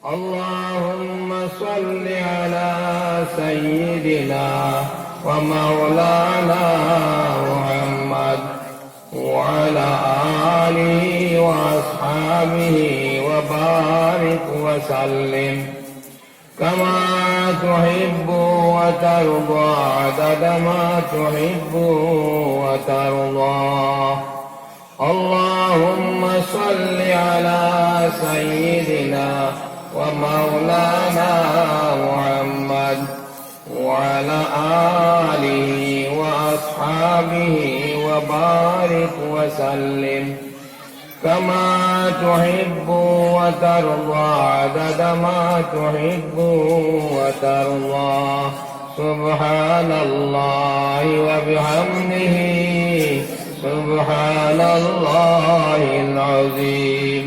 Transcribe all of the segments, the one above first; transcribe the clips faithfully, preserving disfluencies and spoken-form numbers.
اللهم صل على سيدنا ومولانا محمد وعلى آله وأصحابه وبارك وسلم كما تحب وترضى عدد ما تحب وترضى. اللهم صل على سيدنا ومولانا محمد وعلى آله وأصحابه وبارك وسلم كما تحب وترضى عدد ما تحب وترضى. سبحان الله وبحمده، سبحان الله العظيم،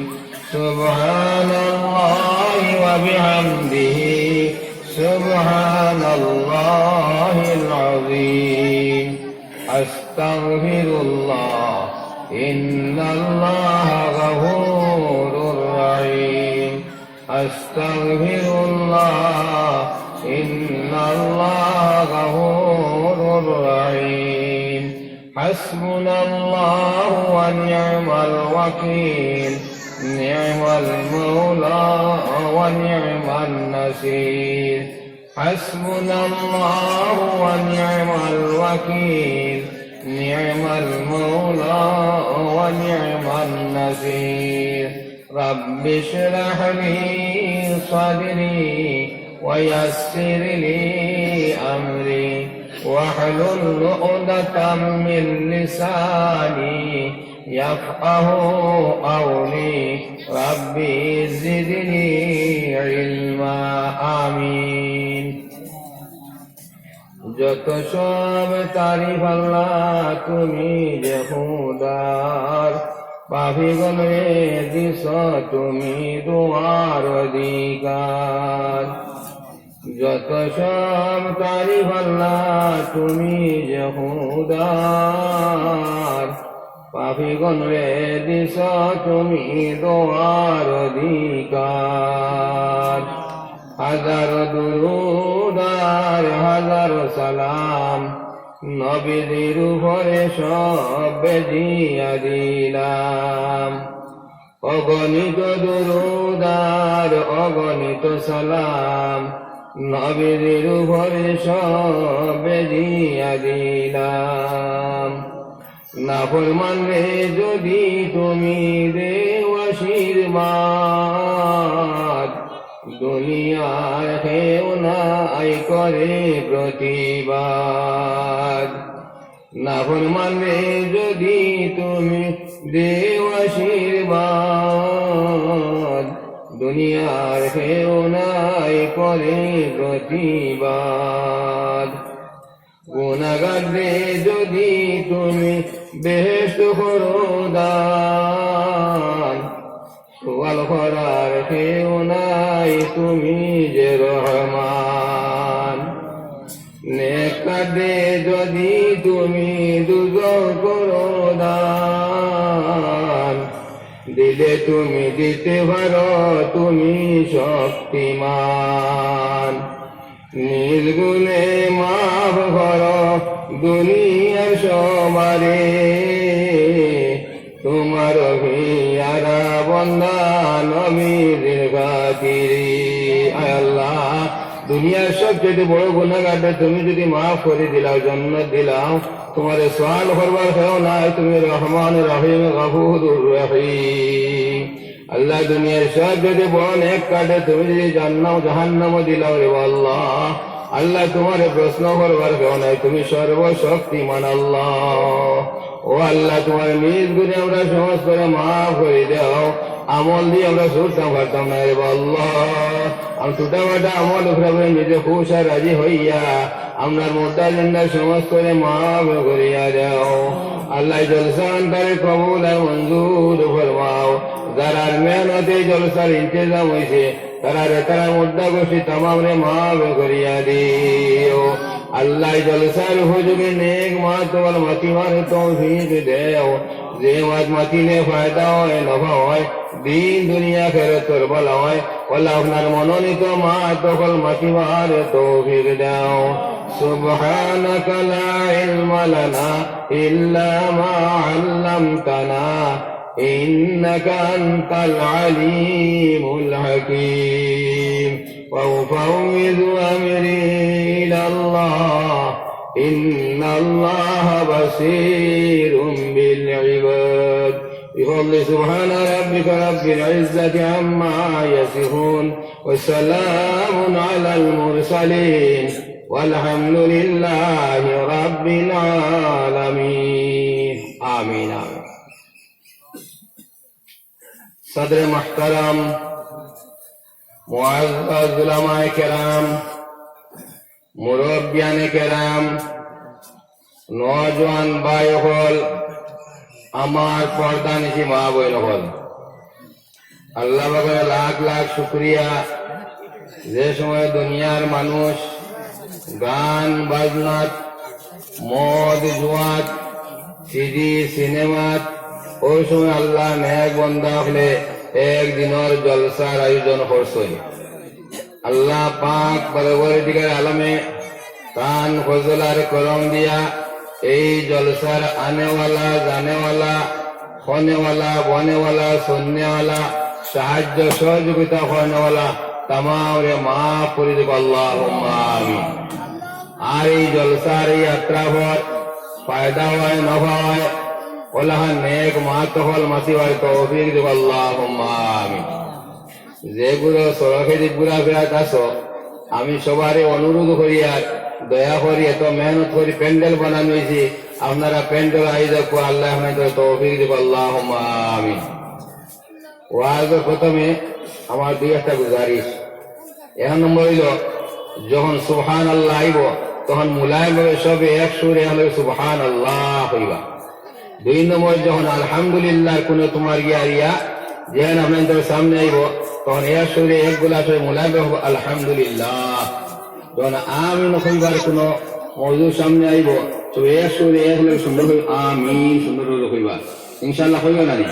سبحان الله وبحمده، سبحان الله العظيم. أستغفر الله، إن الله غفور رحيم. أستغفر الله، إن الله غفور رحيم. حسبنا الله ونعم الوكيل، نعم المولى ونعم النصير. حسبنا الله ونعم الوكيل، نعم المولى ونعم النصير. رب اشرح لي صدري ويسر لي أمري واحلل عقدة من لساني يفقه قولي. رب زدني علما. آمين. যত সব তারিফ আল্লাহ তুমি যে খুদার, পাপীগণরে দিছ তুমি দোয়ার অধিকার। যত সব তারিফ আল্লাহ তুমি যে খুদার, পাপীগণরে দিছ তুমি দোয়ার অধিকার। হাজার দুরুদ আর হাজার সালাম নবীজির উপরে সব বেজিয়া দিলাম। অগণিত দুরুদ আর অগণিত সালাম নবীজির উপরে সব বেজিয়া দিলাম। নাফরমানরে যদি তুমি দেও আশীর্বাদ, দুনিয়ার কেউ নাই করে প্রতিবাদ। নাফরমানরে যদি তুমি দেও আশীর্বাদ, দুনিয়ার কেউ নাই করে প্রতিবাদ। গুনাগাররে যদি তুমি বেহেশত করো দান, সওয়াল করার কেউ নাই তুমি যে রহমান। নেককাররে যদি তুমি দুজখ করো দান, দিলে তুমি দিতে পারো তুমি শক্তিমান। নিজ গুণে মাফ করো দুনিয়ার সবারে, তোমার পিয়ারা বন্দা নবীজির খাতিরে। আয় আল্লাহ, দুনিয়ার সবচেয়ে বড় গুনাগাররে তুমি যদি মাফ করি দিলাও, জন্নত দিলাও, তোমারে সওয়াল করবার কেউ নাই, তুমি রহমান রহিম গফুরুর রহিম। আল্লাহ, দুনিয়ার সবচেয়ে বড় নেককাররে তুমি যদি জান্নাত জাহান্নামও দিলাও রে আল্লাহ, আল্লাহ, তোমারে প্রশ্ন করবার কেউ নাই, তুমি সর্বশক্তিমান আল্লাহ। ও আল্লাহ, তোমার নিজ গুণে আমরা সমস্তরে মাফ করি দাও। আমল দিয়া আমরা ছুটতাম পারতাম না রে আল্লাহ। আমরা ছোটখাটো আমল উপরে নিজে খুশ আর রাজি হইয়া আমরার মুর্দা জিন্দা সমস্তরে মাফ করিয়া দাও। আল্লাহ, জলসা অন্তরে কবুল আর মঞ্জুর ফরমাও। যারার মেহনতে জলসার ইন্তেজাম হইছে, তারারে, তারার মুর্দা গোষ্ঠী তামামরে মাফ করিয়া দিও। আল্লাহ, জলসার উপযোগী নেক মাত ওয়াল মাতিবার তৌফিক দেও। যে মাত মাতিলে ফায়দা অয়, নফা অয়, দিন দুনিয়া আখিরাতর ভালা অয়। আল্লাহ, আপনার মনোনীত মাত অকল মাতিবার তৌফিক দাও। سبحانك لا علم لنا إلا ما علمتنا إنك أنت العليم الحكيم. وأفوض أمري إلى الله إن الله بصير بالعباد. بفضل سبحان ربك رب العزة عما يصفون وسلام على المرسلين والحمد لله رب العالمين. آمين، آمين. সদরে মুহতারাম, মুআজ্জাজ উলামায়ে কেরাম, মুরব্বিয়ানে কেরাম, নওজোয়ান ভাই অকল, আমার পর্দানিশি মা বইন অকল, আল্লাহ পাকর লাখ লাখ শুকরিয়া। যে সময় দুনিয়ার মানুষ গান বাজনাত, মদ জুয়াত, সিডি সিনেমাত, ওই সময় আল্লাহ নেক বন্দা অকলে এক দিনর জলসার আয়োজন করছইন। আল্লাহ পাক পরওয়ারদিগার আলমে তান ফজল আর করম দিয়া এই জলসার আনেওয়ালা, জানেওয়ালা, খনেওয়ালা, বনেওয়ালা, শুননেওয়ালা, সাহায্য সহযোগিতা করনেওয়ালা তামামরে মাফ করি দিবা, আল্লাহুম্মা আমিন। আর এই জলসার এই যাত্রাফল ফায়দা অয়, নফা অয়, অলাখান নেক মাত অকল মাতিবার তৌফিক দিবা, আল্লাহুম্মা আমিন। যেগুলো সড়কে যে ঘুরাফিরাত আছো, আমি সবারে অনুরোধ করি আর দয়া করি, এত মেহনত করি প্যান্ডেল বানানো অইছে, আপনারা প্যান্ডেল আই দেখো, আল্লাহ আপনাদের তৌফিক দিবা, আল্লাহুম্মা আমিন। ওয়াজর প্রথমে আমার দুই একটা গুজারিশ। এক নম্বর অইলো, যখন সুবহানাল্লাহ আইবো, তখন মুলায়মভাবে সবে এক সুরে এক লগে সুবহানাল্লাহ কইবা। দুই নম্বর, যখন আলহামদুলিল্লাহর কুনু তুমার গিয়া ইয়া, যেহান আপনাদের সামনে আইবো, তখন এক সুরে এক গলা সবে মুলায়মভাবে আলহামদুলিল্লাহ। যখন আমিন কইবার কুনু মওজুর সামনে আইবো, তো এক সুরে এক লগে সুন্দর করি আমিন সুন্দর করি কইবা। ইনশাআল্লাহ কইবা না নি?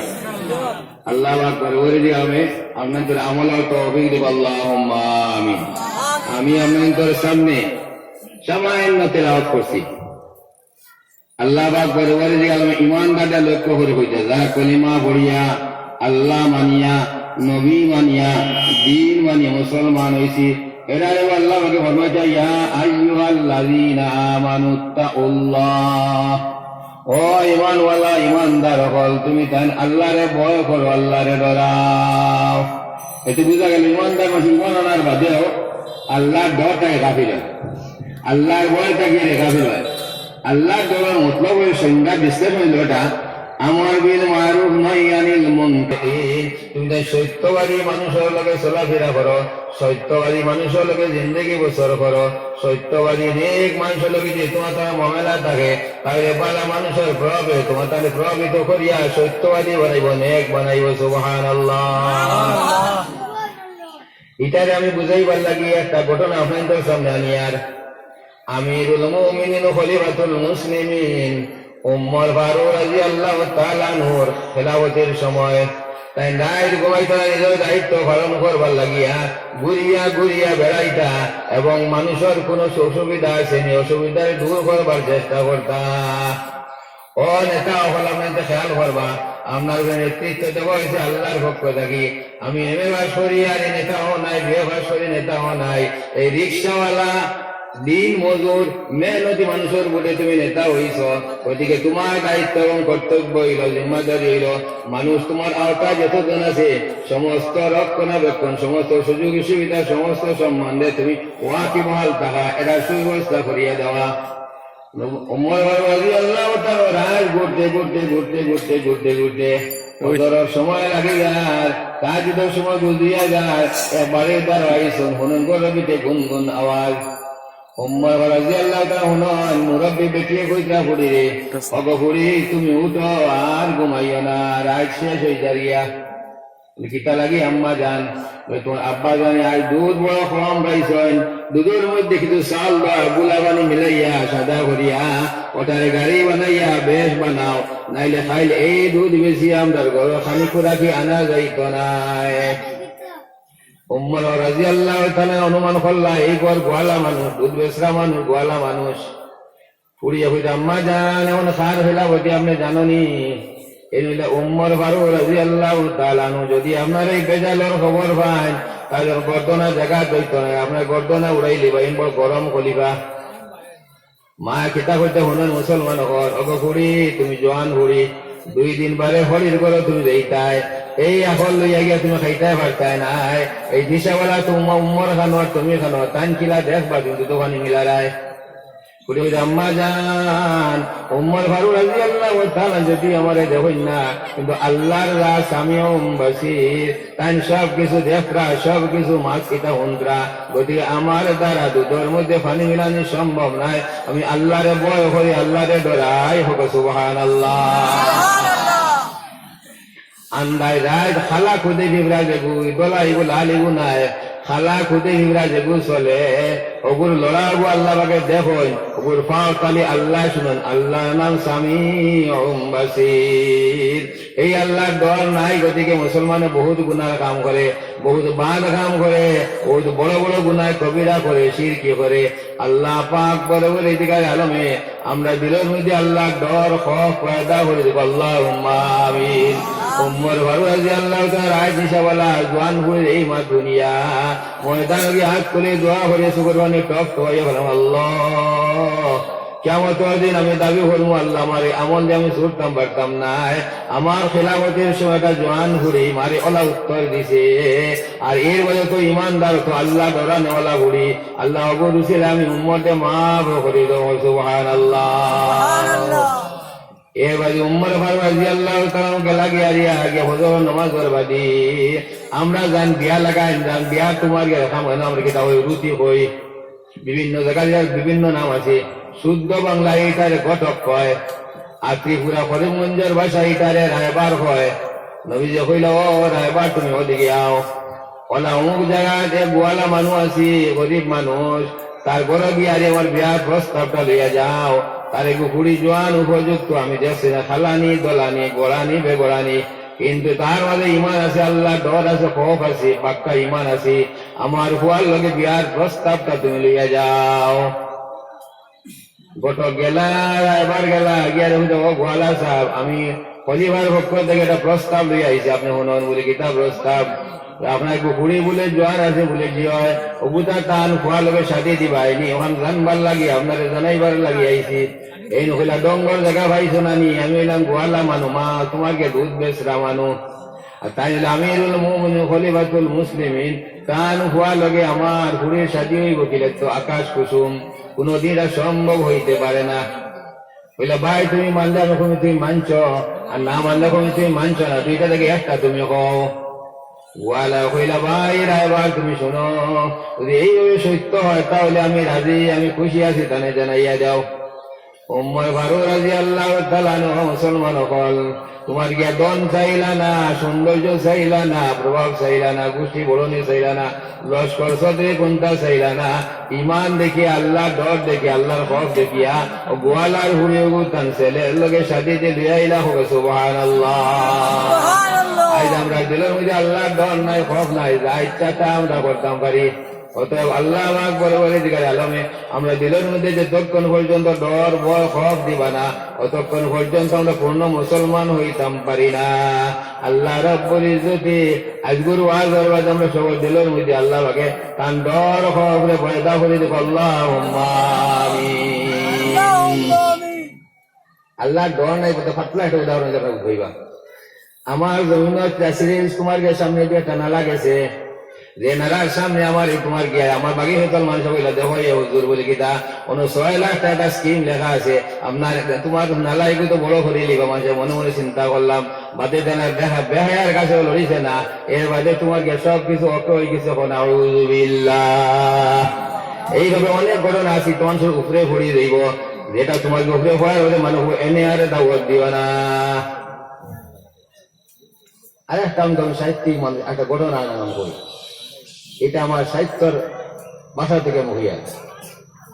আল্লাহ আকবার। ওরে দি আমি আপনাদের আমল আর তৌফিক দিব, আল্লাহুম্মা আমিন। আমি আপনাদের সামনে সামান্য তেলাওয়াত করছি। আল্লাহ পাক পরওয়ারদিগার আলমে ইমানদাররে লক্ষ্য করি কইতা, যারা কলিমা পড়িয়া, আল্লাহ মানিয়া, নবী মানিয়া, দিন মানিয়া মুসলমান অইছি, এরারে আল্লাহ পাকে ফরমাইতা, ইয়া আইয়ুহাল্লাযীনা আমানুত্তাকুল্লাহ। ও ইমানওয়ালা, ইমানদার অকল, তুমি তাইন আল্লাহরে ভয় করো, আল্লাহরে ডরাও। এতে বুঝা গেল, ইমানদার মানুষ ইমান আনার বাদেও আল্লাহর ডর থাকে কাফির অয়। আল্লাহর ভয় থাকিয়া রে কাফির অয়। আল্লাহর ডরর মতলব অইল, সংজ্ঞা বিশ্লেষণ অইল এটা, আমর বিল মারুফ নাহি আনিল মুনকার। তুমি তাই সত্যবাদী মানুষর লগে চলাফিরা করো, সত্যবাদী মানুষর লগে জিন্দেগি বসর করো, সত্যবাদী নেক মানুষর লগে যে তুমার তার মামলা থাকে, তাইলে বালা মানুষর প্রভাবে তুমার তারে প্রভাবিত করিয়া সত্যবাদী বানাইবো, নেক বানাইবো। সুবহানাল্লাহ। ইটারে আমি বুঝাইবার লাগি একটা ঘটনা আপনাদের সামনে আনিয়ার। আমিরুল মুমিনিন ও খলিফাতুল মুসলিমিন উমর ফারুক রাদিয়াল্লাহু তাআলা আনহুর খেলাফতির সময় তাইন রাইত ঘুমাইতা না, নিজর দায়িত্ব পালন করবার লাগিয়া ঘুরিয়া ঘুরিয়া বেড়াইতা এবং মানুষর কুনু অসুবিধা আছে নি, অসুবিধা দূর করবার চেষ্টা করতা। ও নেতা অকল, আপনারা খেয়াল করবা, আপনারারে নেতৃত্ব দেওয়া অইছে আল্লাহর পক্ষ থাকি। আমি এম এ পাস করি আর এই নেতা অউ নাই, বি এ পাস করি নেতা অউ নাই। এই রিক্সাওয়ালা, দিন মজুর, মেহনতি মানুষর ভোটে তুমি নেতা অইছো, গতিকে তুমার দায়িত্ব এবং কর্তব্য অইলো, জিম্মাদারি অইলো, মানুষ তুমার আওতায় যতজন আছে, সমস্ত রক্ষণাবেক্ষণ, সমস্ত সুযোগ সুবিধা, সমস্ত সম্বন্ধে তুমি ওয়াকিবহাল থাকা, এটার সুব্যবস্থা করিয়া দেওয়া। উমর ফারুক রাদিয়াল্লাহু তাআলা রাইত ঘুরতে, ঘুরতে, ঘুরতে, ঘুরতে, ঘুরতে, ঘুরতে, ফজরর সময় লাগি যায়, তাহাজ্জুদর সময় গুজরিয়া যায়, একবারে দাঁড়াইছইন, হুনইন ঘরর ভিতরে গুনগুন আওয়াজ। উমর ফারুক রাদিয়াল্লাহু তাআলা হুনইন, মুরব্বি বেটিয়ে কইতা, "ফুড়িরে, ওগো ফুড়ি, তুমি উঠো, আর ঘুমাইও না, রাইত শেষ অই যারিগিয়া।" কিতা লাগি আম্মা জান? বলে, "তুমার আব্বা জানে আইজ দুধ বড় কম পাইছইন, দুধর মধ্যে কিছু চাল বা গুলা পানি মিলাইয়া সাদা করিয়া ওটারে গাড়ি বানাইয়া বেশ বানাও, নাইলে কাইল এই দুধ বেচিয়া আমরার ঘরো খানি খুরাকি আনা যাইতো নায়। উমর রাদিয়াল্লাহু তাআলা অনুমান করলা, এই ঘর গোয়ালা মানুষ, দুধ বেচরা মানুষ, গোয়ালা মানুষ। ফুড়িয়ে কইছে, "আম্মা জান, এখন কার খেলাফতি আপনে জানো নি?" এই অইলা উমর ফারুক রাদিয়াল্লাহু তাআলা আনহু। যদি আপনার এই বেজালর খবর পাইন, তাইলে গর্দনা জাগাত অইতো নায়, আপনার গর্দনা উড়াইলিবা, ইন বড় গরম খলিফা। মায় কিতা কইতা হুনইন মুসলমান অকল, "ওগো ফুড়ি, তুমি জোয়ান ফুড়ি, দুই দিন বাদে হরির ঘরো তুমি যাইতায়, এই আকল লইয়া গিয়া তুমি খাইতায় পারতায় নায়, এই দিশাওয়ালা তুমা উমর খানো আর তুমি খানো, তাইন কিলা দেখবা, কিন্তু দোকানি মিলারায়।" ফুড়ি কইছে, "আম্মা জান, উমর ফারুক রাদিয়াল্লাহু তাআলা যদি আমারে দেখইন না, কিন্তু আল্লাহর রাজ আমি উম বাসির।" তাইন সব কিছু দেখরা, সব কিছু মাত কিতা হুনরা। গতিকে আমার দ্বারা দুধর মধ্যে পানি মিলানি সম্ভব নায়। আমি আল্লাহরে ভয় করি, আল্লাহরে ডরাই। হোক সুবহানাল্লাহ। আন্দাই রাইত খালা খুদে বিবরা যেগু, ইগুলা ইগু লাল ইগু নায়। খালা খুদে বিবরা যেগু চলে, ওগুর লড়াগু আল্লাহ পাকে দেখইন, ওগুর পাও তালি আল্লাহ শুনইন, আল্লাহর নাম সামিউম বাসির। এই আল্লাহর ডর নাই, গতিকে মুসলমানে বহুত গুনার কাম করে, বহুত বাদ কাম করে, বহুত বড় বড় গুনাহ কবিরা করে, শিরকি করে। আল্লাহ পাক পরওয়ারদিগারে আলমে আমরা দিলর মধ্যে আল্লাহর ডর, খওফ পয়দা করি দেউক, আল্লাহুম্মা আমিন। উমর ফারুক রাদিয়াল্লাহু তাআলা রাইত দিশাওয়ালা, জোয়ান ফুড়ির এই মাত হুনিয়া ময়দানো গিয়া আত তুলি দোয়া করি, চকুর পানি টপ টপাইয়া বললাম, "আল্লাহ, কিয়ামতর দিন আমি দাবি করমু, আল্লাহ, আমার এই আমল দিয়া আমি ছুটতাম পারতাম নায়। আমার খেলাফতির সময় একটা জোয়ান ফুড়ি মারে অলা উত্তর দিছে, আর এর বাদে তো ইমানদার, তো আল্লাহ ডরানেওয়ালা ফুড়ি, আল্লাহ, ওগুর উসিলায় আমি উম্মতে মাফ করি দেও।" সুবহানাল্লাহ। এর বাদে উমর ফারুক রাদিয়াল্লাহু তাআলা আনহু গেলা গিয়া রিয়া গিয়া ফজর নামাজর বাদে আমরা যান বিয়া লাগাইন, যান বিয়া তুমার গিয়া খাম হয় না, আমরা কিতা কই, রুটি কই। বিভিন্ন জাগাত ইয়ার বিভিন্ন নাম আছে। শুদ্ধ বাংলা ইটারে ঘটক কয়, আর ত্রিপুরা করিমগঞ্জর ভাষা ইটারে রায়বার কয়। নবীজি কইলা, "ও রায়বার, তুমি ওদিকে আও।" অলা অমুক জাগাত এক গোয়ালা মানুষ আছে, গরিব মানুষ, তার ঘরো গিয়া আরে আমার বিয়ার প্রস্তাবটা লইয়া যাও। তার এগু ফুড়ি জোয়ান উপযুক্ত, আমি দেখছি না, খালানি, দলানি, গোড়ানি, বেগোড়ানি, কিন্তু তার মাঝে ইমান আছে, আল্লাহর ডর আছে, খওফ আছে, পাক্কা ইমান আছে। আমার ফুয়ার লগে বিয়ার প্রস্তাবটা তুমি লইয়া যাও। ঘটক গেলা, রায়বার গেলা, গিয়া দেখি, "ও গোয়ালা সাব, আমি খলিফার পক্ষ থাকি একটা প্রস্তাব লইয়া আইছি, আপনে হুনইন।" বলে, "কিতা প্রস্তাব?" "আপনার এগু ফুড়ি বুলে জোয়ান আছে।" বলে, "জি অয়।" "অগুতা তান ফুয়ার লগে শাদি দিবায়নি, অখান জানবার লাগি, আপনারে জানাইবার লাগি আইছি।" এইন কইলা, "ডঙ্গর জাগা পাইছো না নি? আমি অইলাম গোয়ালা মানু, মা, তুমার গিয়া দুধ বেচরা মানু।" আর তাইন অইলা আমিরুল মুমিনিন, খলিফাতুল মুসলিমিন, তান ফুয়ার লগে আমার ফুড়ির শাদি অইবো কিলা তো আকাশ কুসুম, কুনুদিন ইটা সম্ভব অইতে পারে না। কইলা, "ভাই, তুমি মানলে আমি কইমু তুমি মানছো, আর না মানলে কইমু তুমি মানছো না, দুইটা থাকি একটা তুমি কও।" গোয়ালা কইলা, "ভাই, রায়বার তুমি হুনো, যদি এইভাবে সত্য অয়, তাহলে আমি রাজি, আমি খুশি আছি, তানে জানাইয়া দেও।" উমর ফারুক রাদিয়াল্লাহু তাআলা আনহু, মুসলমান অকল, তুমার গিয়া ধন চাইলা না, সৌন্দর্য চাইলা না, প্রভাব চাইলা না, গুষ্টি বড়ানি চাইলা না, লস্কর ছত্র কুন্তা চাইলা না, ইমান দেখিয়া, আল্লাহর ডর দেখিয়া, আল্লাহর খওফ দেখিয়া, অউ গোয়ালার ফুড়ি অগু তান ছেলের লগে শাদি দিয়া লইয়া আইলা, কও সুবহানাল্লাহ। সুবহানাল্লাহ। আইজ আমরার দিলর মধ্যে আল্লাহর ডর নাই, খওফ নাই, যা ইচ্ছা তা আমরা করতাম পারি। অতএব আল্লাহ পাক পরওয়ারদিগারে আলমে আমরার দিলর মধ্যে যতক্ষণ পর্যন্ত ডর, ভয়, খওফ দিবা না, অতক্ষণ পর্যন্ত আমরা পূর্ণ মুসলমান অইতাম পারি না। আল্লাহ রাব্বুল ইজ্জতে আইজকুর ওয়াজর বাদে আমরা সবর দিলর মধ্যে আল্লাহ পাকে তান ডর, খওফরে পয়দা করি দেউক, আল্লাহুম্মা আমিন। আল্লাহর ডর নাই বলতে পাতলা একটা উদাহরণ যেটা কইবা। আমার জমিনো প্রেসিডেন্ট কুমার গের সামনে দিয়া একটা নালা গেছে, যে নালার সামনে আমার এই কুমার গিয়া, আমার বাকি হকল মানুষ কইলা, "দেখো এ হুজুর," বলে, "কিতা?" "অনো ছয় লাখ টাকা স্কিম লেখা আছে, আপনার তুমার নালা এগু তো বড় করি লিবা।" মানুষে মনে মনে চিন্তা করলাম, বাদে দেনার দেখা বেহায়ার কাছেও লড়িছে না, এর বাদে তুমার গিয়া সব কিছু ওকে অই গেছে। এখন আউযুবিল্লাহ। এইভাবে অনেক ঘটনা আছে, তুমার সব উপরে পড়ি যাইবো, যেটা তুমার উপরে পড়ার হলে মানুষ এনে আরে দাওয়াত দিও না। আরেকটা আমি ধরুন সাহিত্যিক মানুষ, একটা ঘটনা নাম করি, এটা আমার সাহিত্যর ভাষা থেকে মহিয়া।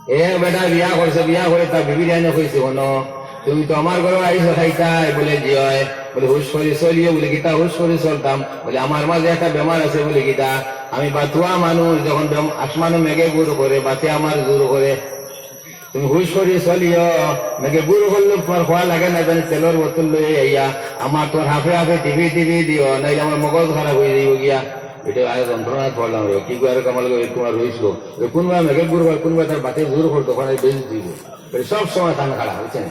এ বেটা বিয়া করছে, বিয়া করে তার বিবির আইনে কইছে, "হনো, তুমি তো আমার ঘরো আইছো খাইতায়, বলে, জি অয়। বলে, হুশ করি চলিও, বলে, কিতা হুশ করি চলতাম? বলে, আমার মাঝে একটা বেমার আছে, বলে, কিতা? আমি বাতুয়া মানুষ, যখন বেম-, আসমানো মেঘে গুড় করে, বাতে আমার জোর করে। তুমি হুশ করি চলিও, মেঘে গুড় করলে তোমার খোয়া লাগে না, জানি তেলর বোতল লই আইয়া, আমার তোমার হাফে হাফে টিপি টিপি দিও, নাইলে আমার মগজ খারাপ অই যাইবো গিয়া। এটা আরো যন্ত্রণায় পড়লাম রে, কি করে কামাল করে তোমার রইছিল। কোনবা মেঘে গুড় করে, কোনবা তার বাতে জোর করতো, ওখানে বেশ দিব। সব সময় কান খাড়া, বুঝছেন?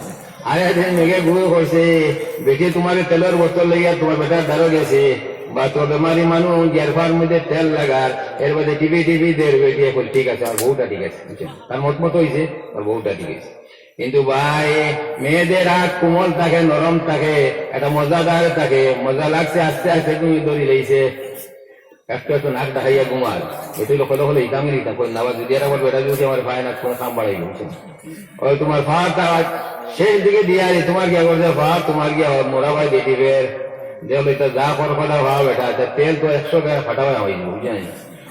আরে দিন মেঘে গুড় করছে, বেটি তোমার তেলর বোতল লইয়া তোমার বেটার দ্বারো গেছে, বা তো বেমারি মানুষ গিয়ার ফার মধ্যে তেল লাগার, এর বাদে টিপি টিপি দের বেটি এখন ঠিক আছে, আর বউটা ঠিক আছে, বুঝছেন? তার মত মতো হইছে, আর বউটা ঠিক আছে। কিন্তু ভাই, মেয়েদের হাত কোমল থাকে, নরম থাকে, এটা মজাদার থাকে, মজা লাগছে, আস্তে আস্তে তুমি দড়ি লইছে। একটু একটু নাক দেখাইয়া ঘুমার। এটাই লোক হলে হলে ইতাম ইতাম করে না, আবার যদি এরা বলবে, "এটা যদি আমার পায় না, কোনো কাম বাড়াই গেছে।" ওই তোমার ফাটা শেষ দিকে দিয়ে আরে তোমার গিয়া করছে ফা, তোমার গিয়া মোরা ভাই বেটি বের। দেখো এটা যা কর কথা ভাব এটা, এটা তেল তো একশো টাকা ফাটা ভাই হয়ে যাবে, বুঝলেন?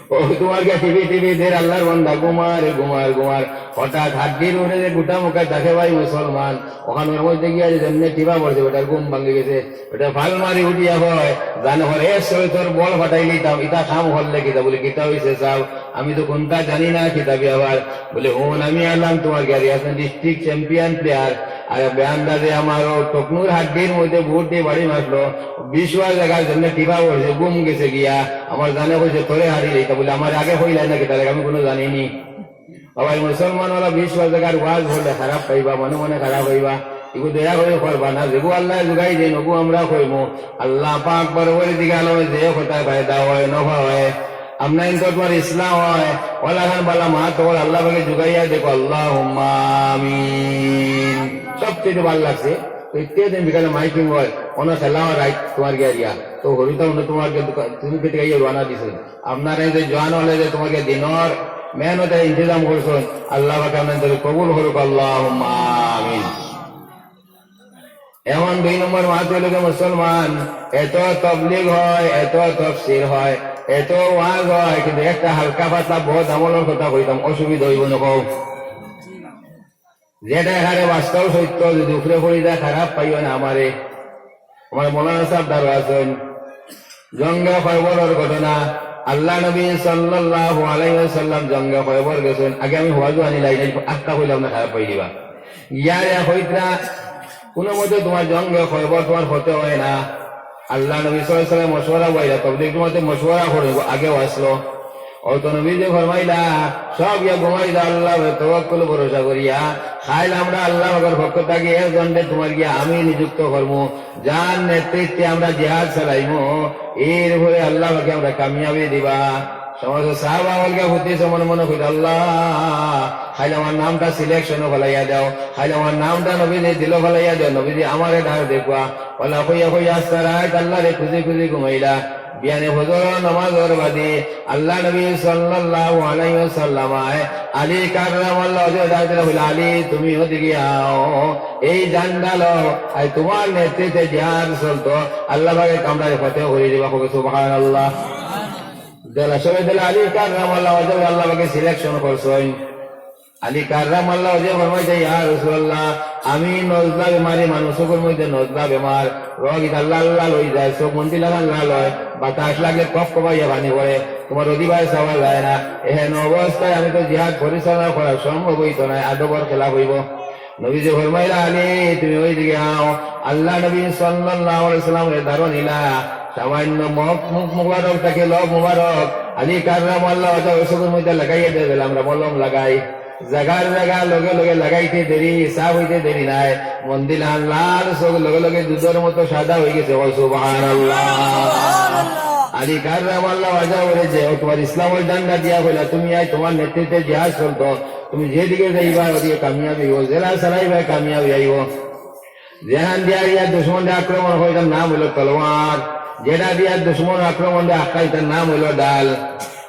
ও তোমার গিয়া টিভি টিভি দের আল্লাহর বন্দা ঘুমার, ঘুমার, ঘুমার। হঠাৎ হাড্ডির উপরে যে গোটা মুখে দেখে ভাই মুসলমান, ওখানোর মধ্যে গিয়া যে যেমনি টিপা পড়ছে, ওটার ঘুম ভাঙি গেছে। ওটা ফাল মারি উঠিয়া হয়, জানে হরে, "এ, সই তোর বল ফাটাই নিতাম, ইতা কাম করলে কিতা?" বলে, "কিতা হইছে সাব? আমি তো কোনটা জানি না, কিতা ব্যাপার?" বলে, "হুন, আমি আনলাম তোমার গাড়ি, এখন ডিস্ট্রিক্ট চ্যাম্পিয়ন প্লেয়ার, আর বেআন্দাজে আমার ও টকনুর হাড্ডির মধ্যে বুট দিয়ে বাড়ি মারলো, বিশ ওয়ার জায়গার জন্য টিপা পড়ছে, ঘুম গেছে গিয়া, আমার জানে কইছে তোরে হারি লইতা, বলে, আমার আগে কইলাই না কিতা লাগে, আমি কোনো জানিনি।" ও ভাই, মুসলমান ওলা বিশ ওয়ার জায়গার ওয়াজ হলে খারাপ পাইবা, মনে মনে খারাপ হইবা, এগু দয়া করে করবা না, যেগু আল্লাহ জুগাই দেন, ওগু আমরা কইমু। আল্লাহ পাক পরবর্তী দিকে আলমে যে কথায় ফায়দা হয়, নফা হয়, আমরা ইন তোমার ইসলাম হয়, ওলা খান বালা মা তোমার আল্লাহ পাকে জুগাইয়া দেখো, আল্লাহুম্মা আমিন। সবচেয়ে ভালো লাগছে, তো ইত্যাদি দিন বিকালে মাইকিং হয়, অন্য খেলা হয় রাইত তোমার গিয়া রিয়া, তো হরিতা অন্য তোমার গিয়া দোকান, তুমি পেতে গিয়ে রওনা দিছো। আপনারা এই যে জোয়ান হলে যে তোমাকে দিনর মেহনতের ইন্তজাম করছেন, আল্লাহ পাকে আপনাদের কবুল করুক, আল্লাহুম্মা আমিন। এখন দুই নম্বর মাত হইল যে মুসলমান, এত তবলিগ হয়, এত তফসির হয়, এত ওয়াজ হয়, কিন্তু একটা হালকা পাতলা বহুত আমলের কথা কইতাম, অসুবিধা হইব না কও? যেটা এখানে বাস্তব সত্য, যদি উপরে পড়ি যায় খারাপ পাইও না আমারে। আমার মৌলানা সাহেব দারো আছেন, জঙ্গে খয়বরর ঘটনা, আল্লাহ নবী সাল্লাল্লাহু আলাইহি ওয়াসাল্লাম জঙ্গে খয়বর গেছেন। আগে আমি হওয়া জোয়ানি লাইন আটকা কইলাম না, খারাপ পাই দিবা। ইয়ার এক হইতরা, কোনো মতে তোমার জঙ্গে খয়বর তোমার হতে হয় না। আল্লাহ নবী সাল্লাল্লাহু আলাইহি ওয়াসাল্লাম মশওয়ারা বাইরা, তবলিগ জমাতে মশওয়ারা করে, আগেও আসলো। ও তো নবীজি ফরমাইলা, "সব ইয়া ঘুমাই দা আল্লাহ, তওয়াক্কুল ভরসা করিয়া। খাইল আমরা আল্লাহ পাকের পক্ষ থাকি একজনরে তোমার গিয়া আমি নিযুক্ত করমু, যার নেতৃত্বে আমরা জিহাদ চালাইমু, এর উপরে আল্লাহ পাকে আমরা কামিয়াবি দিবা।" সমস্ত সাহাবা হলকে ফুটিছে মনে মনে কইল, "আল্লাহ, খাইল আমার নামটা সিলেকশনও ফেলাইয়া দাও, খাইল আমার নামটা নবীজি দিল ফেলাইয়া দাও, নবীজি আমারে ঢাল দেখবা।" ওলা কইয়া কইয়া আস্তা রাইত আল্লাহরে খুঁজি খুঁজি ঘুমাইলা। বিয়ানে ফজর নামাজর বাদে আল্লাহ নবী সাল্লাল্লাহু আলাইহি ওয়াসাল্লাম আয় আলী কাররামাল্লাহু ওয়াজহু ডাক দিলা, কইলা, "আলী, তুমি ওদিকে আও, এই ঝান্ডা লও, আই তোমার নেতৃত্বে জিহাদ চলতো, আল্লাহ পাকে কামড়ায় ফতেহ করি দিবা।" কবে সুবহানাল্লাহ। দিলা, সবে দিলা, আলী কাররামাল্লাহু ওয়াজহু আল্লাহ পাকে সিলেকশন করছইন। আলী কাররামাল্লাহু ওয়াজহু ফরমাইতা, "ইয়া রাসূলুল্লাহ, আমি নজলা বেমারি মানুষ, চোখর মধ্যে নজলা বেমার, রগ ইতা লাল লাল হই যায়, চোখ মন্দির লাখান লাল হয়, বাতাস লাগলে কপ কপাইয়া পানি পড়ে, তোমার অধিবায় চাওয়া যায় না। এহেন অবস্থায় আমি তো জিহাদ পরিচালনা করা সম্ভব হইতো না, আদবর খেলাফ হইব।" নবীজি ফরমাইলা, "আলী, তুমি ওইদিকে আও।" আল্লাহ নবী সাল্লাল্লাহু আলাইহি ওয়াসাল্লামরে দারো নিলা, সামান্য মুখ, মুখ মুবারক থাকি লব মুবারক আলী কাররামাল্লাহু ওয়াজহু চোখর মধ্যে লাগাইয়া দিয়া দিলা, আমরা মলম লাগাই। জাগার জাগা লগে লগে লাগাইতে দেরি, সাফ হইতে দেরি নাই। মন্দিলান লাল চোখ লগে লগে দুধর মতো সাদা হয়ে গেছে। কও সুবহানাল্লাহ। আলী কাররামাল্লাহু ওয়াজহুরে যে তোমার ইসলামর ঝান্ডা দিয়া কইলা, "তুমি আই তোমার নেতৃত্বে জিহাদ চলতো, তুমি যেদিকে যাইবা ওদিকে কামিয়াবি হইব, জেলা চালাইবা কামিয়াবি আইব।" যেহান দিয়া ইয়া দুশমনরে আক্রমণ হয়, এটার নাম হইল তলোয়ার। যেটা দিয়া দুশমন আক্রমণ দেয়, আক্কা, এটার নাম হইল ডাল।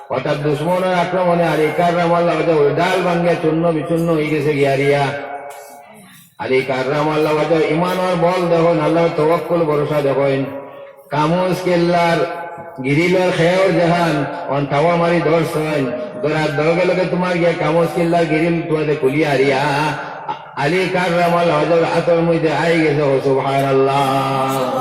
অর্থাৎ দুশমনের আক্রমণে আলী কাররামাল্লাহু ওয়াজহু ওই ডাল ভাঙ্গিয়া চূর্ণ বিচূর্ণ হয়ে গেছে গিয়া রিয়া। আলী কাররামাল্লাহু ওয়াজহু ইমানর বল দেখইন, আল্লাহর তওয়াক্কুল ভরসা দেখইন। কামুজ কিল্লার গিরিলর খেয়র যেহান, অন থাওয়া মারি ধরছইন, ধরার লগে লগে তোমার গিয়া কামুজ কিল্লার গিরিল তোমাদের খুলিয়া রিয়া। আলী কাররামাল্লাহু ওয়াজহুর আতর মধ্যে আই গেছে। ও সুবহানাল্লাহ।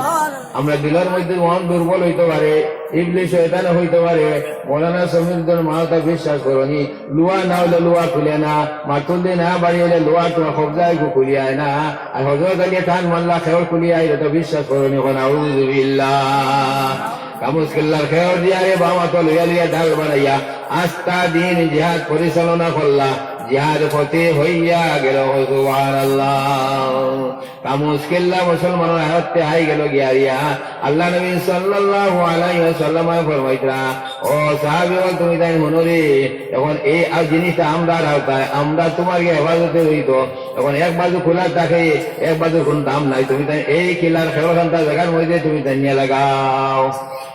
আমরা দিলর মধ্যে মন দুর্বল অইতো পারে, ইবলিস শয়তান অইতো পারে। মৌলানা সমীরুদ্দিন মাওতা বিশ্বাস করনি, লুয়া না অইলে লুয়া খুলে না, মাতুল দি না বাড়ি অইলে লুয়া তুমার কবজায় খুলিয়ায় না। আর হযরত আলী টান মারলা খেওর খুলিয়ায়, ইটা বিশ্বাস করনি। কও নাউজুবিল্লাহ। কামুজ কিল্লার খেওর দিয়া রে বাম আতো লইয়া লইয়া ঢাল বানাইয়া আস্তা দিন জিহাদ পরিচালনা করলা, জিহাদ ফতে হইয়া গেল। সুবহানাল্লাহ। কামুজ কিল্লা মুসলমানর আয়ত্তে আই গেল গিয়া রিয়া। আল্লাহ নবী সাল্লাল্লাহু আলাইহি ওয়াসাল্লাম ফরমাইতরা, "ও সাহাবী অকল, তুমি তাইন হুনো রে, এখন এই আ-, জিনিসটা আমরার আওতায়, আমরা তুমার গিয়া হেফাজতে রইতো। এখন এক বাজু খোলা থাকে, এক বাজু কুনু দাম নাই, তুমি তাইন এই কিল্লার খেওর খান্তা জাগার মধ্যে তুমি তাইন নিয়া লাগাও।"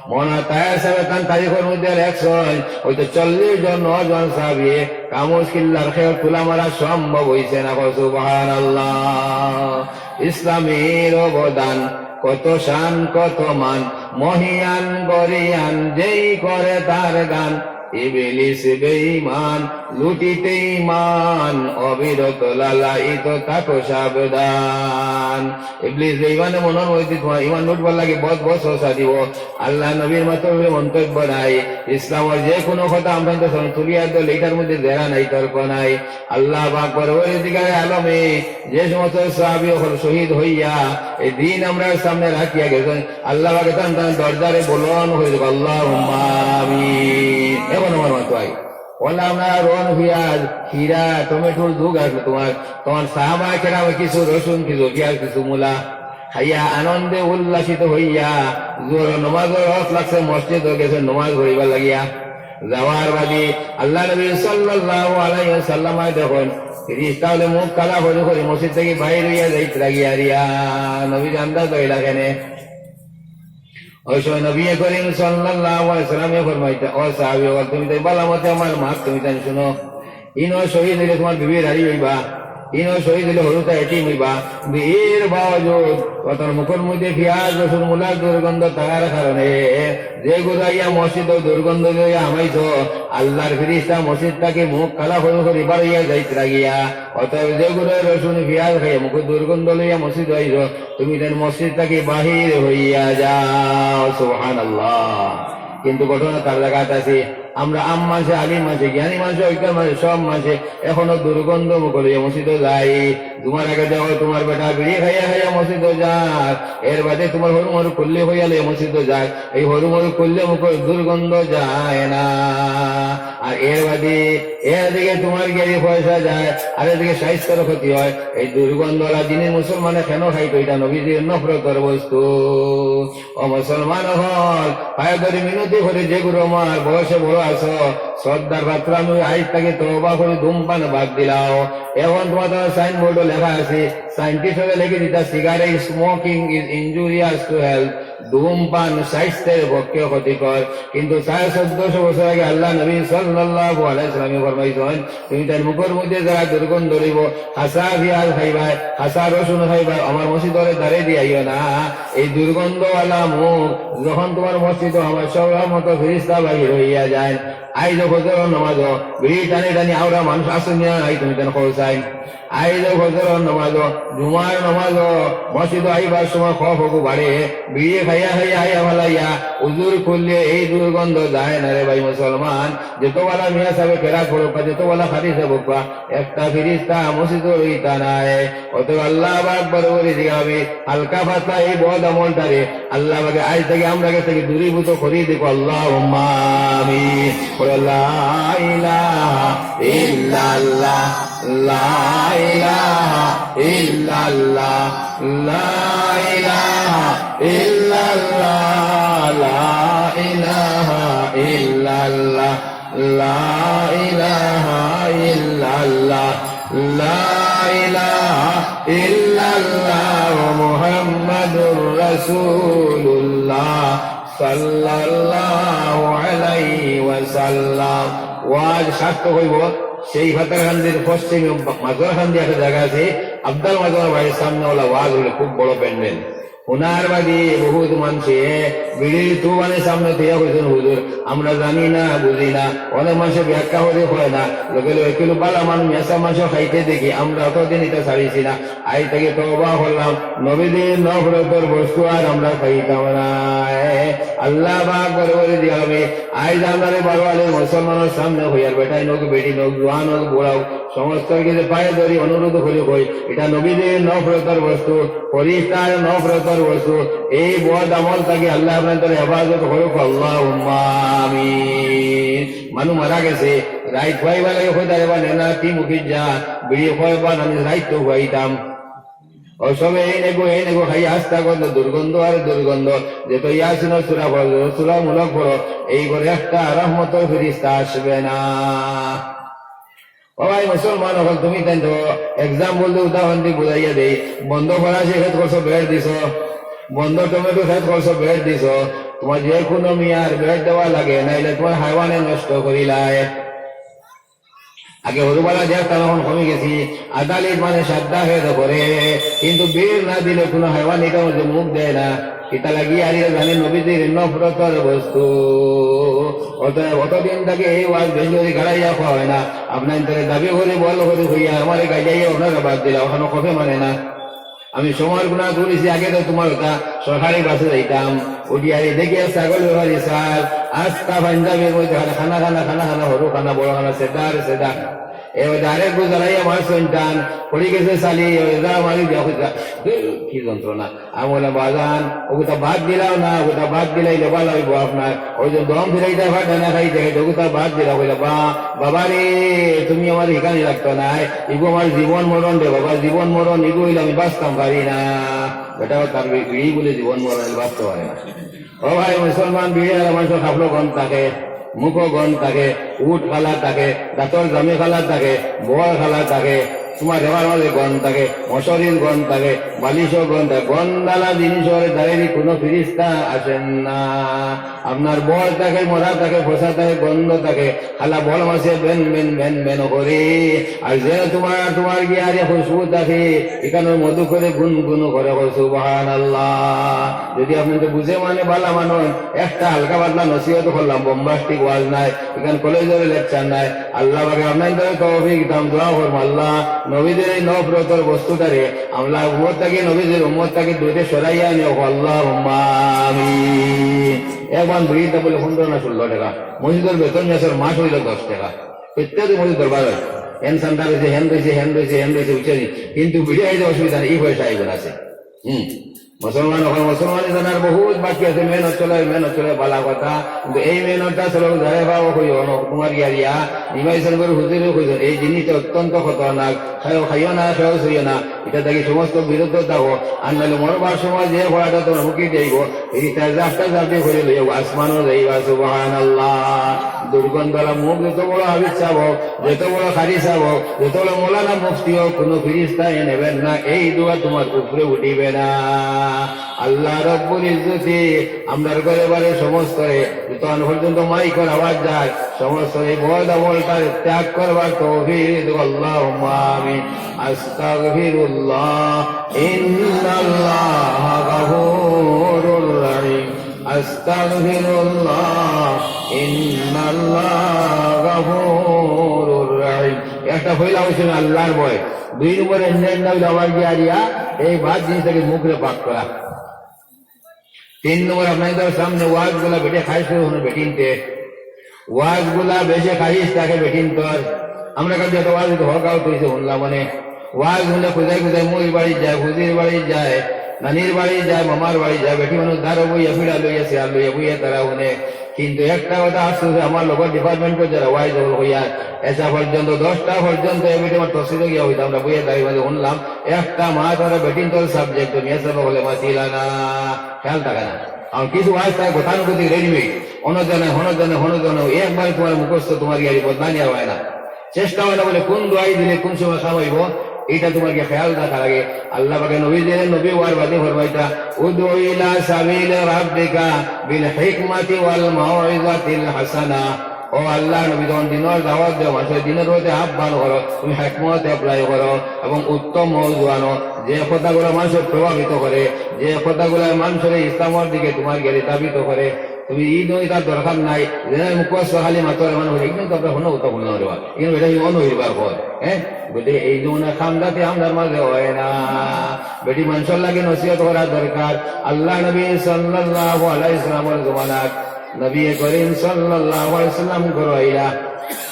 মৌলানা তাহের সাহেব তান তারিখর মধ্যে লেখছইন, অইতো চল্লিশ জন নওজোয়ান সাহাবী কামুজ কিল্লার খেওর তুলা মারা সম্ভব অইছে না। কও সুবহানাল্লাহ। ইসলামের অবদান কত শান কত মান, মহিয়ান গরিয়ান যেই করে তার গান। ইবলিস বেঈমান লুটিতে ইমান, অবিরত লালায়িত থাকো সাবধান। ইবলিস বেঈমানে মনর মধ্যে তুমার ইমান লুটবার লাগি বদ বদ ওয়াসওয়াসা দিবো। আল্লাহ নবীর মাতো মন্তব্য নাই, ইসলামর যে কুনু কথা আমরা তো তুলিয়া দল, ইটার মধ্যে জেরা নাই, তর্ক নাই। আল্লাহ পাক পরওয়ারদিগারে আলমে যে সমস্ত সাহাবী অকল শহীদ হইয়া এই দিন আমরার সামনে রাখিয়া গেছইন, আল্লাহ পাকে তান তান দরজারে বুলন্দ করি দেউক, আল্লাহুম্মা আমিন। এখন আমার মাতো আই। অলা আমরা রন, পিয়াজ, খিরা, টমেটোর যুগ আছে তুমার, তুমার সাহাবা কেরামে কিছু রসুন, কিছু পিয়াজ, কিছু মুলা খাইয়া আনন্দে উল্লাসিত হইয়া জোহরর নমাজর ওয়াক্ত লাগছে, মসজিদো গেছইন নমাজ পড়িবার লাগিয়া। যাওয়ার বাদে আল্লাহ নবী সাল্লাল্লাহু আলাইহি ওয়াসাল্লাম দেখইন, ফিরিস্তা অকলে মুখ কালা করি করি মসজিদ থাকি বাইর অইয়া যাইতরা গিয়া রিয়া। নবীর আন্দাজ অইলা কেনে? ওই সময় নবী করিম সাল্লাল্লাহু আলাইহি ওয়াসাল্লামে ফরমাইতা, "ও সাহাবী অকল, তুমি তাইন ভালা মতে আমার মাত তুমি তাইন হুনো। ইনো শহীদ অইলে তুমার বিবির হারি অইবা, ইনো শহীদ অইলে হুরুতা এতিম অইবা।" কিন্তু এর বাবজুদ অতার মুখর মধ্যে পিয়াজ, রসুন, মুলার দুর্গন্ধ থাকার কারণে যেগুরে আইয়া মসজিদো দুর্গন্ধ লইয়া হামাইছো, আল্লাহর ফিরিস্তা মসজিদ থাকি মুখ কালা করি করি বার অইয়া যাইতরা গিয়া। অতএব যেগুরে রসুন পিয়াজ খাইয়া মুখো দুর্গন্ধ লইয়া মসজিদো আইছো, তুমি তাইন মসজিদ থাকি বাহির হইয়া যাও। সুবহানাল্লাহ। কিন্তু ঘটনা তার জাগাত আছে। আমরা আম মানষে, আলিম মানষে, জ্ঞানী মানষে, অজ্ঞান মানষে, সব মানষে এখনো দুর্গন্ধ মুখো লইয়া মসজিদো যাই। জুমার আগে দেখো তুমার বেটা বিড়ি খাইয়া খাইয়া মসজিদো যার, এর বাদে তুমার হুরু মুরু কুল্লি খাইয়া লইয়া মসজিদো যার, এই হুরু মুরু কুল্লি মুখর দুর্গন্ধ যায় না। আর এর বাদে এদিকে তুমার গেরি পয়সা যায়, আর এদিকে স্বাস্থ্যর ক্ষতি হয়। এই দুর্গন্ধওয়ালা জিনিস মুসলমানে কেনে খাইতো? ইটা নবীজির নফরতর বস্তু। ও মুসলমান অকল, পায়ে ধরি মিনতি করি, যেগুরে আমার বয়সে বড় আছো, শ্রদ্ধার পাত্র, আমি আইজ থাকি তওবা করি ধূমপান বাদ দিলাও। এখন তুমার সাইনবোর্ডো লেখা আছে, scientist অকলে লেখি দিতা, "Cigarette smoking is injurious to health", ধূমপান স্বাস্থ্যের পক্ষে ক্ষতিকর। কিন্তু সাড়ে চোদ্দশো বছর আগে আল্লাহ নবী সাল্লাল্লাহু আলাইহি ওয়াসাল্লামে ফরমাইছইন, তুমি তাইন মুখর মধ্যে যারা দুর্গন্ধ লইবো, হাছা পিয়াজ খাইবায়, হাছা রসুন খাইবায়, আমার মসজিদর দ্বারে দি আইও না। এই দুর্গন্ধওয়ালা মুখ যখন তুমার মসজিদো আমার সব মতো ফিরিস্তা বাহির হইয়া যায়, আইজ ফজরর নমাজো বিড়ি টানি টানি আওরা মানুষ আছইন নি নাই, তুমি তাইন কও চাই। আইজ ফজরর নমাজো, জুমার নমাজো, মসজিদো আইবার সময় খফ অগু বাড়ে, বিড়ি খাইয়া খাইয়া আইয়া ফালাইয়া, উজুর খুললে এই দুর্গন্ধ যায় না রে ভাই মুসলমান। যত বালা মিয়া সাবে কেরাত পড়ুক্কা, যত বালা কারি সাব অউক্কা, একটা ফিরিস্তা মসজিদো রইতা নায়। অতএব আল্লাহ পাক বরাবরই দিকে আমি হালকা পাতলা এই বদ আমলটারে আল্লাহ পাকে আইজ থাকি আমরার গেছ থাকি দূরীভূত করি দিক। আল্লাহুম্মা আমিন। বলো, লা ইলাহা ইল্লাল্লাহ, লা ইলাহা ইল্লাল্লাহ, লা ইলাহা ইল্লাল্লাহ, লা ইলাহা ইল্লাল্লাহ, লা ইলাহা ইল্লাল্লাহ, লা ইলাহা ইল্লাল্লাহ, মুহাম্মাদুর রাসূলুল্লাহ সাল্লাল্লাহু আলাইহি ওয়াসাল্লাম। ওয়াজ সার্থক অইবো। সেই পাথারকান্দির পশ্চিমে মাজরকান্দি একটা জাগা আছে, আব্দুল মাজর বাড়ির সামনে অলা ওয়াজ অইলে খুব বড় প্যান্ডেল। হুনার বাদে বহুত মানষে বিড়ির তুবানে সামনে থইয়া কইছইন, "হুজুর, আমরা জানি না, বুঝি না।" অনেক মানষে ব্যাখ্যা করি কয় না, লগে লগে কিলো বালা মানুষ, মেসা মানষে খাইতে দেখি, আমরা অতদিন ইটা ছাড়ছি না। আইজ থাকি তওবা করলাম, নবীজির নফরতর বস্তু আর আমরা খাইতাম না। আল্লাহ পাক বড় বড় দিয়া আমি আইজ আমরারে বারো আলীর মুসলমানর সামনে কইয়ার, বেটাইন অউক, বেটিন অউক, জোয়ান অউক, বুড়া অউক, সমস্ত কিছু পায়ে ধরি অনুরোধ করি কই, ইটা নবীজির নফরতর বস্তু, ফিরিস্তার নফরতর বস্তু। এই বদ আমল থাকি আল্লাহ আপনারার হেফাজত করুক, আল্লাহুম্মা আমিন। মানুষ মারা গেছে, রাইত খাইবার লাগি কইতা রে বা নেনা, তি মুখি যা, বিড়ি খাইবা না, রাইত তো খাইতাম। ও সবে এই নেগো, এই নেগো, খাই আস্তা গন্ধ, দুর্গন্ধ আর দুর্গন্ধ। যত ইয়াসিনর সূরা পড়ো, যত সূরা মুলক পড়ো, এই ঘরে একটা রহমতর ফিরিস্তা আসবে না। ও ভাই মুসলমান অকল, তুমি তাইন তো example দি, উদাহরণ দি বুঝাইয়া দেই। বন্দ ফরাসি খেত করছো, বেড় দিছো, বন্দ টমেটো খেত করছো, বেড় দিছো, তোমার যে কোনো মিয়ার বেড় দেওয়া লাগে, নাইলে তোমার হাইওয়ানে নষ্ট করিলায়। আগে হুরুবালা দেখতাম, অখন কমি গেছে। আদালিত মানে সাদ্দা খেত করে, কিন্তু বেড় না দিলে কোনো হাইওয়ান ইটার মধ্যে মুখ দেয় না। ইটা লাগি আর ইটা জানে নবীজির নফরতর বস্তু। অত, অতদিন থাকি এই ওয়াজ বেশি করি গাড়াইয়া কওয়া অয় না। আপনারার দাবি করি, বল করি কইয়া আমারে গাইলাইয়া আপনারা বাদ দিলা, অখানো খফে মানে না। আমি সময়ের গুণা করিছি, আগে তো তোমার কথা সরকারি বাসে যাইতাম, উঠিয়া দেখি ছাগল বেপারি স্যার, আস্তা পাঞ্জাবির মধ্যে খালি খানা, খানা, খানা, খানা, হুরু খানা, বড় খানা, সেদার, সেদার। এ ওই আরেক গুজারাই আমার সন্তান, পড়ি গেছে চালি, ওই যা মারি দিয়া কইতা, "ধুর, কি যন্ত্রণা।" আমি বললাম, "বাজান, অগুতা বাদ দিলাও না, অগুতা বাদ দিলাইলে ভালা অইবো আপনার।" ওই যে দম ফিরাইতা পারে না, খাইতে খাইতে অগুতা বাদ দিলা, কইলা, "বা, বাবা রে, তুমি আমার হিকানি রাখতো না, ইগু আমার জীবন মরণ রে বাবা, জীবন মরণ, ইগু অইলে আমি বাঁচতাম পারি না।" বেটা তার বি-, বিড়ি বলে জীবন মরণ, বাঁচতে পারে না। ও ভাই মুসলমান, বিড়ি আর মানুষের খাফলো গন্ধ থাকে, মুখো গন্ধ থাকে, উট খালা থাকে, দাঁতর জামি খালা থাকে, বর খালা থাকে, তোমার রেবার মাঝে গন্ধ থাকে, মশারির গন্ধ থাকে, বালিশও গন্ধ থাকে, গন্ধালা জিনিসর দ্বারে কোনো ফিরিস্তা আসেন না। আপনার বর থাকে, মরা থাকে, ফসা থাকে, গন্ধ থাকে, খালা বল মাছে বেন বেন বেন বেন করে। আর যে তোমার, তোমার গিয়ারে খুশবু থাকে, ইখানর মধু করে গুন গুন করে, কও সুবহানাল্লাহ। যদি আপনে তো বুঝে মানে ভালা মানুষ, একটা হালকা পাতলা নসিহত করলাম, bombastic ওয়াজ নায়, ইখান কলেজর lecture নায়। আল্লাহ পাকে আপনারারে তৌফিক দান, দোয়া করমু আল্লাহ, নবীজির এই নফরতর বস্তুটারে আমরার উম্মত থাকি, নবীজির উম্মত থাকি দূরে সরাইয়া নিও, আল্লাহুম্মা আমিন। একবার বিড়ির দাম বলে পনেরো না ষোলো টাকা, মসজিদর বেতন মাসর মাস অইলো দশ টাকা, প্রত্যেক মসজিদ দরবার অয়, হ্যান্ড সেন্টার রইছে, হ্যান্ড রইছে, হ্যান্ড রইছে, হ্যান্ড রইছে, বুঝছইন নি? কিন্তু বিড়ি খাইতে অসুবিধা নাই, এই পয়সা আইবো না আছে। হুম, মুসলমান অকল, মুসলমানি জানার বহুত বাকি আছে, মেহনত চলে, মেহনত চলে, ভালা কথা, কিন্তু এই মেহনতটা চলে, যারে পাও কইও, অনো তোমার ইয়ারিয়া, ইমাম হোসেন করে হুজুরে কইছইন, এই জিনিসটা অত্যন্ত খতরনাক, খাইও, খাইও না, খাইও, ছুইও না, ইটা থাকি সমস্ত বিরত থাকো, আর নাইলে মরবার সময় যে পড়াটা তোর মুখে যাইবো, ফিরিস্তায় জাপটা জাপটি করি লইয়া আসমানো যাইবা, সুবহানাল্লাহ। দুর্গন্ধওয়ালা মুখ যত বড় হাফিজ সাব অউক, যত বড় কারি সাব অউক, যত বড় মৌলানা মুফতি অউক, কোনো ফিরিস্তায় নেবেন না, এই দোয়া তোমার উপরে উঠিবে না। আল্লাহ রব্বুল ইজ্জতে আমরার ঘরে বারে সমস্তরে, যতক্ষণ পর্যন্ত মাইকর আওয়াজ যায়, সমস্তরে বদ আমলটা ত্যাগ করবার তৌফিক দেও, আল্লাহুম্মা আমিন। আস্তাগফিরুল্লাহ, ইন্নাল্লাহা গাফুরুর রহিম। আস্তাগফিরুল্লাহ, ইন্নাল্লাহা গাফুরুর রহিম। একটা পয়লা অইছে আল্লাহর ভয়, দুই নম্বরে এমনি এমনি অইলো আবার গিয়া আরিয়া এই বাদ জিনিস থাকি মুখরে পাক করা। তিন নম্বর, আপনারার সামনে ওয়াজগুলা বেটে খাইছে, হুনো বেটিন্তে। ওয়াজগুলা বেশি খাইছ থাকে বেটিন্তর। আমরা কাছে যত ওয়াজ হক আউট অইছে হুনলাম মানে। ওয়াজ হুনলে খুজাই খুজাই মুইর বাড়ি যায়, ফুজির বাড়ি যায়, নানির বাড়ি যায়, মামার বাড়ি যায়, বেটি মানুষ দাঁড়ো বইয়া, ফিড়া লইয়া, চেয়ার লইয়া বইয়া তারা হুনে। কিন্তু একটা কথা আফসোস, আমার লগর ডিপার্টমেন্টর যারা ওয়াইজ অকল অইয়া, এসা পর্যন্ত, দশটা পর্যন্ত এ বেটি আমার তফসিরো গিয়া অইতাম, আমরা বইয়া দাঁড়িয়ে মাঝে হুনলাম, একটা মাত আমরা বেটিন্তর সাবজেক্ট নিয়া সব হলে মাতিলা না, খেয়াল থাকে না। আর কিছু ওয়াজ থাকে গতানুগতিক রেডিমেড, অনজনে, হনজনে, হনজনে, একবারে তোমার মুখস্থ তোমার ইয়ারি বদনানি আর অয় না। চেষ্টা অয় না বলে কোন দোয়াই দিলে কোন সময় খাওয়াইবো, এটা তোমার গিয়া খেয়াল রাখা লাগে। আল্লাহ পাকে নবীজিরে নবী অওয়ার বাদে ফরমাইতা, "উদউ ইলা সাবিলি রাব্বিকা বিল হিকমাতি ওয়াল মাউইজাতিল হাসানা।" ও আল্লাহ নবী, যখন দ্বীনর দাওয়াত দেও, মানুষরে দ্বীনর প্রতি আহ্বান করো, তুমি হিকমত অ্যাপ্লাই করো এবং উত্তম মওজু আনো। যে কথাগুলা মানষরে প্রভাবিত করে, যে কথাগুলা মানষরে ইসলামর দিকে তুমার গেলে ধাবিত করে, তুমি ইনো ইতার দরকার নাই। যে মুখস্থ খালি মাতর এমন করে, ইনো তো আমরা হুনো উতা হুনো রে বা, ইনো বেটা ই অনো হইবার পর, হ্যাঁ? গতিকে এই ধরনের কাম যাতে আমরার মাঝে হয় না। বেটি মানষর লাগি নসিহত করা দরকার। আল্লার নবী সাল্লাল্লাহু আলাইহি ওয়াসাল্লামর জমানাত নবী করিম সাল্লাল্লাহু আলাইহি ওয়াসাল্লাম ঘরো আইলা,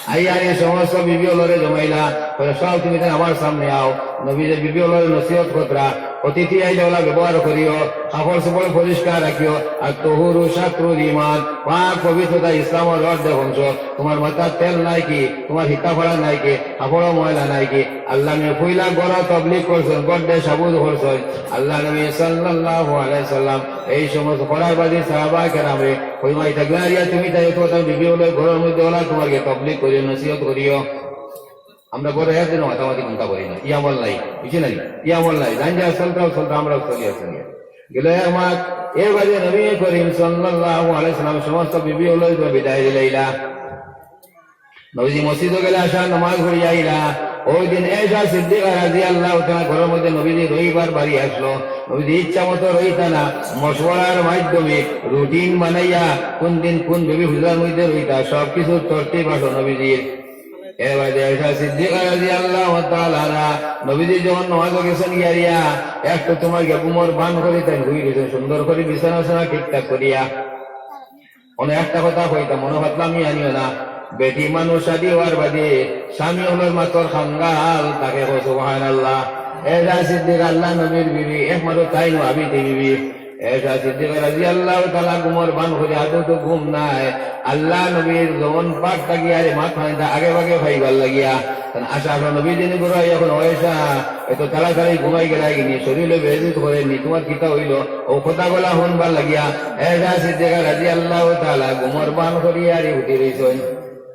আইয়া এই সমস্ত বিবি অকলরে জমাইলা, কইলা, "সব তুমি তাই আমার সামনে আও।" নবীজি বিবি অকলরে নসিহত করতরা, "অতিথি আইলে অলা ব্যবহার করিও, কাপড় চোপড় পরিষ্কার রাখিও, আর তহুরু শাতরুল ঈমান, পাক পবিত্রতা ইসলামর অর্ধেক অংশ। তুমার মাথাত তেল নাই কি? তুমার হিতা ফাড়া নাই কি? কাপড় ময়লা নাই কি?" আল্লার নবী পয়লা ঘরো তবলিগ করছইন, ঘররে সাবুদ করছইন। আল্লার নবী সাল্লাল্লাহু আলাইহি ওয়াসাল্লাম এই সমস্ত করার বাদে সাহাবা কেরামরে কইমা ইতা গারিয়া তুমি তাই তো তার বিবি অকলর ঘরর মধ্যে অলা তুমার গিয়া তবলিগ করিও, নসিহত করিও। আমরা ঘরো একদিনও মাতামাতি কুন্তা করি না, ই আমল নাই, বুঝছি না নি? ই আমল নাই, জান যা চলতাও চলতা, আমরাও চলিয়া চলিয়া। গেল এক মাস, এর বাদে নবী করিম সাল্লাল্লাহু আলাইহি ওয়াসাল্লাম সমস্ত বিবি অকলরে বিদায় দিলাইলা। নবীজি মসজিদো গেলা, আশার নামাজ পড়িয়া আইলা। ওই দিন আয়েশা সিদ্দিকা রাদিয়াল্লাহু তাআলা ঘরর মধ্যে নবীজি রইবার বাড়ি আসলো। নবীজি ইচ্ছা মতো রইতা না, মশওয়ারার মাধ্যমে রুটিন বানাইয়া কোন দিন কোন বিবি হুজরার মধ্যে রইতা, সব কিছুর তরতিব আসলো নবীজির। এর বাদে আয়েশা সিদ্দিকা রাদিয়াল্লাহু তাআলা আনহা নবীজি যখন নামাজো গেছইন গিয়া, একটু তুমার গিয়া ঘুমর ভান করি তাইন হুই গেছইন, সুন্দর করি বিছানা উছানা ঠিকঠাক করিয়া। অনো একটা কথা কইতাম, মনো পাতলামি আনিও না। বেটি মানুষ শাদি অওয়ার বাদে স্বামী অকলর মাতর খাঙ্গাল থাকে, কও সুবহানাল্লাহ। আয়েশা সিদ্দিকা আল্লার নবীর বিবি, একমাত্র তাইন ভাবিতে বিবি। আয়েশা সিদ্দিকা রাদিয়াল্লাহু তাআলা ঘুমর ভান করি, আদৌ তো ঘুম নাই। আল্লার নবীর জবান পাক থাকি আরে মাত খানিতা আগে ভাগে পাইবার লাগিয়া। কারণ আশা আশা নবী দিন ঘরো আইয়া কইন, "ও আয়েশা, এত তাড়াতাড়ি ঘুমাই গেলায় গি নি, শরীরে বেজিত করে নি, তুমার কিতা অইলো?" অউ কথাগুলা হুনবার লাগিয়া আয়েশা সিদ্দিকা রাদিয়াল্লাহু তাআলা ঘুমর ভান করিয়া আরি উঠি রইছইন।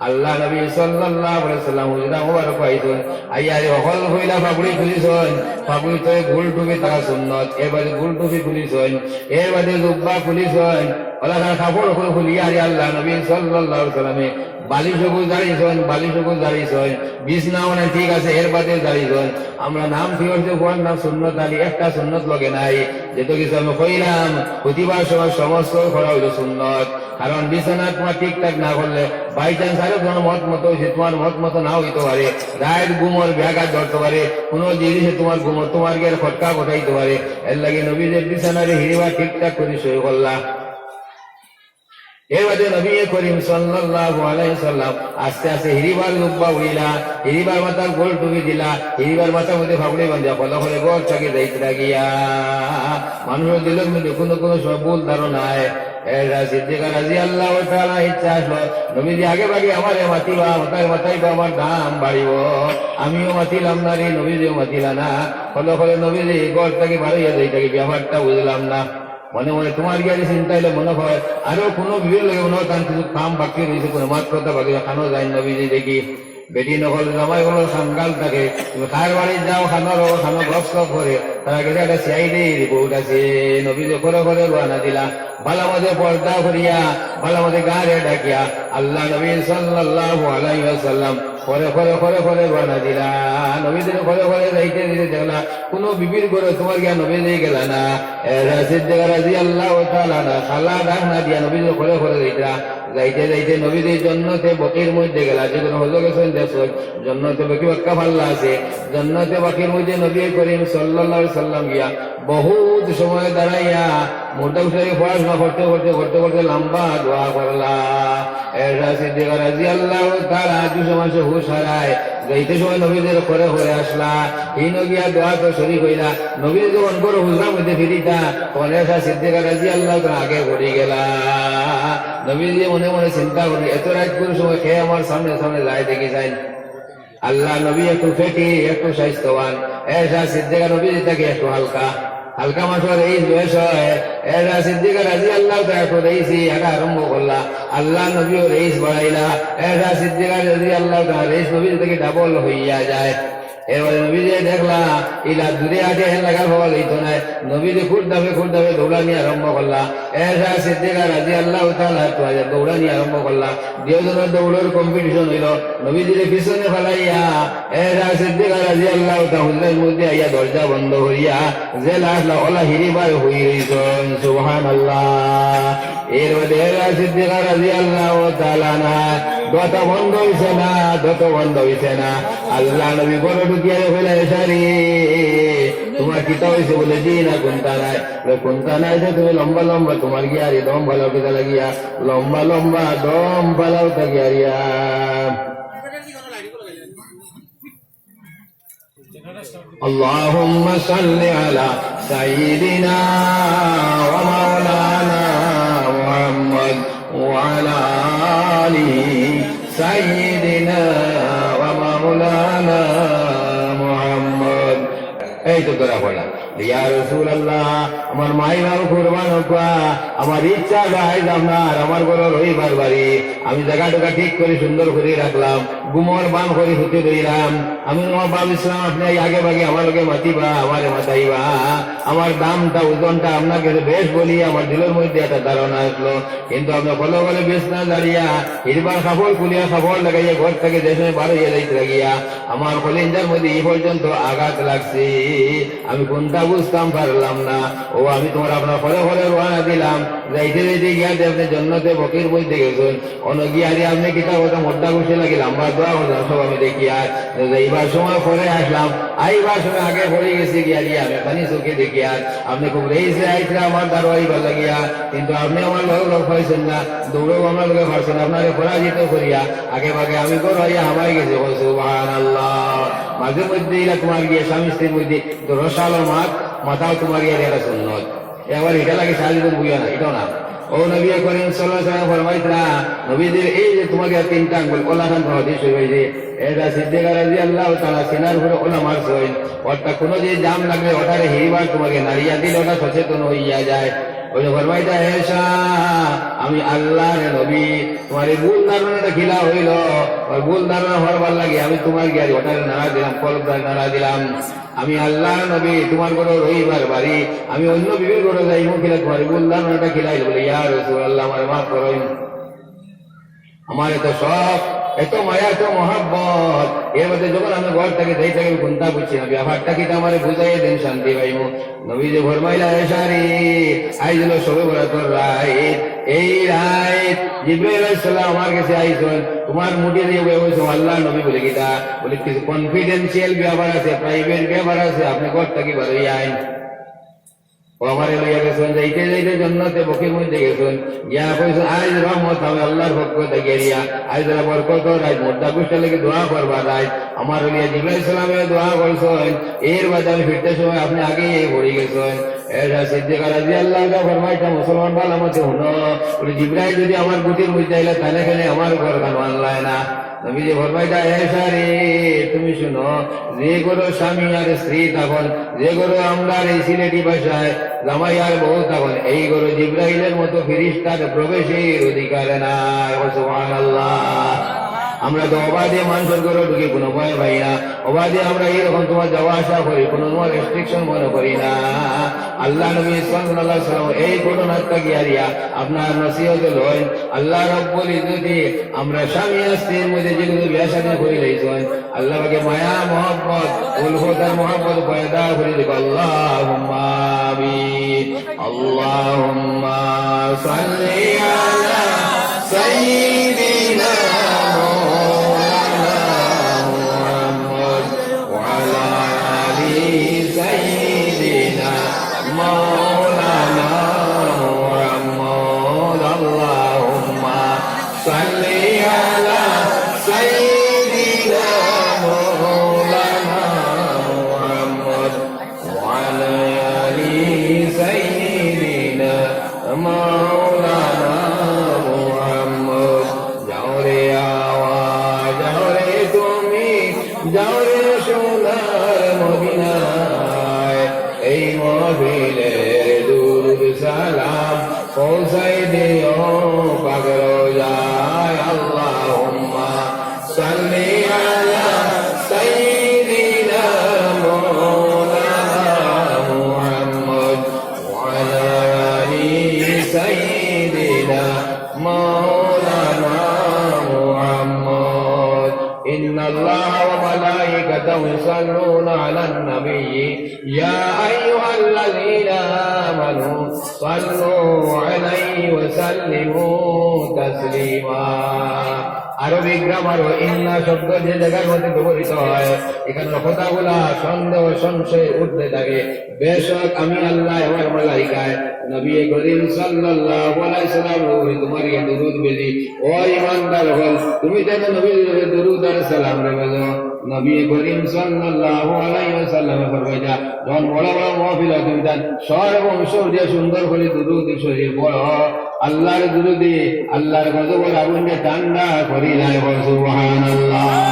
আল্লার নবী সাল্লাল্লাহু আলাইহি ওয়াসাল্লাম হুজরা মুবারক আইছইন, আইয়া আরি হকল পয়লা পাগড়ি খুলিছইন, পাগড়ি তো গুল টুপি থাকা সুন্নত, এর বাদে গুল টুপি খুলিছইন, এর বাদে জুব্বা খুলিছইন, অলা তান কাপড় অকল খুলিয়া আরি আল্লার নবী সাল্লাল্লাহু আলাইহি ওয়াসাল্লামে বালিশ অকল ঝাড়িছইন, বালিশ অকল ঝাড়িছইন, বিছনা অনে ঠিক আছে, এর বাদে ঝাড়িছইন। আমরা নাম থুইয়া অইছে, হুয়ার নাম সুন্নত আলী, একটা সুন্নত লগে নাই। যেত কিছু আমি কইলাম, খুতিবার সময় সমস্ত করা অইলো সুন্নত। কারণ বিছনা তুমার ঠিকঠাক না করলে, by chance আরো তুমার মত মতো অইছে, তুমার মত মতো না অইতো পারে, রাইত ঘুমর ব্যাঘাত ধরতো পারে, কুনু জিনিসে তুমার ঘুমো তুমার গিয়ার খটকা ঘটাইতো পারে। এরলাগি নবীজিয়ে বিছনারে হিরিবার ঠিকঠাক করি সই করলা। এর বাদে নবী করিম সাল্লাল্লাহু আলাইহি ওয়াসাল্লাম আস্তে আস্তে হিরিবার জুব্বা উড়িলা, হিরিবার মাথার গোল টুপি দিলা, হিরিবার মাথার মধ্যে পাগড়ি বান্ধিয়া খলো খলো ঘর থাকি যাইতরা গিয়া। মানষর দিলর মধ্যে কুনু কুনু সময় ভুল ধারণা আয়। আয়েশা সিদ্দিকা রাদিয়াল্লাহু তাআলা ইচ্ছা আসলো, নবীজি আগে ভাগে আমারে মাতিবা, মাতায় মাতাইবা, আমার দাম বাড়িবো। আমিও মাতিলাম না রে, নবীজিও মাতিলা না। খলো খলো নবীজি ঘর থাকি বারইয়া যাইতরা গি, ব্যাপারটা বুঝলাম না। মনে মনে তুমার গিয়ারি চিন্তা অইলে মনো অয়, আরো কুনু বিবির লগে মনো অয় তান কিছু কাম বাকি রইছে, কুনু মাত কথা বাকি, খানো যাইন নবীজি দেখি। বেটি অকল জামাই অকলর খাঙ্গাল থাকে, তুমি কার বাড়িত যাও, খানো রও, খানো গপসপ করে, তারা গেছে একটা CID report আছে, নবীজি খরে খরে রওয়ানা দিলা, ভালা মতো পর্দা করিয়া, ভালা মতো গাঁরে ডাকিয়া, আল্লার নবী সাল্লাল্লাহু আলাইহি ওয়াসাল্লাম খরে খরে খরে খরে রওয়ানা দিলা। নবীজিরে খরে খরে যাইতে যাইতে দেখলা, কুনু বিবির ঘরো তুমার গিয়া নবীজি গেলা না। আয়েশা সিদ্দিকা রাদিয়াল্লাহু তাআলা আনহা খালা ডাক না দিয়া নবীজিরে খরে খরে যাইতরা। যাইতে যাইতে নবীজি জন্নতে বকির মধ্যে গেলা, যেদিন হজো গেছইন দেখছইন, জন্নতে বকি বাক্কা পাল্লা আছে। জন্নতে বকির মধ্যে নবী করিম সাল্লাল্লাহু আলাইহি ওয়াসাল্লাম গিয়া বহুত সময় দাঁড়াইয়া মুর্দা উঠাইয়া পড়াশোনা করতে করতে করতে করতে লম্বা দোয়া করলা। আয়েশা সিদ্দিকা রাদিয়াল্লাহু তাআলা আনহা দুশো মাসে হুশ হারায়, যাইতে সময় নবীজির খরে খরে আসলা, হিনো গিয়া দোয়াত শরিক অইলা। নবীজি যখন ঘরো হুজরার মধ্যে ফিরিতা, তখন আয়েশা সিদ্দিকা রাদিয়াল্লাহু তাআলা আগে পড়ি গেলা। নবীজি মনে মনে চিন্তা করইন, এত রাইত কুন সময় কে আমার সামনে সামনে যায় দেখি যাইন। আল্লার নবী একটু ফেটি, একটু স্বাস্থ্যবান। আয়েশা সিদ্দিকা নবীজি থাকি একটু হালকা, হালকা মানষর রেইস বেশ অয়। আয়েশা সিদ্দিকা রাদিয়াল্লাহু তাআলা একটু রেইসি হাঁটা আরম্ভ করলা। আল্লার নবীও রেইস বাড়াইলা। আয়েশা সিদ্দিকা রাদিয়াল্লাহু তাআলা রেইস নবীজি থাকি double অইয়া যায়। এরপরে নবীজি দেখলা, ইলা দূরে আগে হেন লাগা পাওয়া যাইতো নায়। নবীজি খুব দাপে খুব দাপে দৌড়ানি আরম্ভ করলা। এসা সিদ্দিকা রাদিয়াল্লাহু তাআলা আনহা দৌড়ানি আরম্ভ করলা। দুইজনর দৌড়র competition অইলো। নবীজিরে পিছনে ফালাইয়া, এসা সিদ্দিকা রাদিয়াল্লাহু তাআলা হুজরার মধ্যে আইয়া দরজা বন্ধ করিয়া, যে লাশ লা-, অলা হিরিবার হুই রইছইন। সুবহানাল্লাহ। এরপরে এসা সিদ্দিকা রাদিয়াল্লাহু তাআলা আনহা, দত বন্ধ অইছে না, দত বন্ধ অইছে না। আল্লার নবী ঘরো ঢুকিয়া কইলা, "এসারে, তুমার কিতা অইছে?" বলে, "জি না, কুন্তা নাই।" বলে, "কুন্তা নাই যে তুমি লম্বা লম্বা তুমার গিয়ারি দম ফালাও কিতা লাগিয়া? লম্বা লম্বা দম ফালাও তা গিয়ারিয়া।" اللهم صل على سيدنا ومولانا محمد وعلى آل سيدنا ومولانا محمد। এই তো ধরা পড়লা। ইয়া রাসূলুল্লাহ, আমার মাই বাবা কুরবান অউক্কা, আমার ইচ্ছা আইজ আপনার, আমার ঘরো রইবার বাড়ি, আমি জাগা টুকা ঠিক করি সুন্দর করি রাখলাম, ঘুমর বান করি হুতি ধরলাম। আমি আমার বাপ ইসলাম, আপনে আগে ভাগে আমার লগে মাতিবা, আমারে মাতাইবা, আমার দামটা, ওজনটা আপনার গেছে বেশ বলি আমার দিলর মধ্যে একটা ধারণা আইলো। কিন্তু আপনে কলে কলে বিছনা ঝাড়িয়া, হিরবার কাপড় খুলিয়া, কাপড় লাগাইয়া ঘর থাকি যে সময় বার অইয়া যাইতে লাগিয়া, আমার কলিজার মধ্যে ই পর্যন্ত আঘাত লাগছে, আমি কুন্তা বুঝতাম পারলাম না। ও, আমি তুমার আপনার কলে কলে রওয়ানা দিলাম, যাইতে যাইতে গিয়া যে আপনে জন্নতে বকির মধ্যে গেছইন, অনো গিয়ারি আপনে কিতা কথা মোটা গুছে লাগি লম্বা দোয়া করছইন, সব আমি দেখিয়ার। যাইবার সময় পরে আসলাম, আইবার সময় আগে পড়ি গেছি গিয়ারি, আমি খানি চোখে দেখিয়ার। আপনে খুব রেইসে আইছলা আমার দারো আইবার লাগিয়া, কিন্তু আপনে আমার লগে লগ পাইছইন না, দৌড়েও আমার লগে পারছইন না, আপনারে পরাজিত করিয়া আগে ভাগে আমি ঘরো আইয়া হামাই গেছি। কও সুবহানাল্লাহ। মাঝে মধ্যে ইলা তুমার গিয়া স্বামী স্ত্রীর মধ্যে তো রসালো মাত, মাতাও তুমার গিয়া একটা সুন্নত। এবার ইটা লাগে সারা জীবন বুঝিও না, ইটাও না। ও নবী করিম সাল্লাল্লাহু আলাইহি ওয়াসাল্লাম ফরমাইতরা, নবীজির এই যে তুমার গিয়া তিনটা আঙ্গুল, অলাখান হাদিস অইছে, এসা সিদ্দিকা রাদিয়াল্লাহু তাআলা সিনার উপরে অলা মারছইন, অর্থাৎ কুনু যে জাম লাগলে অটারে হিরিবার তুমার গিয়া নাড়িয়া দিলে অটা সচেতন অইয়া যায়। অউ যে ফরমাইতরা, এসা, আমি আল্লার নবী, তুমার ই ভুল ধারণাটা কিলা অইলো, অউ ভুল ধারণা হরবার লাগি আমি তুমার গিয়ারি অটারে নাড়া দিলাম, কলবটারে নাড়া দিলাম। আমি আল্লার নবী, তুমার ঘরো রইবার বাড়ি, আমি অইন্য বিবির ঘরো যাইমু কিলা, তুমার ই ভুল ধারণাটা কিলা অইলো? বলে, ইয়া রাসূলুল্লাহ, আমারে মাফ করইন। আমার এত শখ, এত মায়া, এত মহব্বত, এর মধ্যে যখন আমি ঘর থাকি যাইতে থাকি কুন্তা বুঝছি না, ব্যাপারটা কিতা আমারে বুঝাইয়া দেইন, শান্তি পাইমু। নবীজি ফরমাইলা, এসারে, আইজ অইলো শবে বরাতর রাইত, এই রাইত জিব্রাইল আলাইহিস সালাম আমার গেছে আইছইন, তুমার মুঠি দিয়া বইয়া কইছইন, আল্লার নবী। বলে, কিতা? বলে, কিছু confidential ব্যাপার আছে, private ব্যাপার আছে, আপনে ঘর থাকি বার অইয়া আইন। ও আমারে লইয়া গেছইন, যাইতে যাইতে জন্নতে বকির মধ্যে গেছইন, গিয়া কইছইন, আইজ রহমত আমি আল্লার পক্ষ থাকি দিয়া, আইজ অলা বরকতর রাইত, মুর্দা গুষ্টা লাগি দোয়া করবার রাইত, আমারে লইয়া জিব্রাইল সালামে দোয়া করছইন, এর বাদে আমি ফিরতে সময় আপনে আগেই পড়ি গেছইন। এসা সিদ্দিকা রাদিয়াল্লাহু তাআলা ফরমাইতরা, মুসলমান ভালা মতে হুনো, বলে, জিব্রাইল যদি আমার গুটির মধ্যে আইলা, তাইলে কেনে আমার ঘরখান আনলায় না? নবীজি ফরমাইতরা, এসারে, তুমি হুনো, যে ঘরো স্বামী আর স্ত্রী থাকইন, যে ঘরো আমরার এই সিলেটি ভাষায় জামাই আর বউ থাকইন, এই ঘরো জিব্রাইলর মতো ফিরিস্তার প্রবেশর অধিকার নাই। সুবহানাল্লাহ। আমরা তো অবাধে মানষর ঘরো ঢুকি, কুনু ভয় পাই না। অবাধে আমরা এইরকম তুমার যাওয়া আসা করি, কুনু তুমার restriction মনে করি না। আল্লার নবী সাল্লাল্লাহু আলাইহি ওয়াসাল্লাম এই ঘটনাটা গিয়া দিয়া আপনার নসিহত লইন। আল্লাহ রাব্বুল ইজ্জতে আমরা স্বামী আর স্ত্রীর মধ্যে যেগুলো বিয়া শাদী করি লাইছইন, আল্লাহ পাকে মায়া মহব্বত, উলফত আর মহব্বত পয়দা করি দেউক। আল্লাহুম্মা আমিন। اللهم صل على سيدنا مولانا محمد وعلى آل سيدنا مولانا محمد. اللهم صل على سيدنا مولانا محمد وعلى آل سيدنا مولانا محمد. যাও রে আওয়াজ, যাও রে তুমি, যাও রে সোনার মদিনায়। এই মাহফিলের দুরুদ সালাম পৌঁছাই দিও পাক রওজায়। اللهم صل على سيدنا إن الله وملائكته يصلون على النبي يا أيها الذين آمنوا صلوا عليه وسلموا تسليما। আরবি গ্রামারও ইন্না শব্দ যে জায়গার মধ্যে ব্যবহৃত হয়, এখানর কথাগুলা সন্দেহ সংশয়ের ঊর্ধ্বে থাকে। বেশক আমি আল্লাহ আমার মালাইকায় নবী করিম সাল্লাল্লাহু আলাইহি সাল্লামর উপরে তোমার ইয়া দুরুদ বেজি। ও ইমানদার অকল, তুমি যেন নবীর উপরে দুরুদ আর সালাম রে বেজো। নবী করিম সাল্লাল্লাহু আলাইহি ওয়াসাল্লামে ফরমাইতা, যখন বড় বড় মাহফিল হয়, তুমি তার স্বর এবং সুর দিয়া সুন্দর করি দুরুদ শরীফ পড়ো। আল্লাহর দুরুদে আল্লাহর গজবর আগুনরে ঠান্ডা করি যায়। বল সুবহানাল্লাহ।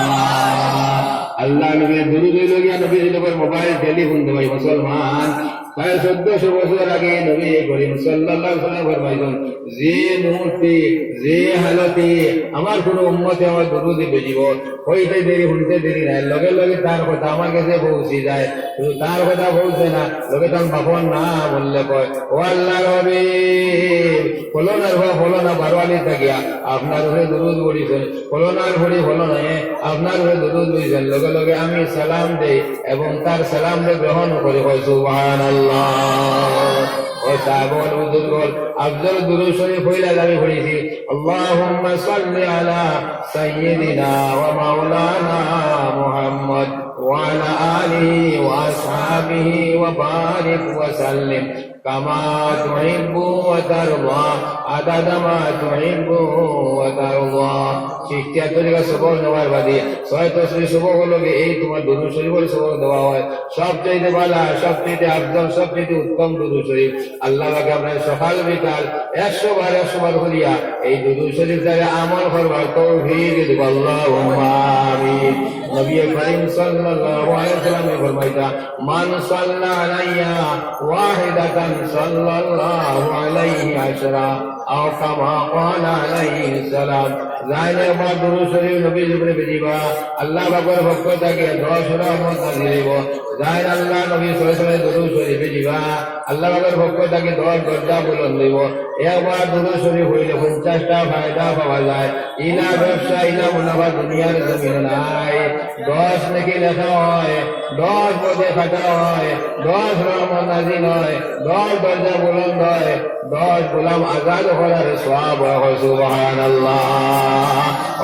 আল্লাহর নবীর দুরুদ অইলো গিয়া নবীর লগর মোবাইল টেলিফোন দেওয়াই মুসলমান। প্রায় চোদ্দশো বছর আগে নবী করিম সাল্লাল্লাহু আলাইহি ওয়াসাল্লাম ফরমাইছইন, যে মুহূর্তে, যে হালতে আমার কোনো উম্মতে আমার দুরুদ বেজিব, কইতে দেরি, হুনতে দেরি নাই, লগে লগে তার কথা আমার গেছে পৌঁছি যায়। শুধু তার কথা পৌঁছে না, লগে তার বাপর নাম উল্লেখ হয়, "ও আল্লাহর হাবিব, ফলনার বাপ ফলনা বারোয়ালি থাকিয়া আপনার উপরে দুরুদ পড়িছইন, ফলনার ফুড়ি ফলনায় আপনার উপরে দুরুদ পড়িছইন।" লগে লগে আমি সালাম দেই এবং তার সালামরে গ্রহণ করি। কই সুবহানাল্লাহ। ও সাহাবা অকল, বুজুর্গ অকল, আফজল দুরুদ শরীফ পয়লা আমি পড়ছি, اللهم صل على سيدنا ومولانا محمد وعلى آله وأصحابه وبارك وسلم كما تحب وترضى عدد ما تحب وترضى। চিশতিয়া তরিকার সবক নেওয়ার বাদে ছয় তসবিহ সবকর লগে এই তোমার দুরুদ শরীফর সবক দেওয়া হয়। সবচাইতে ভালা, সবচাইতে আফজল, সবচাইতে উত্তম দুরুদ শরীফ। আল্লাহ পাকে আমরারে সকাল বিকাল একশো বার, একশো বার করিয়া এই দুরুদ শরীফ দ্বারা আমল করবার তৌফিক দিবা। আল্লাহুম্মা আমিন। নবী করিম সাল্লাল্লাহু আলাইহি ওয়াসাল্লামে ফরমাইতা, من صلى علي واحدة صلى الله عليه عشرا أو كما قال عليه السلام। যাইন একবার দুরুদ শরীফ নবীর উপরে বেজিবা, আল্লাহ পাকর পক্ষ থাকি দশ রহমত নাজিল অইবো। যাইন আল্লাহ নবী সাল্লাল্লাহু আলাইহি ওয়াসাল্লামর দুরুদ শরীফ বেজিবা, আল্লাহ পাকর পক্ষ থাকি দশ দরজা বুলন্দ অইবো। একবার দুরুদ শরীফ পড়লে পঞ্চাশটা ফায়দা পাওয়া যায়। ইলা ব্যবসা, ইলা মুনাফা দুনিয়ার জমিনো নাই। দশ নেকি লেখা হয়, দশ পদে কাটা হয়, দশ রহমত নাজিল হয়, দশ দরজা বুলন্দ হয়, দশ গোলাম আজাদ করার সওয়াব হয়। সুবহানাল্লাহ।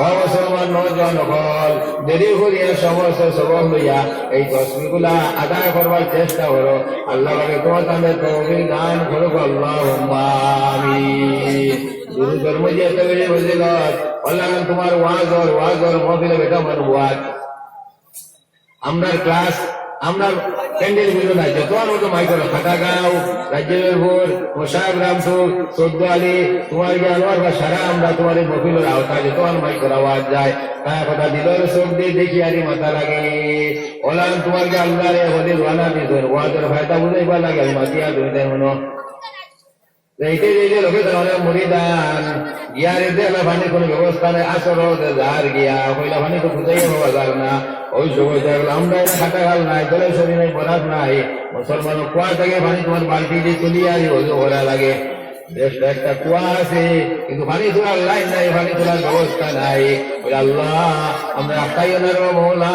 ও মুসলমান নওজোয়ান অকল, দেরি করিয়া সময় নষ্ট করিয়া এই তসবিহগুলা আদায় করবার চেষ্টা করো। আল্লাহ পাকে তোমার তাদের তৌফিক দান করুক। আল্লাহুম্মা আমিন। দুরুদর মধ্যে এত বেশি ফজিলত, অলাখান তোমার ওয়াজর, ওয়াজর মাহফিলো বেটা মানুষ বওয়াত। আমরার ক্লাস, আমরার ক্যান্ডেল মিলো না, যত আর মতো মাইক করো, খাটাগাঁও, রাজ্যপুর, মোশাররফপুর, চৌদ্দ আলী, তোমার গিয়া আনোয়ার বা সারা আমরা তোমার এই মাহফিলর আওতায় যত আর মাইক করা ওয়াজ যায়, তাই কথা দিলর চোখ দিয়া দেখি আরি মাতা লাগে। অলাখান তোমার গিয়া আল্লাহরে হলি রওয়ানা দিছইন, ওয়াজর ফায়দা বুঝাইবার লাগি আমি মাতিয়া তুমি তাই মনো। যাইতে যাইতে লগে তার মুরিদান গিয়া রে দেখলা পানির কোনো ব্যবস্থা নাই, আসর অইতে যার গিয়া, কইলা পানি তো খুঁজাইয়া পাওয়া যার না। ওই সময় দেখলা আমরা এনে খাটাগাল নাই, জলেশ্বরী নাই, বরাক নাই, মুসলমান কুয়া থাকি পানি তোমার বালতি দিয়া তুলিয়া আরি অজু করা লাগে। বেশ একটা কুয়া আছে, কিন্তু পানি তোলার লাইন নাই, পানি তোলার ব্যবস্থা নাই। বলে, "আল্লাহ, আমরা আটকাইও না রে মৌলা।"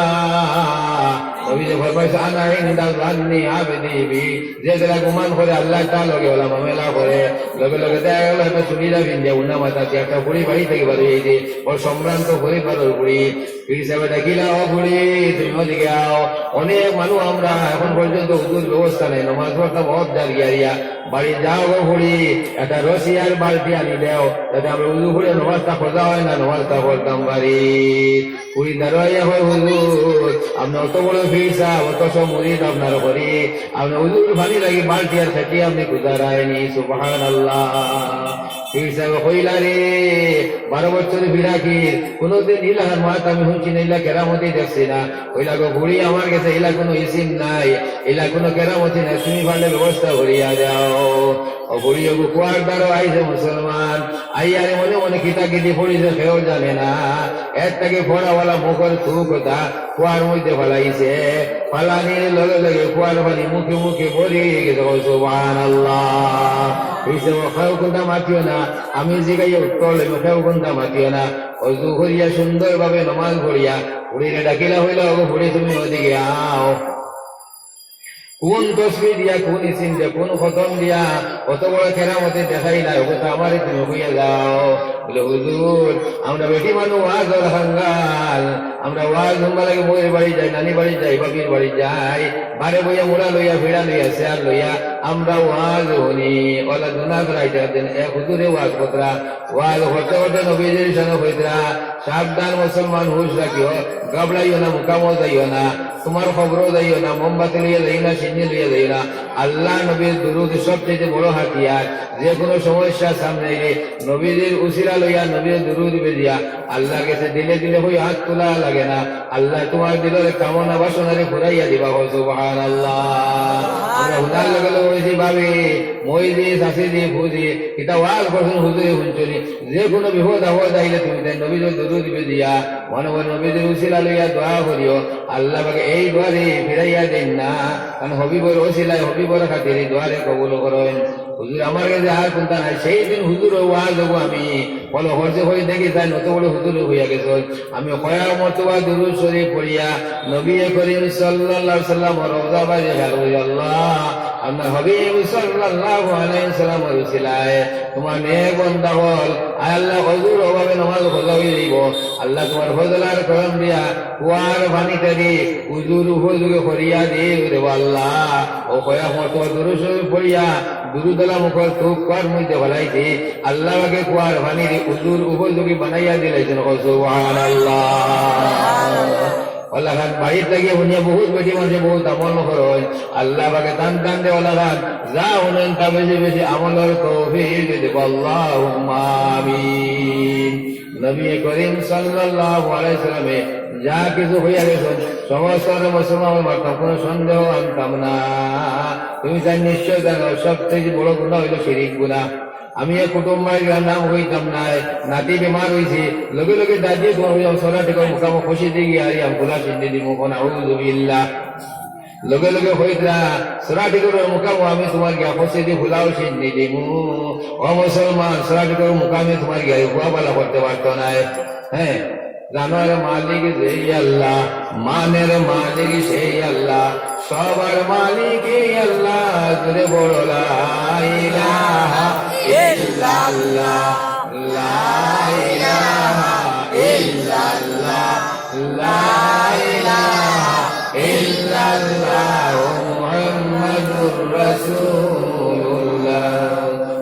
নবীজি ফরমাইছে, "আনা ইনদা জান্নি আবদি বি।" যে যেলা গুমান করে আল্লাহ তার লগে অলা মামলা করে, লগে লগে দেখা গেল একটা চুড়িদার পিন্দিয়া উনা মাথা দিয়া একটা ফুড়ি বাড়ি থাকি বার অইছে, ও সম্ভ্রান্ত পরিবারর ফুড়ি। পীর সাহেবে ডাকিলা, "ও ফুড়ি, তুমি ওদিকে আও।" অনেক মানুষ আমরা এখন পর্যন্ত উজুর ব্যবস্থা নাই, নমাজ পড়তাম অত জার গিয়া রিয়া। বাড়ি যাও গো ফুড়ি, একটা রশি আর বালতি আনি দেও, যাতে আমরা উজু করে নমাজটা কাজা হয় না, নমাজটা পড়তাম পারি। ফুড়ি দাঁড়াইয়া কয়, "হুজুর, আপনি অত বড় পীর সাহেব, অত সব মুরিদ আপনার করি, আপনি উজুর পানি লাগি বালতি আর খেতে আপনি খুঁজা রায়নি।" সুবহানাল্লাহ। পীর সাহেব কইলা, "রে, বারো বছর ফিরাকির, কোনোদিন ইলাখান মাত আমি শুনছি না, ইলা কেরামতি দেখছি না।" কইলা, "গো ফুড়ি, আমার গেছে ইলা কোনো ইসিম নাই, ইলা কোনো কেরামতি নাই, তুমি পারলে ব্যবস্থা করিয়া দাও।" ও ফুড়ি, ওগু কুয়ার ধারো আইছে মুসলমান, আইয়ারে মনে মনে কিতা কিতি পড়িছে কেউ জানে না। এর থাকি পড়াওয়ালা মুখর থুক ওতা কুয়ার মধ্যে ফালাইছে, ফালানির লগে লগে কুয়ার পানি মুখে মুখে ভরি গেছে। কও সুবহানাল্লাহ। অইছে, ও কেউ কুন্তা মাতিও না, আমি জিগাইয়া উত্তর লইমু, কেউ কুন্তা মাতিও না। অজু করিয়া সুন্দরভাবে নমাজ পড়িয়া ফুড়িরে ডাকিলা, কইলা, ওগো ফুড়ি, তুমি ওদিকে আও। কুন তসবি দিয়া, কুন ইসিম দিয়া, কুন খতম দিয়া অত বড় কেরামতি দেখাইলা, ওগু তো আমারে তুমি কইয়া যাও। বলে, হুজুর, আমরা বেটি মানুষ ওয়াজর কাঙ্গাল, আমরা ওয়াজ হুনবার লাগি বউর বাড়ি যাই, নানি বাড়ি যাই, বাবির বাড়ি যাই, বারে বইয়া মুড়া লইয়া, ফিড়া লইয়া, চেয়ার লইয়া আমরা ওয়াজ হুনি। অলা দুনা করাইতে দিন এক হুজুরে ওয়াজ করতরা, ওয়াজ করতে করতে নবীজির শানে কইতরা, সাবধান মুসলমান, হুশ রাখিও, গাবড়াইও না, মুকামো যাইও না, তুমার কবরো যাইও না, মোমবাতি লইয়া যাইও না, শিন্নি লইয়া যাইও না। আল্লার নবীর দুরুদ সবচেয়ে বড় হাতিয়ার। যে কোনো সমস্যা সামনে আইলে নবীজির উসিলা লইয়া, নবীর দুরুদ বেজিয়া আল্লার গেছে দিলে দিলে কই হাত তুলা লাগে না। আল্লায় তুমার দিলর কামনা বাসনারে ফুরাইয়া দিবা। কও সুবহানাল্লাহ। আমরা হুনার লগে লগে কইছি, ভাবি, মইজি, চাচিজি, ফুজি, কিতা ওয়াজ করছইন হুজুরে হুনছইন নি? যে কোনো বিপদ আপদ আইলে তুমি তাইন নবীর দুরুদ বেজিয়া, মনে মনে নবীজির উসিলা লইয়া দোয়া করিও। আল্লা পাকে এই দোয়ারে ফিরাইয়া দেইন না, কারণ হবিবর উসিলায়, হবিবর খাতিরে দোয়ারে কবুল করইন। হুজুর, আমার গেছে আর কুন্তা নাই। সেই দিন হুজুরর ওয়াজ অগু আমি ফলো করছি, কই দেখি তাইন অত বড় হুজুর অইয়া গেছইন। আমি কয়েক মর্তবা দুরুদ শরিফ পড়িয়া নবী করিম সাল্লাল্লাহু আলাইহি ওয়াসাল্লামর রওজা বাড়ি আর কই, আল্লা, আপনার হবিব সাল্লাল্লাহু আলাইহি ওয়াসাল্লামর উসিলায় তুমার নেক বান্দা অকল, আয় আল্লা, অজুর অভাবে নমাজ কাজা অইযাইবো। আল্লা, তুমার ফজল আর করম দিয়া কুয়ার পানিটারে অজুর উপযোগী করিয়া দেও রে আল্লা। ও কয়েক মর্তবা দুরুদ শরিফ পড়িয়া দুরুদ আলা মুখর থুক কুয়ার মধ্যে ফালাইছি। আল্লা পাকে কুয়ার পানিরে অজুর উপযোগী বানাইয়া দিলাইছইন। কও সুবহানাল্লাহ। অলাখান বাড়িত লাগিয়া হুনিয়া বহুত বেটি মানষে বহুত আমল করইন। আল্লা পাকে তান তানরে অলাখান যা হুনইন তা বেশি বেশি আমলর তৌফিক দেইন। আল্লাহুম্মা আমিন। নবী করিম সাল্লাল্লাহু আলাইহি ওয়াসাল্লামে যা কিছু কইয়া গেছইন, সমস্ত মুসলমানর মাথাত কোনো সন্দেহ আনতাম না। তুমি তা নিশ্চয় জানো, সবচেয়ে বড় গুনা অইলো শিরিক গুনা। আমি এক কুটুম্বায় গেলাম, নাম কইতাম নায়, নাতি বেমার অইছে, লগে লগে দাদিয়ে তুমার অইলাম, সরা টিকর মুকামো খুশি দি গিয়া আরিয়াম, গুলা শিন্নি দিমু, কোন আউযুবিল্লাহ। লগে লগে কইতরা, সরা টিকর মুকামো আমি তুমার গিয়া খুশি দি ফুলাও শিন্নি দিমু। ও মুসলমান, সরা টিকর মুকামে তুমার গিয়া ফুয়া বালা করতে পারতো নায়। হ্যাঁ, জানার মালিক যেই আল্লা, মানের মালিক সেই আল্লা, সবার মালিক এই আল্লা। জোরে বলো, লা ইলাহা ইল্লাল্লাহ, লা ইলাহা ইল্লাল্লাহ, লা ইলাহা ইল্লাল্লাহ, মুহাম্মাদুর রাসূলুল্লাহ।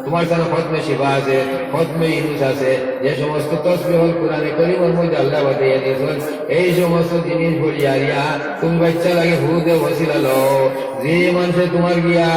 তুমার জানো খতমে শিফা আছে, খতমে ইউনুস আছে, যে সমস্ত তসবিহ অকল কুরআনে করিমর মধ্যে আল্লায় বাতাইয়া দিছইন, এই সমস্ত জিনিস পড়িয়া আরিয়া তুমি বাইচ্চা লাগি ফু দেও, উসিলা লও। যে মানষে তুমার গিয়া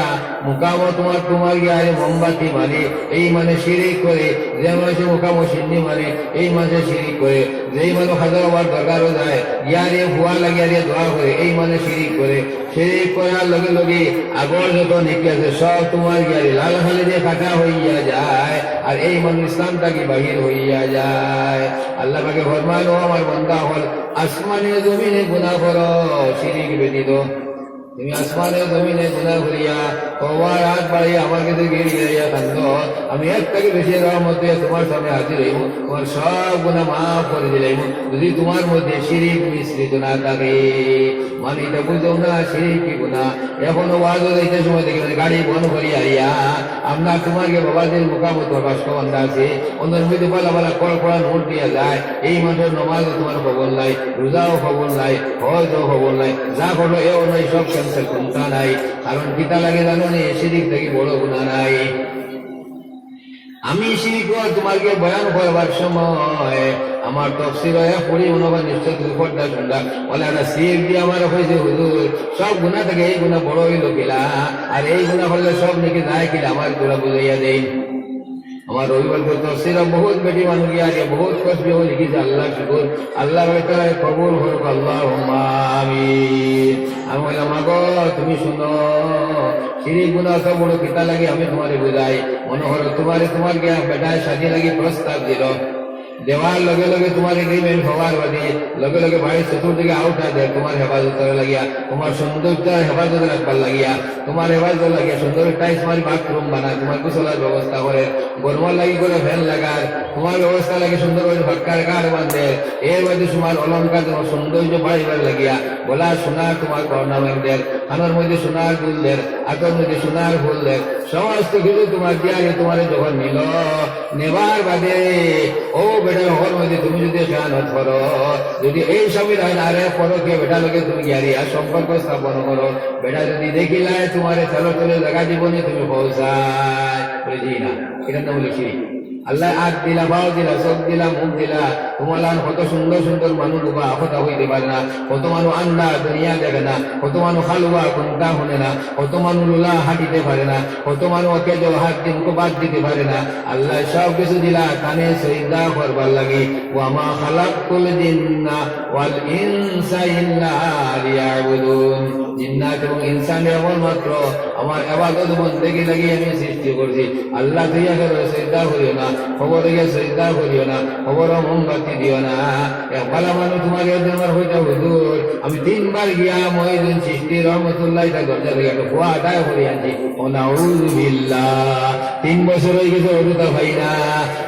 মুকামো তুমার, তুমার গিয়া আরে মোমবাতি মারে, এই মানে শিরিক করে। যে মানষে মুকামো শিন্নি মারে, এই মানে শিরিক করে। যেই মানে খাজা বাবার দরবারো যায়, গিয়া রে ফুয়া লাগিয়া রে দোয়া করে, এই মানে শিরিক করে। শিরিক করার লগে লগে আগর যত নেকি আছে সব তুমার গিয়া রে লাল খালি দিয়া কাটা অইয়া যায়, আর এই মানুষ ইসলাম থাকি বাহির অইয়া যায়। আল্লাহ পাকে ফরমান, ও আমার বান্দা অকল, আসমানে জমিনে গুনা করো, শিরিক ব্যতীত। তুমি আসমানে জমিনে গুনা করিয়া, তওবার হাত বাড়াইয়া আমার গেছে গিড়গিড়াইয়া কান্দো, আমি এর থাকি বেশি রহমত দিয়া তুমার সামনে হাজির অইমু, তুমার সব গুনা মাফ করি দিলাইমু, যদি তুমার মধ্যে শিরিক মিশ্রিত না থাকে। মানে, ইটা বুঝো না, শিরিক কি গুনা? এখনো ওয়াজো যাইতে সময় দেখি, মানে, গাড়ি বন্ধ করি আইয়া, আমরা তুমার গিয়া বাবাজির মুকামো বাক্স বান্ধা আছে, অন্যর মধ্যে বালা বালা কড়কড়া নোট দিয়া যায়, এই মানষর নমাজও তুমার কবুল নাই, রোজাও কবুল নাই, হজও কবুল নাই, যা করলো এও নাই, সব cancel, কুন্তা নাই। কারণ কিতা লাগে জানো নি? শিরিক থাকি বড় গুনা নাই। আমি শিরিকর তুমার গিয়া বয়ান করবার সময় আমার তফসিরো এক ফুড়ি মনে অয় নিশ্চয় তুমি পর্দা শুনলা, বলে, একটা শিরিক দিয়া আমার কইছে হুজুর, সব গুনা থাকি এই গুনা বড় অইলো কিলা, আর এই গুনা করলে সব নেকি যায় কিলা, আমার তোরা বুঝাইয়া দেইন। আমার রবিবার তো তফসিরো বহুত বেটি মানুষ গিয়া আগে বহুত তসবিহ অকল লিখিছে, আল্লাহ শুকুর, আল্লাহ তাআলা কবুল করুক, আল্লাহুম্মা আমিন। বলে, "মাগো, তুমি শুনো, শিরিক গুনাহ অত বড় কিতা লাগি আমি তুমারে বুঝাই।" মনো করো তুমারে তুমার গিয়া বেটায় শাদি লাগি প্রস্তাব দিল, দেওয়ার লগে লগে তুমার agreement হওয়ার বাদে লগে লগে বাড়ির চতুর্দিকে আউটা দেয় তুমার হেফাজতর লাগিয়া, তুমার সৌন্দর্য হেফাজত রাখবার লাগিয়া, তুমার হেফাজত লাগিয়া সুন্দর tiles মারি bathroom বানায়, তুমার গোসলর ব্যবস্থা করে, গরমর লাগি করে fan লাগার, তুমার ব্যবস্থা লাগি সুন্দর করি ফাক্কার গাড় বান্ধে, এর বাদে তুমার অলংকার, তুমার সৌন্দর্য বাড়িবার লাগিয়া, গলা সোনার তুমার ornament দের, কানর মধ্যে সোনার দুল দের, আতর মধ্যে সোনার ফুল দের, সমস্ত কিছু তুমার দিয়া তুমারে যখন নিল, নেবার বাদে, ও বেটার হকর মধ্যে তুমি যদি খেয়ানত করো, যদি এই স্বামীর আইন আরে পরকে বেটা লগে তুমি গিয়ারি আর সম্পর্ক স্থাপন করো, বেটা যদি দেখিলায় তুমারে চালো চলে জাগা জীবনে তুমি পৌঁছায়। বলে, "জি না, এটার নাম হলো শিরিক।" আল্লায় আত দিলা, পাও দিলা, চোখ দিলা, মুখ দিলা, তুমার লাখান কত সুন্দর সুন্দর মানুষ উবা, কথা কইতে পারে না, কত মানুষ আন্দা, দুনিয়া দেখে না, কত মানুষ হালুয়া, কুন্তা হুনে না, কত মানুষ লুলা, হাঁটিতে পারে না, কত মানুষ অকেজো, হাত দিন কো বাদ দিতে পারে না। আল্লায় সব কিছু দিলা, তানে সইজদা করবার লাগি। "ওয়া মা খালাকতুল জিন্না ওয়াল ইনসা ইল্লা লিয়াবুদুন।" জিন্নাত এবং ইনসান কেবলমাত্র আমার ইবাদত বন্দেগি লাগি আমি সৃষ্টি করছি। আল্লাহ তুই আগে সইজদা করিও না, কবরে গিয়া সইজদা করিও না, কবরো মোমবাতি দিও না। এক বালা মানুষ তুমার গেছে আমার কইতা, "হুজুর, আমি তিনবার গিয়া মহিউদ্দিন চিশতি রহমতুল্লাহ তার দরজা থেকে একটা দোয়া আদায় করি আনছি।" ও নাউজুবিল্লাহ, তিন বছর হয়ে গেছে, অজুতা পাই না।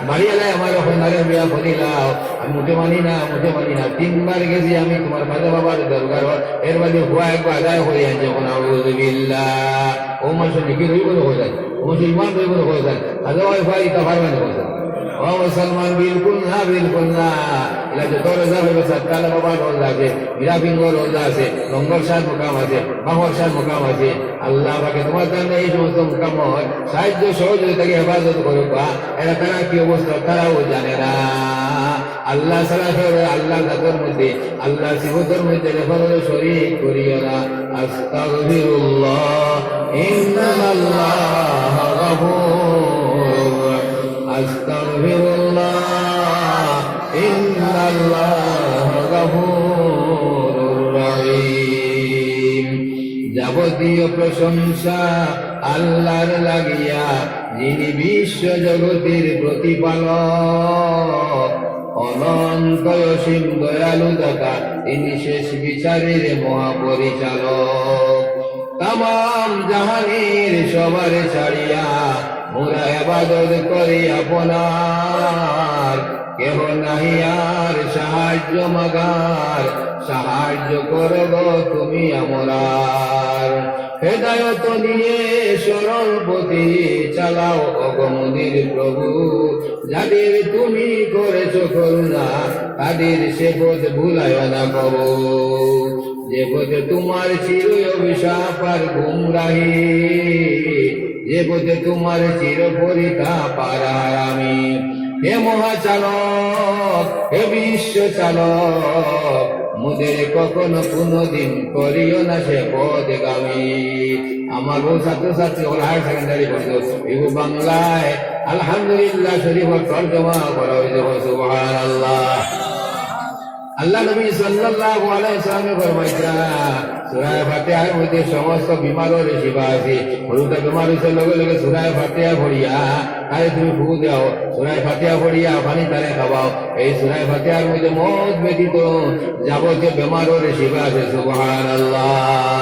বাড়ি এলাই আমার এখন আরে বিয়া করিলাও। আমি মুখে মানি না, মুখে মানি না। তিনবার গেছি আমি তুমার খাজা বাবার দরবার, এর বাদে দোয়া একবার আদায় করি আনছি। এখন নাউজুবিল্লাহ। ও মানুষ নাকি রইব না কোথায়? ও মানুষ ইমান রইব না কোথায়? খাজা বাবা ভাই, ইটা পারবে না কোথায়? ও মুসলমান, বিলকুল না, বিলকুল না। ইলা যে তোর রোজা হইবে, সাতকালা বাবার রোজা আছে, মীরাপিঙ্গর রোজা আছে, লঙ্গর শাহর মুকাম আছে, বাহর শাহর মুকাম আছে। আল্লাহ পাকে তুমার জন্য এই সমস্ত মুকাম হয়, সাহায্য সহযোগিতাকে হেফাজত করুক। বা এরা তারা কি অবস্থা, তারাও জানে না। আল্লাহ ছাড়া কেউ আল্লাহর জাতর মধ্যে, আল্লাহর সিফতর মধ্যে কেউরে শরীক করিও না। আস্তাগফিরুল্লাহ, ইন্নাল্লাহা গাফুর। আস্তাগফিরুল্লাহ, ইন্নাল্লাহা গাফুরুর রহিম। যাবতীয় প্রশংসা আল্লাহর লাগিয়া, যিনি বিশ্ব জগতের প্রতিপালক, অনন্ত অসীম দয়ালু দাতা, তিনি শেষ বিচারের মহাপরিচালক। তামাম জাহানের সবার ছাড়িয়া, মোরা ইবাদত করি আপনার। কেহ নাহি আর সাহায্য মাগার, সাহায্য করো গো তুমি আমরার। হেদায়ত দিয়ে সরল পথে চালাও ওগো মোদের প্রভু, যাদের তুমি করেছো করুণা, তাদের সে পথ ভুলায় না কবু। যে পথে তোমার চির অভিশাপ আর গুমরাহি, যে পথে তোমার চির পরিতাপ আর হারামি। হে মহাচালক, হে বিশ্ব চালক, মোদের কখনো কোনোদিন করিও না সে পথগামী। আমার বউ ছাত্রছাত্রী অকল হায়ার সেকেন্ডারি পড়তো, এগু বাংলায় আলহামদুলিল্লাহ শরীফর তর্জমা করা হয়েছে, সুবহানাল্লাহ। আল্লাহ নবী সাল্লাল্লাহু আলাইহি ওয়াসাল্লামে ফরমাইতরা, সূরা ফাতিহার মধ্যে সমস্ত বিমারর শিফা আছে। হুরুতা বিমার হইছে লগে লগে সূরা ফাতিহা পড়িয়া, তারে তুমি ফু দাও, সূরা ফাতিহা পড়িয়া পানি তারে খাওয়াও। এই সূরা ফাতিহার মধ্যে মদ ব্যতীত যাবতীয় বিমারর শিফা আছে। সুবহানাল্লাহ।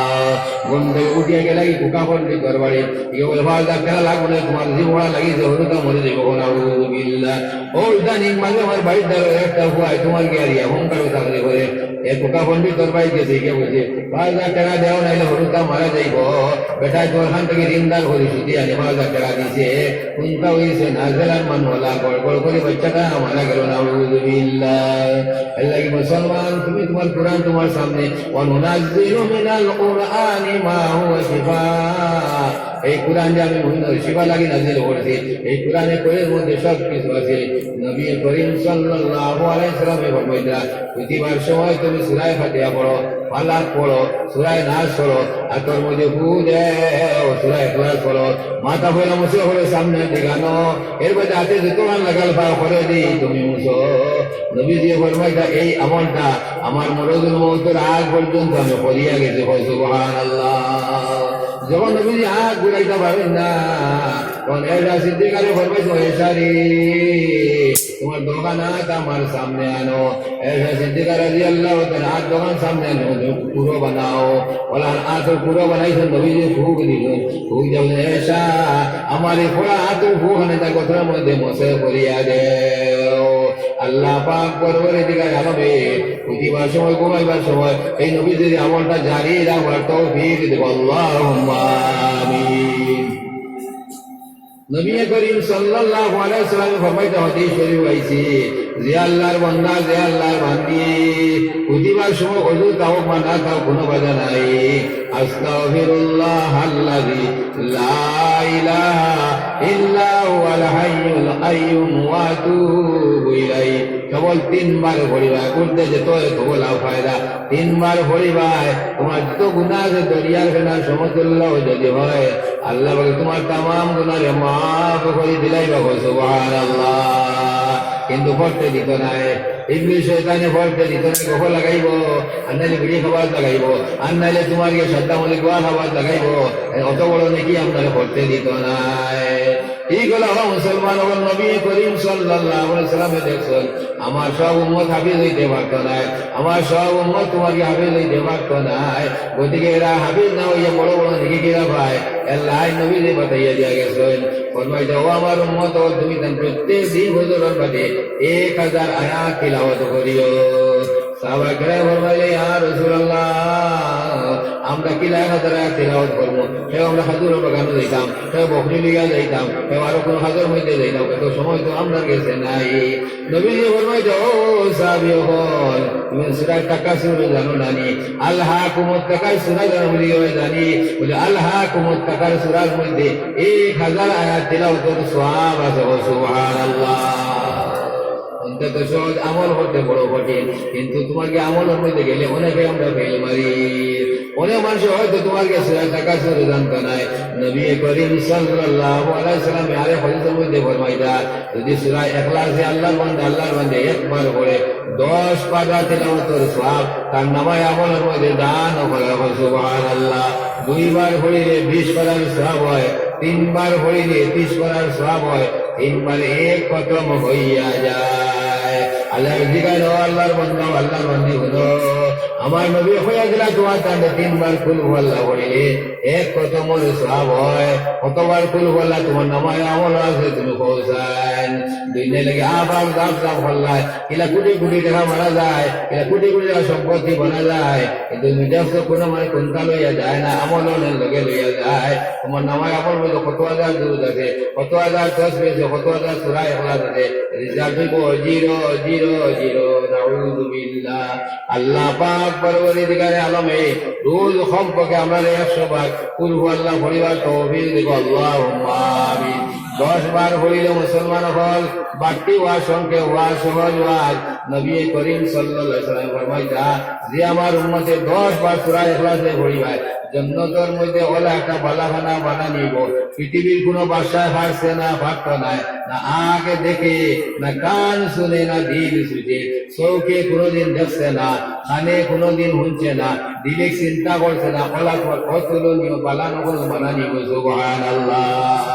ঘুম থেকে উঠিয়া গেলা কি কুকা পণ্ডিত দরবারে, ইয়ে বলে, "বাবা, ডাক্তার লাগবো না, তোমার জীবন লাগি যে হুরুতা মরে যাইবো, নাউজুবিল্লাহ।" ও ইদানিং মাঝে আমার বাড়ির দ্বারা একটা হুয়ায় তোমার গিয়া রিয়া হংকারও চাকরি করে। এ কুকা পণ্ডিত দরবারে গেছে, গিয়া বলছে, "পাঁচ হাজার টাকা দেও, নাইলে হুরুতা মারা যাইবো।" বেটায় তোমার খান থেকে ঋণদার করে ছুটি আনে, পাঁচ হাজার টাকা দিছে। কোনটা হইছে না, জেলার মানু ওলা গড় গড় করে বাচ্চাটা মারা গেল, নাউজুবিল্লাহ। আল্লাহ কি মুসলমান, তুমি তোমার কোরআন তোমার সামনে, "ওয়া নুনাজ্জিলু মিনাল কুরআনি মা হুয়া শিফা।" এই কোরআন যে আমি মুমিনর সেবার লাগি নাজিল করছি, এই কোরআনে করিমের মধ্যে সব কিছু আছে। নবী করিম সাল্লাল্লাহু আলাইহি ওয়াসাল্লামে ফরমাইতা, খুতিবার সময় তুমি সূরায়ে ফাতিহা পড়ো, ফালাক পড়ো, সূরায়ে নাস পড়ো, আর তার মধ্যে ফু দেও, সূরায়ে ইখলাস পড়ো, মাথা পয়লা মুছে পড়ো, সামনের দিকে আনো, এর মধ্যে হাতে যতখান লাগাল পাও করে দি তুমি মুছো। নবীজি ফরমাইতা, এই আমলটা আমার মরদুল মউতর আগ পর্যন্ত আমি করিয়া গেছি। কও সুবহানাল্লাহ। যখন নবীজি আগ ঘুরাইতা পারইন না, তখন আয়েশা সিদ্দিকারে ফরমাইতা, আয়েশা রে, তোমার দুখান আত আমার সামনে আনো। আয়েশা সিদ্দিকা রাদিয়াল্লাহু তাআলা আত দুখান সামনে আনো, কুরো বানাও। অলা আতর কুরো বানাইছইন, নবীজি ফুক দিছইন। ফুক দিয়া বলছইন, আয়েশা, আমার এই পোড়া আতর ফুক খানে তা গতরর মধ্যে মুছে করিয়া দেও। আল্লাহ পাক পরওয়ারদিগারে আলমে খুতিবার সময়, ঘুমাইবার সময় এই নবীজির আমলটা জারি রাখবার তৌফিক দেও। আল্লাহুম্মা আমিন। নবী করিম সাল্লাল্লাহু আলাইহি ওয়াসাল্লামে ফরমাইতা, হাদিস শরীফ আইছে, যে আল্লাহর বান্দা, যে আল্লাহর বান্দি খুতিবার সময় অজু থাউক বা না থাউক, কুনু বাধা নাই, আস্তাগফিরুল্লাহাল্লাযী লা ইলাহা ইল্লা হুয়াল হাইয়ুল কাইয়্যুম ওয়া আতুবু ইলাইহি। কেবল তিনবার পড়িবায়, উঠতে যেতে হয়, তবু লাভ ফায়দা। তিনবার পড়িবায়, তোমার যত গুনাহ আছে দরিয়ার ফেনার সমতুল্য যদি হয়, আল্লাহ বলে তোমার তামাম গুনারে মাফ করি দিলাইবা। কও সুবহানাল্লাহ। কিন্তু পড়তে দিত নায়, ইবলিস শয়তানে পড়তে দিত নায়। গফ লাগাইবো, আর নাইলে বিড়ি খাবার লাগাইবো, আর নাইলে তোমার গিয়া সাদ্দাম আলী গুয়া খাবার লাগাইবো। অত বড় নেকি আপনারে পড়তে দিত নায়। ই কথা অইলো মুসলমান অকল, নবী করিম সাল্লাল্লাহু আলাইহি ওয়াসাল্লামে দেখছইন, আমার সব উম্মত হাফিজ অইতে পারতো নায়, আমার সব উম্মত তোমার কি হাফিজ অইতে পারতো নায়। গতিকে এরা হাফিজ না অইয়া বড় বড় নেকি কিলা পায়, এর লাইন নবীজি বাতাইয়া দিয়া গেছইন। ফরমাইতা, ও আমার উম্মত, তুমি তান প্রত্যেক দিন ফজরর বাদে এক হাজার আয়াত তিলাওয়াত করিও। সাহাবা কেরাম ফরমাইলে, ইয়া রাসূলুল্লাহ, আমরা কিলা এক হাজার আয়াত তিলাওয়াত করমু? কেউ আমরা খাজুরর বাগানো যাইতাম, কেউ বকরি লইয়া যাইতাম, কেউ আরো কুনু কাজর মধ্যে যাইতাম, এত সময় তো আমরার গেছে নাই। নবীজি ফরমাইতা, ও সাহাবী অকল, তুমি সূরা তাকাসুর জানো না নি? আলহাকুমুত তাকাসুর জানো নি? বলে, আলহাকুমুত তাকাসুরর মধ্যে এক হাজার আয়াত তিলাওয়াতর সওয়াব আছে। কও সুবহানাল্লাহ। অন্তত সহজ আমল করতে বড় কঠিন, কিন্তু তোমার কি আমলর মধ্যে গেলে অনেকে আমরা ফেল মারি। অনেক মানুষ হয়তো তোমার গেছে সূরা তাকাসুর জানতো নায়। নবী করিম সাল্লাল্লাহু আলাইহি ওয়াসাল্লামে আরেক হাদিসর মধ্যে ফরমাইতা, যদি সূরা ইখলাসে আল্লাহর বান্দা, আল্লাহর বান্দা একবার পড়ে, দশ পারা তিলাওয়াতর সওয়াব তার নামায়ে আমলর মধ্যে দান করা হয়। সুবহানাল্লাহ। দুইবার পড়িলে বিশ পারার সওয়াব হয়, তিনবার পড়িলে ত্রিশ পারার সওয়াব হয়, তিনবার এক খতম হইয়া যায়। আল্লাহর জিগাইন, ও আল্লাহর বান্দা, আল্লাহর বান্দি, হুনো, আমার নবী কইয়া দিলা তোমার তানে তিনবার কুল হু আল্লাহ পড়িলে এক খতমর সওয়াব হয়। কতবার কুল হু আল্লাহ তোমার নামায়ে আমল আছে, তুমি কও চাইন। দুনিয়ার লাগি আবার দাম দাম হল্লায়, কিলা কোটি কোটি টাকা মারা যায়, কিলা কোটি কোটি টাকা সম্পত্তি বানা যায়, কিন্তু নিজস্ব কোনো মানে কোনটা লইয়া যায় না, আমল অনেক লগে লইয়া যায়। তোমার নামায়ে আমল মধ্যে কত হাজার দুরুদ আছে, কত হাজার তসবিহ আছে, কত হাজার সূরা ইখলাস আছে, রেজাল্ট হইব জিরো, জিরো, জিরো। নাউজুবিল্লাহ। আল্লাহ পাক পরওয়ারদিগারে আলমে রোজ কমপক্ষে আমরারে একশো বার কুল হু আল্লাহ পড়িবার তৌফিক দিবা। আল্লাহুম্মা আমিন। দশ বার পড়িলে মুসলমান অকল বাড়তি ওয়াজ, সংক্ষেপ ওয়াজ, সহজ ওয়াজ। নবী করিম সাল্লাল্লাহু আলাইহি ওয়াসাল্লাম ফরমাইতা, যে আমার উম্মতে দশ বার সূরা ইখলাসে পড়িবায়, জন্নতর মধ্যে অলা একটা বালাখানা বানানি অইব। পৃথিবীর কোনো বাদশায় পারছে না, পারতো নায়। না আঁখে দেখে, না কান শুনে, না দিল সুঝে, চোখে কোনোদিন দেখছে না, কানে কোনোদিন হুনছে না, দিলে চিন্তা করছে না, অলা অতুলনীয় বালা নকল বানানি অইব। সুবহানাল্লাহ।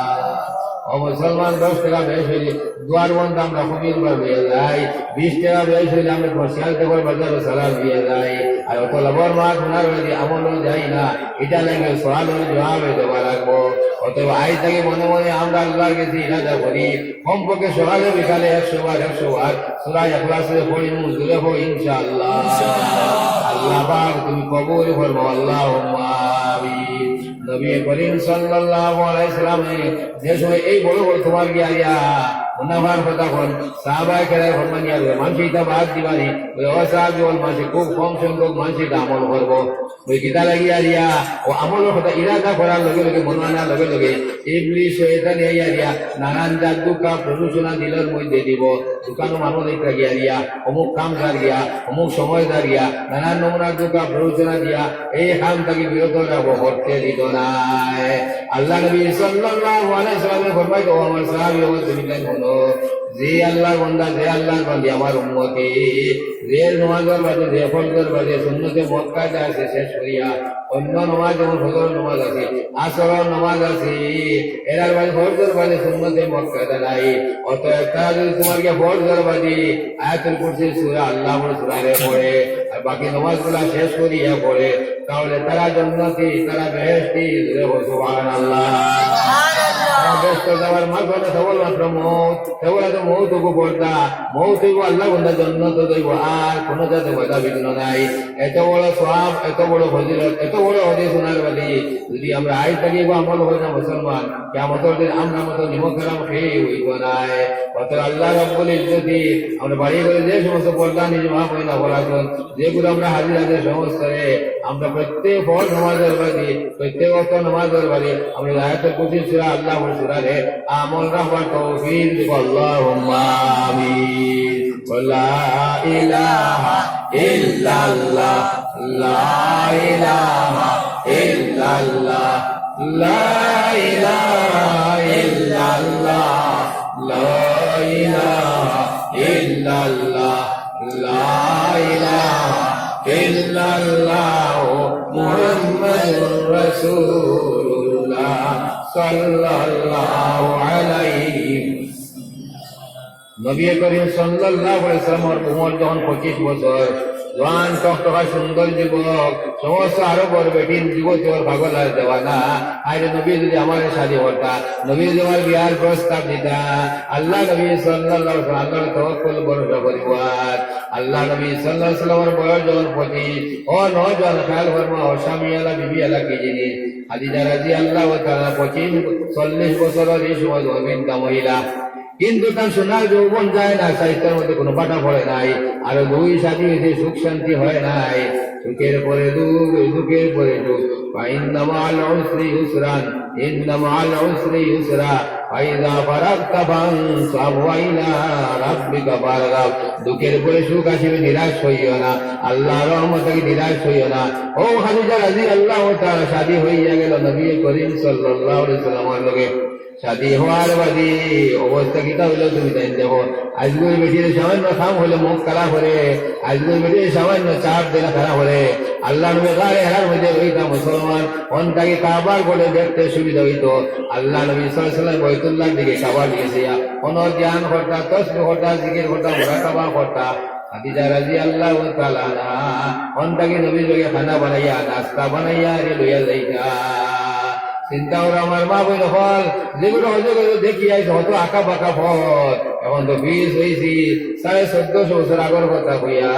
ও মুসলমান, দশ টাকা বেশ অইলে, দুয়ার বন্ধ আমরা কবির বার লইয়া যাই, বিশ টাকা বেশ অইলে আমরা কমার্শিয়াল টেকর বাজারো সালাদ দিয়া যাই, আর অত লাভর মাত হুনার লাগি আমলও যাই না, ইটা লাগি সওয়ালর জবাব দেওয়া লাগবো। অতএব আইজ থাকি মনে মনে আমরা আল্লাহর গেছে ইরাদা করি, কমপক্ষে সকালে বিকালে একশো বার, একশো বার সূরা ইখলাস পড়িমু, জোরে কও ইনশাআল্লাহ। আল্লাহ পাক তুমি কবুল ফরমাও, আল্লাহুম্মা আমিন। নবী করিম সাল্লাল্লাহু আলাইহি ওয়াসাল্লামে যে সময় এই বড় বড় তোমার গিয়া মুনাফার কথা কইন, সাহাবায়ে কেরামে ফরমাইন, ইয়া রাসূলুল্লাহ, মানষে ইতা বাদ দিবা নি? বলে, ও সাহাবী অকল, মানষে খুব কম সংখ্যক মানষে ইতা আমল করবো। বলে, কিতা লাগি আর ইয়া, ও আমলর কথা ইরাদা করার লগে লগে, মনো আনার লগে লগে, ইবলিস শয়তানে আইয়া ইয়া নানান জাত ধোঁকা প্ররোচনা দিলর মধ্যে দিব। দোকানো মানুষ দেখতে গিয়া ইয়া, অমুক কাম যার গিয়া, অমুক সময় যার গিয়া, নানান নমুনার ধোঁকা প্ররোচনা দিয়া এই কাম থাকি বিরত রাখবো, করতে দিত নায়। আল্লাহ নবী সাল্লাল্লাহু আলাইহি ওয়াসাল্লামে ফরমাইতো, ও আমার সাহাবী, ও তুমি তাই হুনো, যে আল্লাহর বান্দা, যে আল্লাহর বান্দি আমার উম্মতি, যে নমাজর বাদে, যে ফরজর বাদে সুন্নতে মুআক্কাদা আছে শেষ করিয়া, অন্য নমাজ যেমন ফজর নমাজ আছে, আসরর নমাজ আছে, এরার বাদে ফরজর বাদে সুন্নতে মুআক্কাদা নাই। অতএব তারা যদি তোমার গিয়া ফরজর বাদে আয়াতুল কুরসি সূরা আল্লাহ বড় সূরারে পড়ে, আর বাকি নমাজগুলা শেষ করিয়া পড়ে, তাহলে তারা জন্নতি, তারা বেহেশতি, জোরে বল সুবহানাল্লাহ। তারা বেহেশত যাওয়ার মাঝখানে কেবলমাত্র মউত, কেবল তো মউত হবো পর্দা, মউত হইবো আল্লাহ বন্দা জন্নত হইবো, আর কোনো জাতে বাধা বিঘ্ন নাই। এত বড় সওয়াব, এত বড় ফজিলত, এত বড় হাদিস শোনার বাদে যদি আমরা আইজ থাকি আমল হয় না মুসলমান, কিয়ামতর দিন আমরা মতো নিমক হারাম খেয়ে হইতো নায়। অতএব আল্লাহ রাব্বুল ইজ্জতি আমরা বাড়ি ঘরে যে সমস্ত পর্দা নিজ মা বইন অকল আছইন, যেগুলো আমরা হাজির হাজির সমস্ত রে, আমরা প্রত্যেক ফরজ নামাজর বাদে, প্রত্যেক ওয়াক্ত নামাজর বাদে আমরা আয়াতুল কুরসি সূরা আল্লাহ সূরারে আমল রাখবার তৌফিক দিব। আল্লাহুম্মা আমিন। লা ইলাহা ইল্লাল্লাহ, লা ইলাহা ইল্লাল্লাহ, লা ইলাহা ইল্লাল্লাহ, লা ইলাহা ইল্লাল্লাহ, লা ইলাহা ইল্লাল্লাহ, মুহাম্মাদুর রাসূলুল্লাহ সাল্লাল্লাহু আলাইহি। নবী করিম সাল্লাল্লাহু আলাইহি ওয়াসাল্লামর উমর যখন পঁচিশ বছর, জোয়ান টকটকা সুন্দর যুবক, সমস্ত আরবর বেটিন যুবতী অকল পাগল আর দেওয়ানা, আরে নবী যদি আমারে শাদী করতা, নবী যদি আমার বিয়ার প্রস্তাব দিতা, আল্লাহ নবী সাল্লাল্লাহু আলাইহি ওয়াসাল্লাম আল্লাহর তওয়াক্কুল ভরসা করিবার। আল্লাহ নবী সাল্লাল্লাহু আলাইহি ওয়াসাল্লামর বয়স যখন পঁচিশ, ও নওজোয়ান খেয়াল ফরমাও, স্বামী আলা বিবি আলা কি জিনিস। খাদিজা রাদিয়াল্লাহু তাআলা পঁচিশ, চল্লিশ বছরর এই সময় গর্ভিণী মহিলা, কিন্তু তার সোনার যৌবন যায় না, স্বাস্থ্যর মধ্যে কোনো বাটা পড়ে নাই, আরো দুই শাদী হইতে সুখ শান্তি হয় নাই, সুখের পরে দুঃখ, দুঃখের পরে সুখ। فإن مع العسر يسرا، إن مع العسر يسرا، فإذا فرغت فانصب وإلى ربك فارغب। দুঃখের পরে সুখ আসিবে, নিরাশ হইও না, আল্লাহর রহমত থাকি নিরাশ হইও না। ও খাদিজা রাদিয়াল্লাহু তাআলা শাদী হইয়া গেল নবী করিম সাল্লাল্লাহু আলাইহি ওয়াসাল্লামর লগে। শাদী হওয়ার বাদে অবস্থা কিতা হইল তুমি তাইন দেখো। আইজকুর বেটির সামান্য কাম হইলে মুখ কালা করে, আইজকুর বেটির সামান্য চাপ দিলে কালা করে। আল্লাহ নবী গারে হেরার মধ্যে রইতা মুসলমান, অন থাকি কাবার ঘরে দেখতে সুবিধা হইতো। আল্লাহ নবী সাল্লাল্লাহু আলাইহি ওয়াসাল্লাম বাইতুল্লাহর দিকে, কাবার দিকে চাইয়া, অন ধ্যান করতা, তসবিহ করতা, জিকির করতা, মুরাকাবা করতা। খাদিজা রাদিয়াল্লাহু তাআলা আনহা অন থাকি নবীর লগে খানা বানাইয়া, নাস্তা বানাইয়া আরে লইয়া যাইতা। চিন্তা করো আমার মা বইন অকল, যেগুলো হজে গজে দেখি আইছে, অত আঁকা বাঁকা পথ, এখন তো পিচ হইছি, সাড়ে চোদ্দশো বছর আগর কথা কইয়া,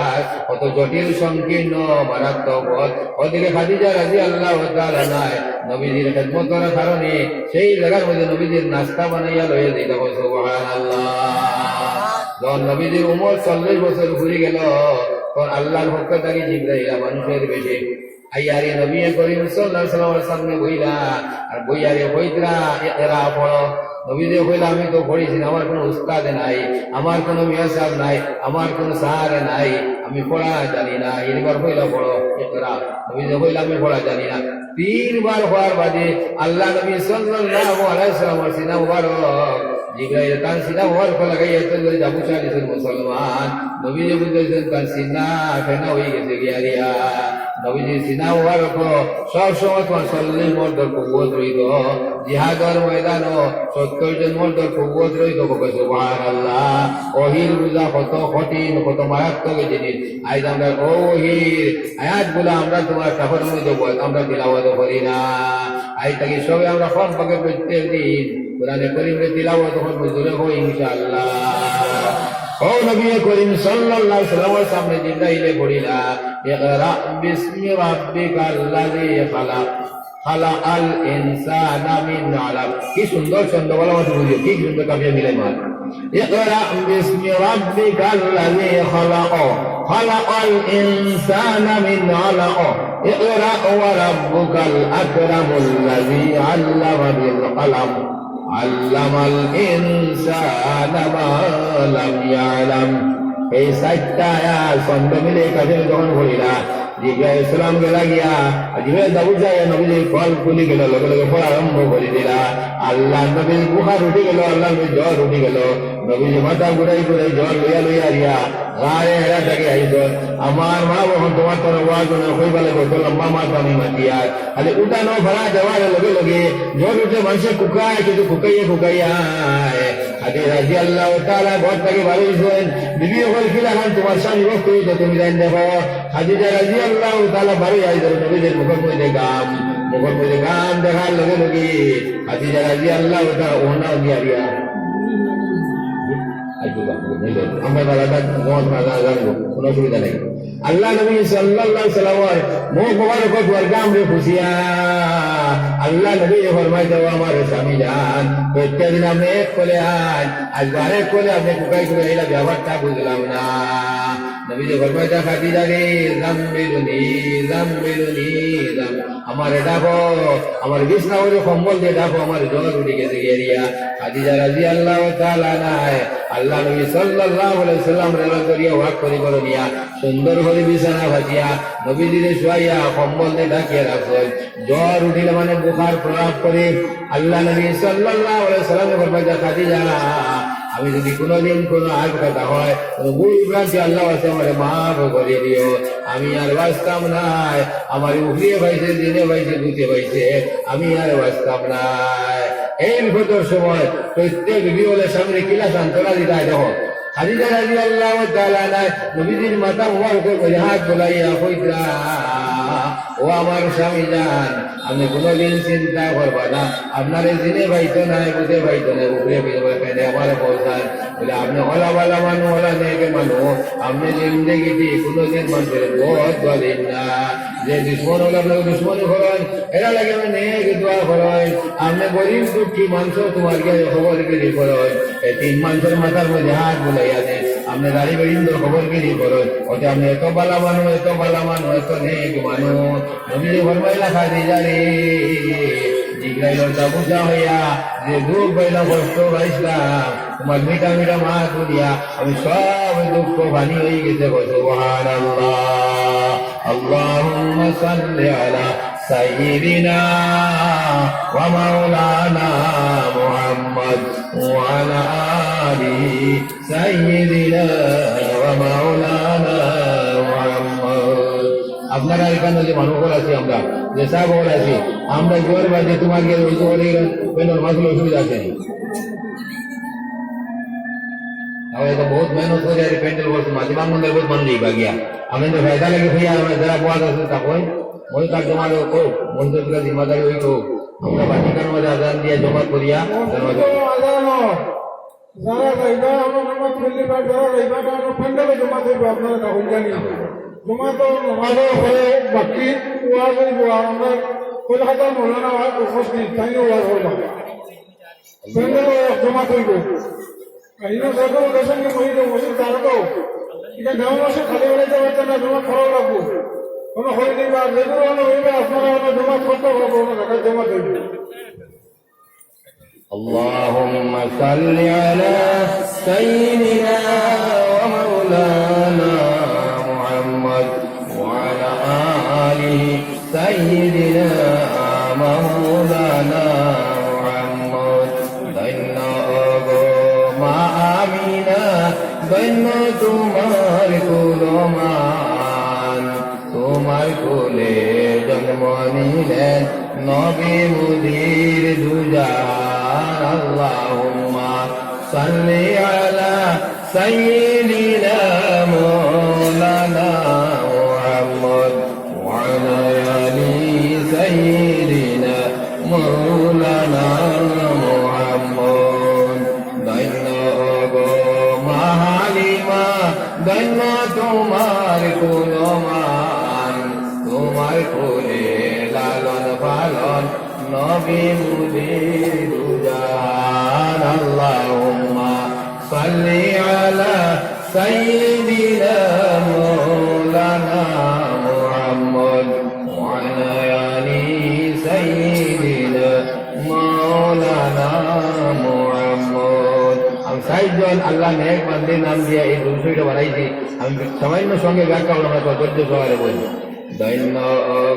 অত জটিল সংকীর্ণ মারাত্মক পথ। ওদিকে খাদিজা রাদিয়াল্লাহু তাআলা আনহা নবীজির খেদমতর কারণে সেই জাগার মধ্যে নবীজির নাস্তা বানাইয়া লইয়া যাইতা। সুবহানাল্লাহ। যখন নবীজির উমর চল্লিশ বছর ঘুরি গেল, তখন আল্লাহর পক্ষ থাকি জিব্রাইল মানুষের বেশে আইয়ারে নবী করিম সাল্লাল্লাহু আলাইহি ওয়াসাল্লামর সামনে বইলা, আর বইয়ারে কইতরা, "ইকরা পড়ো।" নবীজিয়ে কইলা, "আমি তো পড়ছি না, আমার কোনো উস্তাদ নাই, আমার কোনো মিয়া সাহেব নাই, আমার কোনো স্যার নাই, আমি পড়া জানি না।" তিনবার কইলা, "পড়ো, ইকরা।" নবীজিয়ে কইলা, "আমি পড়া জানি না।" তিনবার কওয়ার বাদে আল্লাহ নবী সাল্লাল্লাহু আলাইহি ওয়াসাল্লামর সিনা মুবারক জিব্রাইল তান সিনা মুবারক লাগাইয়া তো যাবো চালিছেন মুসলমান। নবীজিয়ে বুঝাইছেন তান সিনা ফেনা হয়ে গেছে গিয়া রিয়া। নবীজির সিনা মুবারক সব সময় তোমার চল্লিশ মর্দর কুওয়াত রইতো, জিহাদর ময়দানো সত্তর জন মর্দর কুওয়াত রইতো। কও সুবহানাল্লাহ। ওহির বুঝা কত কঠিন, কত মারাত্মক জিনিস। আইজ আমরা ও ওহির আয়াতগুলা আমরা তোমার কাপড়ের মধ্যে বল-, আমরা তিলাওয়াত করি না। আইজ থাকি সবে আমরা কমপক্ষে প্রত্যেক দিন কোরআনে করিমরে তিলাওয়াত করবো, জোরে কও ইনশাআল্লাহ। ও নবী করিম সাল্লাল্লাহু আলাইহি ওয়াসাল্লামর সামনে জিব্রাইলে পড়িলা, "ইকরা বিসমি রাব্বিকাল্লাযী খালাক, খালাকাল ইনসানা মিন আলাক।" কি সুন্দর ছন্দ, বলো আমার বুঝিও, কি সুন্দর কাফিয়া মিলে মার। اقرأ باسم ربك الذي خلق، خلق الإنسان من علق، اقرأ وربك الأكرم الذي علم بالقلم، علم الإنسان ما لم يعلم। এই চাইরটা আয়াত ছন্দ মিলে কাছে যখন পড়িলা, জিব্রাইল আলাইহিস সালাম গেলা গিয়া, আর জিব্রাইল দাউদ যাইয়া নবীজির কলব খুলি গেল, লগে লগে পড়া আরম্ভ করি দিলা। আল্লাহর নবীর বুখার উঠি গেল, আল্লাহর নবীর জ্বর উঠি গেল। নবীজি মাথা ঘুরাই ঘুরাই জ্বর লইয়া লইয়া আরিয়া গারে হেরা থাকি আইছইন। আমার মা বহন, তোমার তরে ওয়াজ না কইবা লাগে, অত লম্বা মাত আমি মাতিয়ার। খালি উঠানো ফাড়া দেওয়ার লগে লগে জ্বর উঠে, মানুষে কুকায়, কিন্তু কুকাইয়ে কুকাইয়ে আয়। খাদিজা রাদিয়াল্লাহু তাআলা ঘর থাকি বার অইছইন। বিবি অকল কিলা খান, তোমার স্বামী অসুস্থ অইছে, তুমি যাইন দেখো। খাদিজা রাদিয়াল্লাহু তাআলা বারই আইছইন, নবীজির মুখর মধ্যে ঘাম, মুখর মধ্যে ঘাম দেখার লগে লগে খাদিজা রাদিয়াল্লাহু তাআলা ওড়না দিয়া দিয়া। আইজু বাপ, বুঝলেন? আমরা তারা তার জমাত না জানবো, কোনো অসুবিধা নেই। আল্লাহর নবী সাল্লাল্লাহু আলাইহি ওয়াসাল্লামর মুখ মোবারক অর ঘামরে পুছিয়া, আল্লাহর নবী ফরমাইতা, "ও আমার স্বামী জান, প্রত্যেক দিন আপনি এক কোলে আইন, আইজ আরেক কোলে আপনি কুকাই কুকাই, ইলা ব্যাপারটা বুঝলাম না।" নবীজি ফরমাইতা, "খাদিজা রে, জাম্মিলুনি, জাম্মিলুনি, জাম-, আমারে ঢাকো, আমার বিছনা অইলো কম্বল দিয়া ঢাকো, আমার জ্বর উঠি গেছে গিয়া।" খাদিজা রাদিয়াল্লাহু তাআলা আনহায় আল্লাহর নবী সাল্লাল্লাহু আলাইহি ওয়াসাল্লামরে লগে করিয়া ওয়াক করি করো নিয়া সুন্দর করি বিছনা পাতিয়া নবীজিরে শুয়াইয়া কম্বল দিয়া ঢাকিয়া রাখছইন। জ্বর উঠিলে মানে বুখার প্রভাব করে। আল্লাহর নবী সাল্লাল্লাহু আলাইহি ওয়াসাল্লামে ফরমাইতা, "খাদিজা, আমি যদি কোনোদিন কোনো আইব খাতা অয়, কোনো ভুল ভ্রান্তি আল্লাহর ওয়াস্তে আমারে মাফ করি দিও, আমি আর বাঁচতাম নায়, আমারে উফরে পাইছে, জিনে পাইছে, ভূতে পাইছে, আমি আর বাঁচতাম নায়।" এই বিপদর সময় প্রত্যেক বিবি অকলর সামনে কিলা সান্ত্বনা দিতা দেখো। খাদিজা রাদিয়াল্লাহু তাআলা আনহা নবীজির মাথা মুবারকর উপরে হাত বুলাইয়া কইতা, "ও আমার স্বামী জান, আপনি কোনোদিন চিন্তা করবা না, আপনারে জিনে পাইতো নায়, ভূতে পাইতো নায়, উফরে পাইতো নায়, কেনে আমারে পৌঁছান।" বলে, "আপনি অলা ভালা মানুষ, অলা নেক মানুষ, আপনি জিন্দেগিতে কোনোদিন মানুষরে বদ দোয়া দেইন না। যে দুশমন অকলে আপনারে দুশমনি করইন, এরার লাগি আপনি নেক দোয়া করইন। আপনি গরিব দুঃখী মানুষর, তোমার গিয়া খবরগিরি করইন।" এতিম মানুষর মাথার মধ্যে হাত বুলাইয়া দেইন, আপনি দাড়ি বেড়িন্দর খবরগিরি করইন। অতে আপনি এত ভালা মানুষ, এত ভালা মানুষ, এত নেক মানুষ। নবীজি ফরমাইলা, "খাদিজা রে, জিব্রাইলর দাবুসা অইয়া যে দুঃখ পাইলাম, কষ্ট পাইছিলাম, তোমার মিঠা মিঠা মাত হুনিয়া আমি সব দুঃখ পানি অই গেছে।" কও সুবহানাল্লাহ। اللهم صل على سيدنا ومولانا محمد وعلى آل سيدنا ومولانا محمد। আপনারা এখানো যে মানুষ অকল আছি, আমরা যে সাব অকল আছি, আমরা জোর বাজে তোমার গিয়ে ওই তো অইলে প্যান্ডেল মাসুল অসুবিধা আছে নি? আমরা তো বহুত মেহনত করি আর প্যান্ডেল করছি, মাঝে মামুনদের বহুত মানুষ যাইবা গিয়া। আমরা তো ফায়দা লাগে ভাইয়া, আমরা যারা বওয়াজ আছে তা কই, মই কার জমা লোক হোক, মঞ্চ থেকে জিম্মাদারি অই হোক, আমরা বাকি কার মাঝে আজান দিয়া জমা করিয়া, জমা করি। আজান হোক। যারা যাইবা, আমরা জমাত করলে বা যারা যাইবা, তারা প্যান্ডেলে জমাত অইবো, আপনারা তখন জানি। জমাত তো নামাজও হয়, বাকি ওয়াজ অইবো, আমরা কলকাতার মৌলানা ওয়াজ উপস্থিত, তাইও ওয়াজ অইবো। প্যান্ডেলে জমাত অইবো। আর ইনো যত লোকেশন কি কই দেবো, মসজিদ তারা তো। এটা গাঁও মাসে খালি বেড়াইতে পারছে না, জমাত করা লাগবো। কোনো হয়নি বা যেগুলো আমরা অইবে, আপনারা আমরা জমাত করতে পারবো, আমরা ঢাকায় জমাত অইবো। اللهم صل على سيدنا ومولانا محمد وعلى آل سيدنا مولانا محمد। ধন্য ওগো মা আমিনা, ধন্য তোমার কুলমান, তোমার কোলে জন্ম নিলেন নবী মুজির দুজাহান। اللهم صل على سيدنا مولانا محمد وعلى آل سيدنا مولانا محمد। ধন্য ওগো মা হালিমা, ধন্য তোমার কুলমান, তোমার কোলে লালন পালন নবী মুজির দুজাহান। اللهم صل على سيدنا مولانا محمد وعلى آل سيدنا مولانا محمد। আমি চাইরজন আল্লাহ নেক বান্দির নাম দিয়া এই দুরুদ শরীফটা বানাইছি। আমি সামান্য সঙ্গে ব্যাখ্যা করলাম, তো ধৈর্য সহকারে বলবো। ধন্য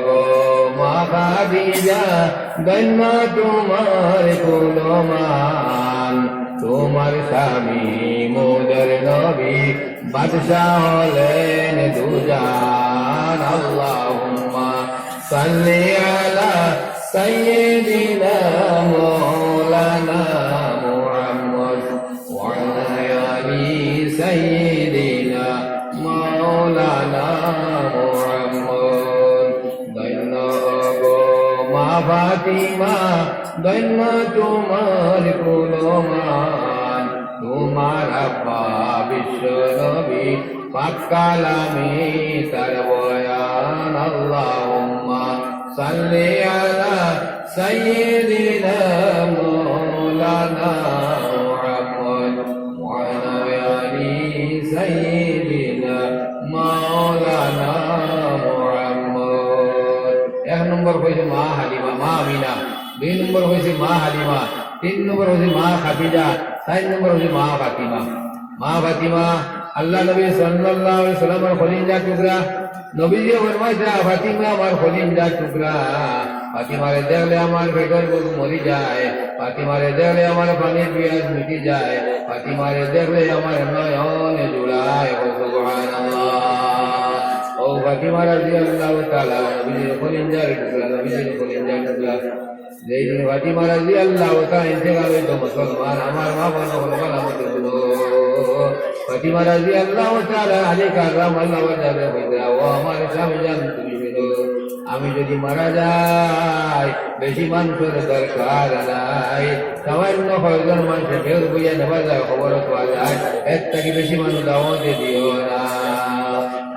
গো মা খাদিজা, ধন্য তোমার কুলমান, তোমার স্বামী মোদের নবী, বাদশা হলেন দুজান। আল্লাহুম্মা সাল্লি আলা সাইয়্যিদিনা মাওলানা মুহাম্মদ ওয়া আলা আলি সাইয়্যিদিনা মাওলানা মুহাম্মদ। ধন্য গো মা ফাতিমা, ধন্য তোমার কুলমান, তোমার আব্বা বিশ্ব নবী, পাক কালামে তার বয়ান। আল্লাহুম্মা সাল্লি আলা সাইয়্যিদিনা মাওলানা মুহাম্মদ ওয়া আলা আলি সাইয়্যিদিনা মাওলানা মুহাম্মদ। এক নম্বর কইছে মা হালিমা, মা আমিনা। দুই নম্বর কইছে মা হালিমা। তিন নম্বর কইছে মা খাদিজা। চাইর নম্বর কইছে মা ফাতিমা। মা ফাতিমা, আল্লাহ নবী সাল্লাল্লাহু আলাইহি ওয়াসাল্লামর কলিজার টুকরা। নবীজি ফরমাইতরা, "ফাতিমা আমার কলিজার টুকরা, ফাতিমারে দেখলে আমার পেটর ভুক মরি যায়, ফাতিমারে দেখলে আমার পানির পিয়াস মিটি যায়, ফাতিমারে দেখলে আমার নয়ন জুড়ায়।" ও সুবহানাল্লাহ। ও ফাতিমা রাদিয়াল্লাহু তাআলা, নবীজির কলিজার টুকরা, নবীজির কলিজার টুকরা। যেই দিন ফাতিমা রাদিয়াল্লাহু তাআলা ইন্তেকাল অইতো, মুসলমান, আমার মা বোন সকল ভালা মতো হুনো। ফাতিমা রাদিয়াল্লাহু তাআলা আলী কাররামাল্লাহু ওয়াজহারে কইতরা, "ও আমার স্বামী জান, তুমি হুনো, আমি যদি মারা যাই, বেশি মানুষর দরকার নাই, সামান্য কয়জন মানুষে বেউর বইয়া নেওয়া যায়, খবর পাওয়া যায়, এর থাকি বেশি মানুষ দাওয়াতে দিও না।"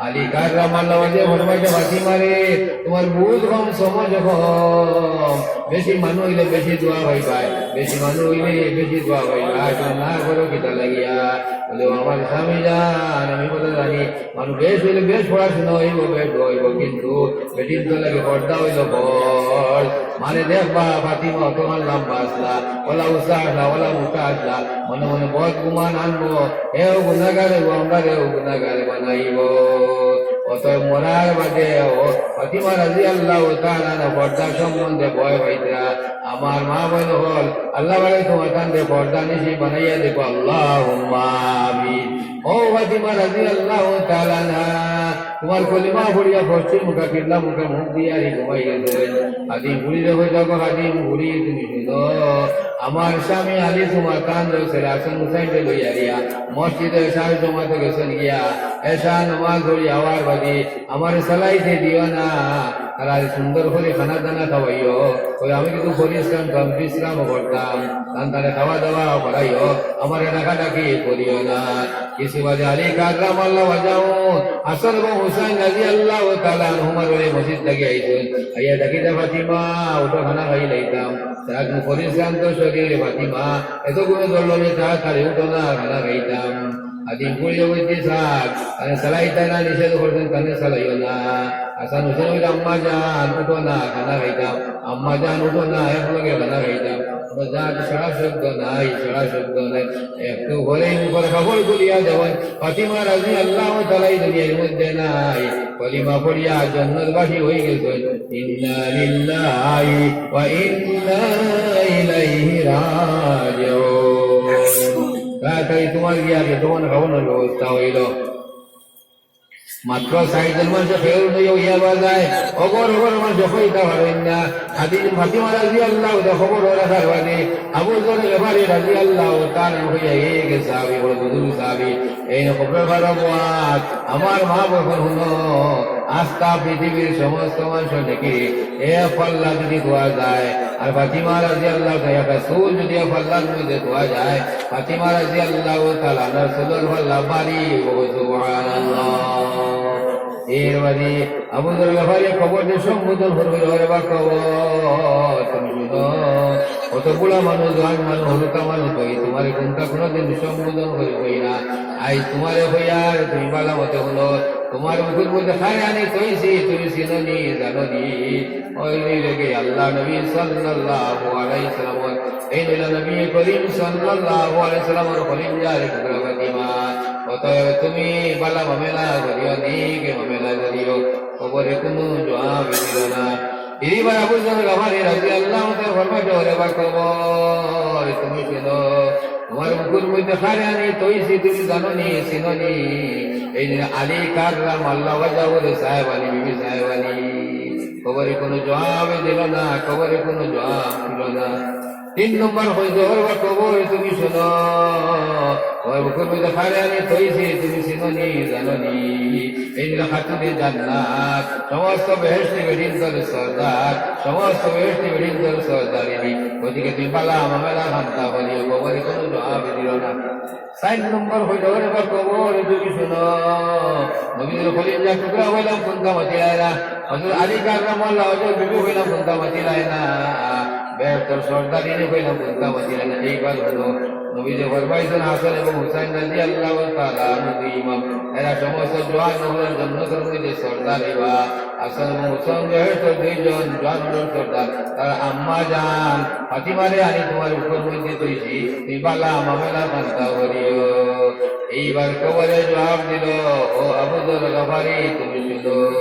আলী কাররামাল্লাহু ওয়াজহারে ফরমাইতরা, "ফাতিমা রে, তোমার বুঝ কম, সমঝ কম, বেশি মানুষ অইলে বেশি দোয়া পাইবায়, বেশি মানুষ অইলে বেশি দোয়া পাইবায়। আর না করো কিতা লাগিয়া?" বলে, "ও আমার স্বামী জান, আমি কথা জানি, মানুষ বেশ অইলে বেশ পড়াশোনা অইবো, বেশ দোয়া অইবো, কিন্তু বেটিন্তর লাগি পর্দা অইলো ফরজ।" মানে দেখবা, ফাতিমা অতখান লাম্বা আছলা, অলা উচা আছলা, অলা মুটা আছলা, মনে মনে বদ গুমান আনবো, এও গুনাগার অইবো, আমরারেও গুনাগার বানাইবো। অতএব মরার বাদে ও ফাতিমা রাদিয়াল্লাহু তাআলা আনহা পর্দা সম্বন্ধে ভয় পাইতরা। আমার মা বোন হকল, আল্লাহ পাকে তোমার তানরে পর্দা নিশি বানাইয়া দেখো, আল্লাহুম্মা আমিন। ও ফাতিমা রাদিয়াল্লাহু তাআলা আনহা, তোমার কলিমা পড়িয়া পশ্চিম মুখা কিবলা মুখা মুখ দিয়া আর ঘুমাই গেছে। খাদিম বুড়িরে কইতা গো, খাদিম বুড়ি তুমি হুনো, আমার স্বামী আলী তোমার তানরে ছেলে হাসান হুসাইনরে লইয়া দিয়া মসজিদে এশার জমাতে গেছইন গিয়া, এশা নামাজ পড়ি আওয়ার বাদে আমারে চালাইতে দিও না, তারারে সুন্দর করি খানা দানা খাওয়াইও। কই আমি কিন্তু পরিশ্রম করতাম, বিশ্রাম করতাম, তান তারে খাওয়া দাওয়া করাইও, আমারে ডাকাডাকি করিও না। কিছু বাদে আলী কাররামাল্লাহু ওয়াজহাহু, হাসান এবং হুসাইন রাদিয়াল্লাহু তাআলা আনহুমার ওই মসজিদ থাকি আইছইন। আইয়া ডাকি দে, "ফাতিমা, উঠো, খানা খাই লাইতাম।" তারা পরিশ্রান্ত শরীরে, "ফাতিমা, এত ঘুমে ধরলো যে, তাড়াতাড়ি উঠো না, খানা খাইতাম।" খাদিম বুড়িয়ে কইতরা, "সাব, তানে চালাইতা না, নিষেধ করছইন, তানে চালাইও না।" হাসান হুসাইন কইতরা, "আম্মা জান, উঠো না, খানা খাইতাম। আম্মা জান, উঠো না, একলগে খানা খাইতাম।" কোনো জাত সাড়া শব্দ নাই, সাড়া শব্দ নাই। একটু পরে মুখর কাপড় খুলিয়া দেখইন, ফাতিমা রাদিয়াল্লাহু তাআলা এই দুনিয়ার মধ্যে নাই। কলিমা পড়িয়া জন্নতবাসী অই গেছইন। ইন্না লিল্লাহি ওয়া ইন্না ইলাইহি রাজিউন। তাড়াতাড়ি তোমার গিয়া আগে তোমার খাওয়ানোর ব্যবস্থা অইলো। মাত্র চাইরজন মানুষে ফেল লইয়া উইয়া বাজায়, অগর অগর মানুষে কইতা পারইন না। খাদিজা ফাতিমা রাদিয়াল্লাহু তাআলা খবর রাখার বাদে আবু যর গিফারি রাদিয়াল্লাহু তাআলা আনহু অইয়া এক সাহাবী, বড় বুজুর্গ সাহাবী। এই খবর বারো বাদ আমার মা বোন হুনো, আস্তা পৃথিবীর সমস্ত মানুষ নাকি এ পাল্লা যদি ধোয়া যায়, আর ফাতিমা রাদিয়াল্লাহু তাআলা একটা চুল যদি এ পাল্লার মধ্যে ধোয়া যায়, ফাতিমা রাদিয়াল্লাহু তাআলা আনহার চুলর পাল্লা ভারী অইবো, সুবহানাল্লাহ। এর বাদে আবু যর গিফারি কবররে সম্বোধন করবো, "ওরে বা কবর, তুমি হুনো, অত বুড়া মানুষ, জোয়ান মানুষ, হুরুতা মানুষ, কই তুমারে কুনটা কুনুদিন সম্বোধন করি কই না? আইজ তুমারে কইয়ার, তুমি ভালা মতে হুনো, তুমার বুকুর মধ্যে কারে আনি থইছি, তুমি চিনো নি, জানো নি?" ওই লেগে আল্লাহ নবী সাল্লাল্লাহু আলাইহি ওয়াসাল্লাম, এই নিলা নবী করিম সাল্লাল্লাহু আলাইহি ওয়াসাল্লামর কলিজার টুকরা ফাতিমা। অতএব তুমি ভালা মামলা করিও, নেক মামলা করিও। কবরে কুনু জবাব দিল না। এবার আবু যর গিফারি রাদিয়াল্লাহু তাআলা ফরমাইল, "ওরে বা কবর, তুমি হুনো, তুমার বুকুর মধ্যে কারে আনি থইছি, তুমি জানো নি, চিনো নি?" এই যে আলী কাররামাল্লাহু ওয়াজহাহু সাহেবানি, বিবি সাহেবানি। কবরে কুনু জবাব দিল না, কবরে কুনু জবাব দিল না। তিন নম্বর কইছে, "ওরে বা কবর, তুমি হুনো, তুমার বুকুর মধ্যে কারে আনি থইছি, তুমি চিনো নি, জানো নি?" এই যে খাতুনে জান্নাত, সমস্ত বেহেশতি বেটিন্তর সর্দার, সমস্ত বেহেশতি বেটিন্তর সর্দারিনী। গতিকে তুমি ভালা মামলা খান্তা করিও, কবরে কুনু জবাব দিল না। চাইর নম্বর কইল, "ওরে বা কবর, তুমি হুনো, নবীজির কলিজার টুকরা কইলাম কুনতা মাতিলায় না, হযরত আলী কাররামাল্লাহু ওয়াজহাহু বিবি কইলাম কুনতা মাতিলায় না, বেহেশতর সর্দারিনী কইলাম কুনতা মাতিলায় না।" এইবার হুনো, নবীজি ফরমাইছইন, হাসান এবং হুসাইন রাদিয়াল্লাহু তাআলা আনহু দুই ইমাম, এরা সমস্ত জোয়ান অকলর জন্নতর মধ্যে সর্দার অইবা। হাসান এবং হুসাইন বেহেশতর দুইজন জোয়ান অকলর সর্দার, তারার আম্মা জান ফাতিমারে আনি তুমার বুকুর মধ্যে থইছি, তুমি ভালা মামলা খান্তা করিও। এইবার কবরে জবাব দিল, "ও আবু যর গিফারি, তুমি হুনো,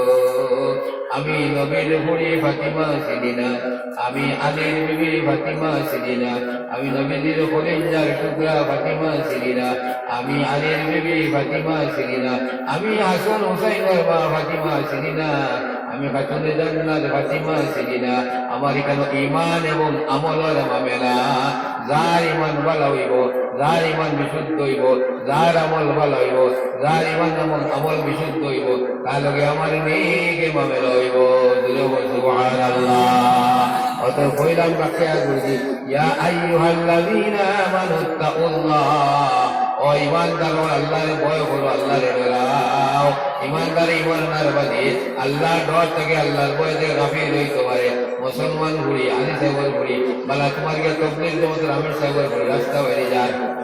আমি নবীর ফুড়ি ফাতিমা চিনি না, আমি আলীর বিবি ফাতিমা চিনি না, আমি নবীজির কলিজার টুকরা ফাতিমা চিনি না, আমি আলীর বিবি ফাতিমা চিনি না, আমি হাসান হুসাইনর মা ফাতিমা চিনি না, আমি খাতুনে জান্নাত ফাতিমা চিনি না।" আমার ইখানো ইমান এবং আমলর মামলা, যার ইমান ভালা অইবো, যার ইমান বিশুদ্ধ অইবো, যার আমল ভালা অইবো, যার ইমান এবং আমল বিশুদ্ধ অইবো, তার লগে আমার নেক মামলা অইবো। জোরে বল সুবহানাল্লাহ। অত কইলাম বাক্কা গুরুজি, "ইয়া আইয়ুহাল্লাযীনা আমানুত্তাকুল্লাহ।" ও ইমানদার, আল্লাহরে ভয় করো, আল্লাহরে ডরাও। ইমানদারে ইমান আনার বাদে আল্লাহর ডর থাকি, আল্লাহর ভয় থাকি গাফিল অইতো পারে। মুসলমান ফুড়ি, আলী সাহেবর ফুড়ি, বালা তুমার গিয়া তবলিগ জমাতর আমির সাহেবর ফুড়ি, রাস্তা বাইরে যার।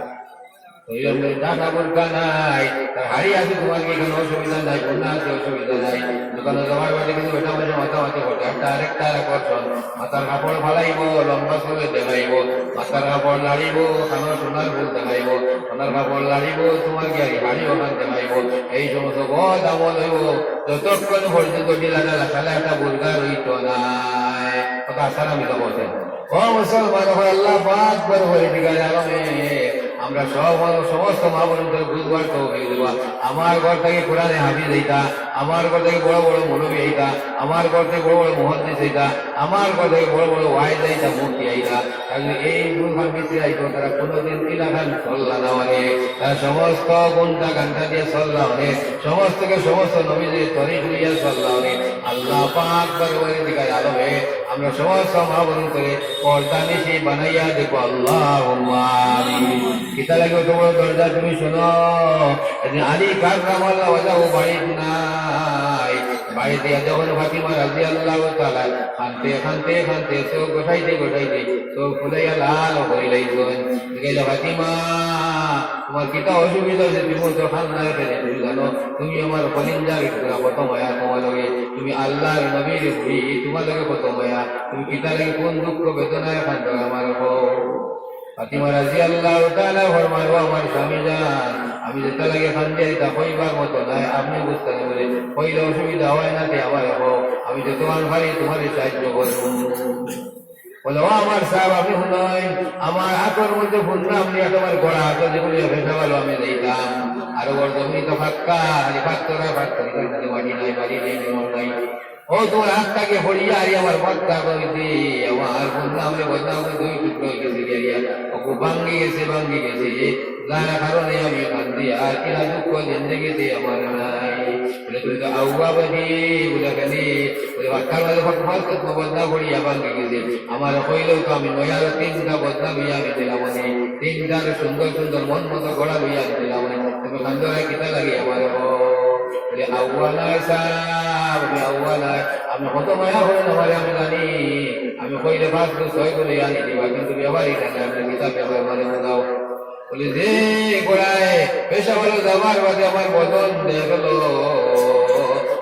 ওই জন্য ঢাকা বুরকা নাই, তার হাড়ি আছে, তুমার গিয়া কুনু অসুবিধা নাই, গুনা আছে, অসুবিধা নাই। দোকানো যাওয়ার বাদে কিন্তু বেটা মানুষে মাতামাতি করে, একটা আরেকটার আকর্ষণ। মাথার কাপড় ফালাইবো, লম্বা চুল দেখাইবো, মাথার কাপড় লাড়িবো, কানো সোনার ফুল দেখাইবো, কানোর কাপড় লাড়িবো, তুমার গিয়া হাড়ি অখান দেখাইবো। এই সমস্ত বদ আমল অইবো, যতক্ষণ পর্যন্ত ঢিলা ঢালা খালা একটা বুরকা রইতো নায়। কথা হাছা না মিছা কইছি? ও মুসলমান, ও আল্লাহ পাক পরওয়ারদিগারে আলমে, আমরা সব, সমস্ত মা বোনদের বুঝবার তৌফিক দিবা। আমার ঘর থাকি কোরআনে হাফিজ অইতা, আমার ঘর থাকি বড় বড় মৌলভী অইতা, আমার ঘর থাকি বড় বড় মুহাদ্দিস অইতা, আমার ঘর থাকি বড় বড় ওয়াইজ অইতা, মুফতি অইতা। তাইলে এই ভুল ভাবি যে আইতো, তারা কোনোদিন ইলাখান চললা না অনে, তারা সমস্ত গুন্ডা গান্ডা দিয়া চললা অনে, সমস্তকে সমস্ত নবীজির তরিক লইয়া চললা অনে। আল্লাহ পাক পরওয়ারদিগারে আলমে, আমরা সমস্ত মা বোনদের পর্দানিশি বানাইয়া দিবা, আল্লাহুম্মা আমিন। কিতা লাগি অত বড় দরজা তুমি হুনো? একদিন আলী কাররামাল্লাহু ওয়াজহাহু বাড়িত নাই। বাড়িত আইয়া যখন ফাতিমা রাদিয়াল্লাহু তাআলা কানতে, কানতে, কানতে চোখ গড়াইতে, গড়াইতে চোখ ফুলাইয়া লাল করিলাইছইন। জিগাইলা, "ফাতিমা, তুমার কিতা অসুবিধা অইছে? তুমি তো কান্দায় কেনে? তুমি জানো, তুমি আমার কলিজার টুকরা, কত মায়া তুমার লগে, তুমি আল্লাহর নবীর ফুড়ি, তুমার লগে কত মায়া, তুমি কিতা লাগি, কুন দুঃখ বেদনায় কান্দো আমার কও?" ফাতিমা রাদিয়াল্লাহু তাআলা ফরমাইন, "ও আমার স্বামী জান, আমি যেতা লাগি কান্দি ইতা কইবার মতো নায়, আপনে বুঝতা নায় বলে, কইলে অসুবিধা অয় না তে আমারে কও, আমি যতখান পারি তুমারে সাহায্য করমু।" বলে, "ও আমার সাব, আপনে হুনইন, আমার আতর মধ্যে হুনলাম নি, একেবারে গড়া আতর যেগুলো ফেসা ভালো আমি দিতাম, আর ওর জমি তো ফাক্কা, খালি পাত্তর আর পাত্তর, এখান থেকে মাটি নাই, বাড়ি নেই, জঙ্গল নাই।" ও তুমার আত থাকি পড়িয়া আর আমার মাথা কইতে, আমার বদনামে বদনামে দুই টুকরা অই গেছে গিয়া। ও ভাঙ্গি গেছে, ভাঙ্গি গেছে। যার কারণে আমি কান্দি, আর কিনা দুঃখ জিন্দেগিতে আমার নাই। বলে, "তুমি তো আউয়া বাজি", বলে, "কেনে?" বলে, "বাক্কার মাঝে ফট ফট তো বদনা পড়িয়া ভাঙ্গি গেছে। আমার কইলেও তো আমি নয়া আরো তিনটা বদনা লইয়া আমি দিলাম নে। তিনটার সুন্দর সুন্দর মন মতো ঘোড়া লইয়া আমি দিলাম নে। তুমি কান্দরায় কিতা লাগি আমার?" বলে, "আউয়াল নায় সাব, আমি আউয়াল নায়, আমি কত মায়া করি তুমারে আমি জানি, আমি কইলে পাঁচ গুণ ছয় গুণ আনি দিবা, কিন্তু ব্যাপার ইটা না, আমি কিতা ব্যাপার মানে বুঝাও।" বলে, "যে ঘোড়ায় পেশাওয়ালো যাবার বাদে আমার বদন দেখলো,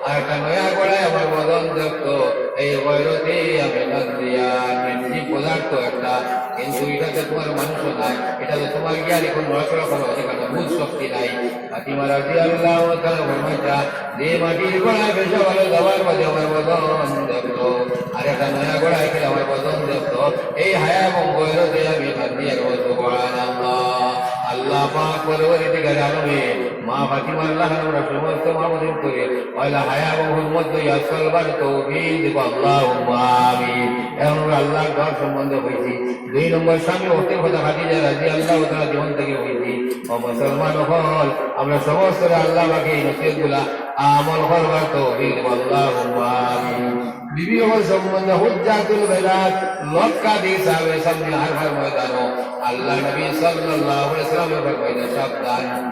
আর একটা নয়া ঘোড়ায় আমার বদন দেখতো, এই গয়রতে আমি কান্দিয়ার।" পদার্থ একটা, কিন্তু ইটা তো তুমার মানুষ নায়, ইটা তো তুমার গিয়া আর এখন নড়াচড়া করার অধিকার নাই, বুঝ শক্তি নাই। ফাতিমা রাদিয়াল্লাহু তাআলা ফরমাইতা, যে মাটির ঘোড়ায় পেশাওয়ালো যাবার বাদে আমার বদন দেখলো, আর একটা নয়া ঘোড়ায় কি আমার বদন দেখলো, এই হায়া এবং গয়রতে আমি কান্দিয়ার। সুবহানাল্লাহ। আল্লাহ পাক পরওয়ারদিগারে আলমে মা ফাতিমার লাখান আমরা সমস্ত মা বোনরে করি, পয়লা হায়া এবং হুরমত লইয়া চলবার তৌফিক দিবা, আল্লাহুম্মা আমিন। এখন আমরা আল্লাহর ঘর সম্বন্ধে কইছি। দুই নম্বর স্বামী অর্থের কথা খাদিজা রাদিয়াল্লাহু তাআলা জীবন থেকে কইছি। ও মুসলমান অকল, আমরা সমস্তরে আল্লাহ পাকে এই নসিহতগুলা আমল করবার তৌফিক দিবা, আল্লাহুম্মা আমিন। বিবি অকল সম্বন্ধে হুজ্জাতুল বেলাগ লক্ষাধিক সাহাবে সামনে আরফার ময়দানো আল্লাহ নবী সাল্লাল্লাহু আলাইহি ওয়াসাল্লামে ফরমাইতা, সাবধান।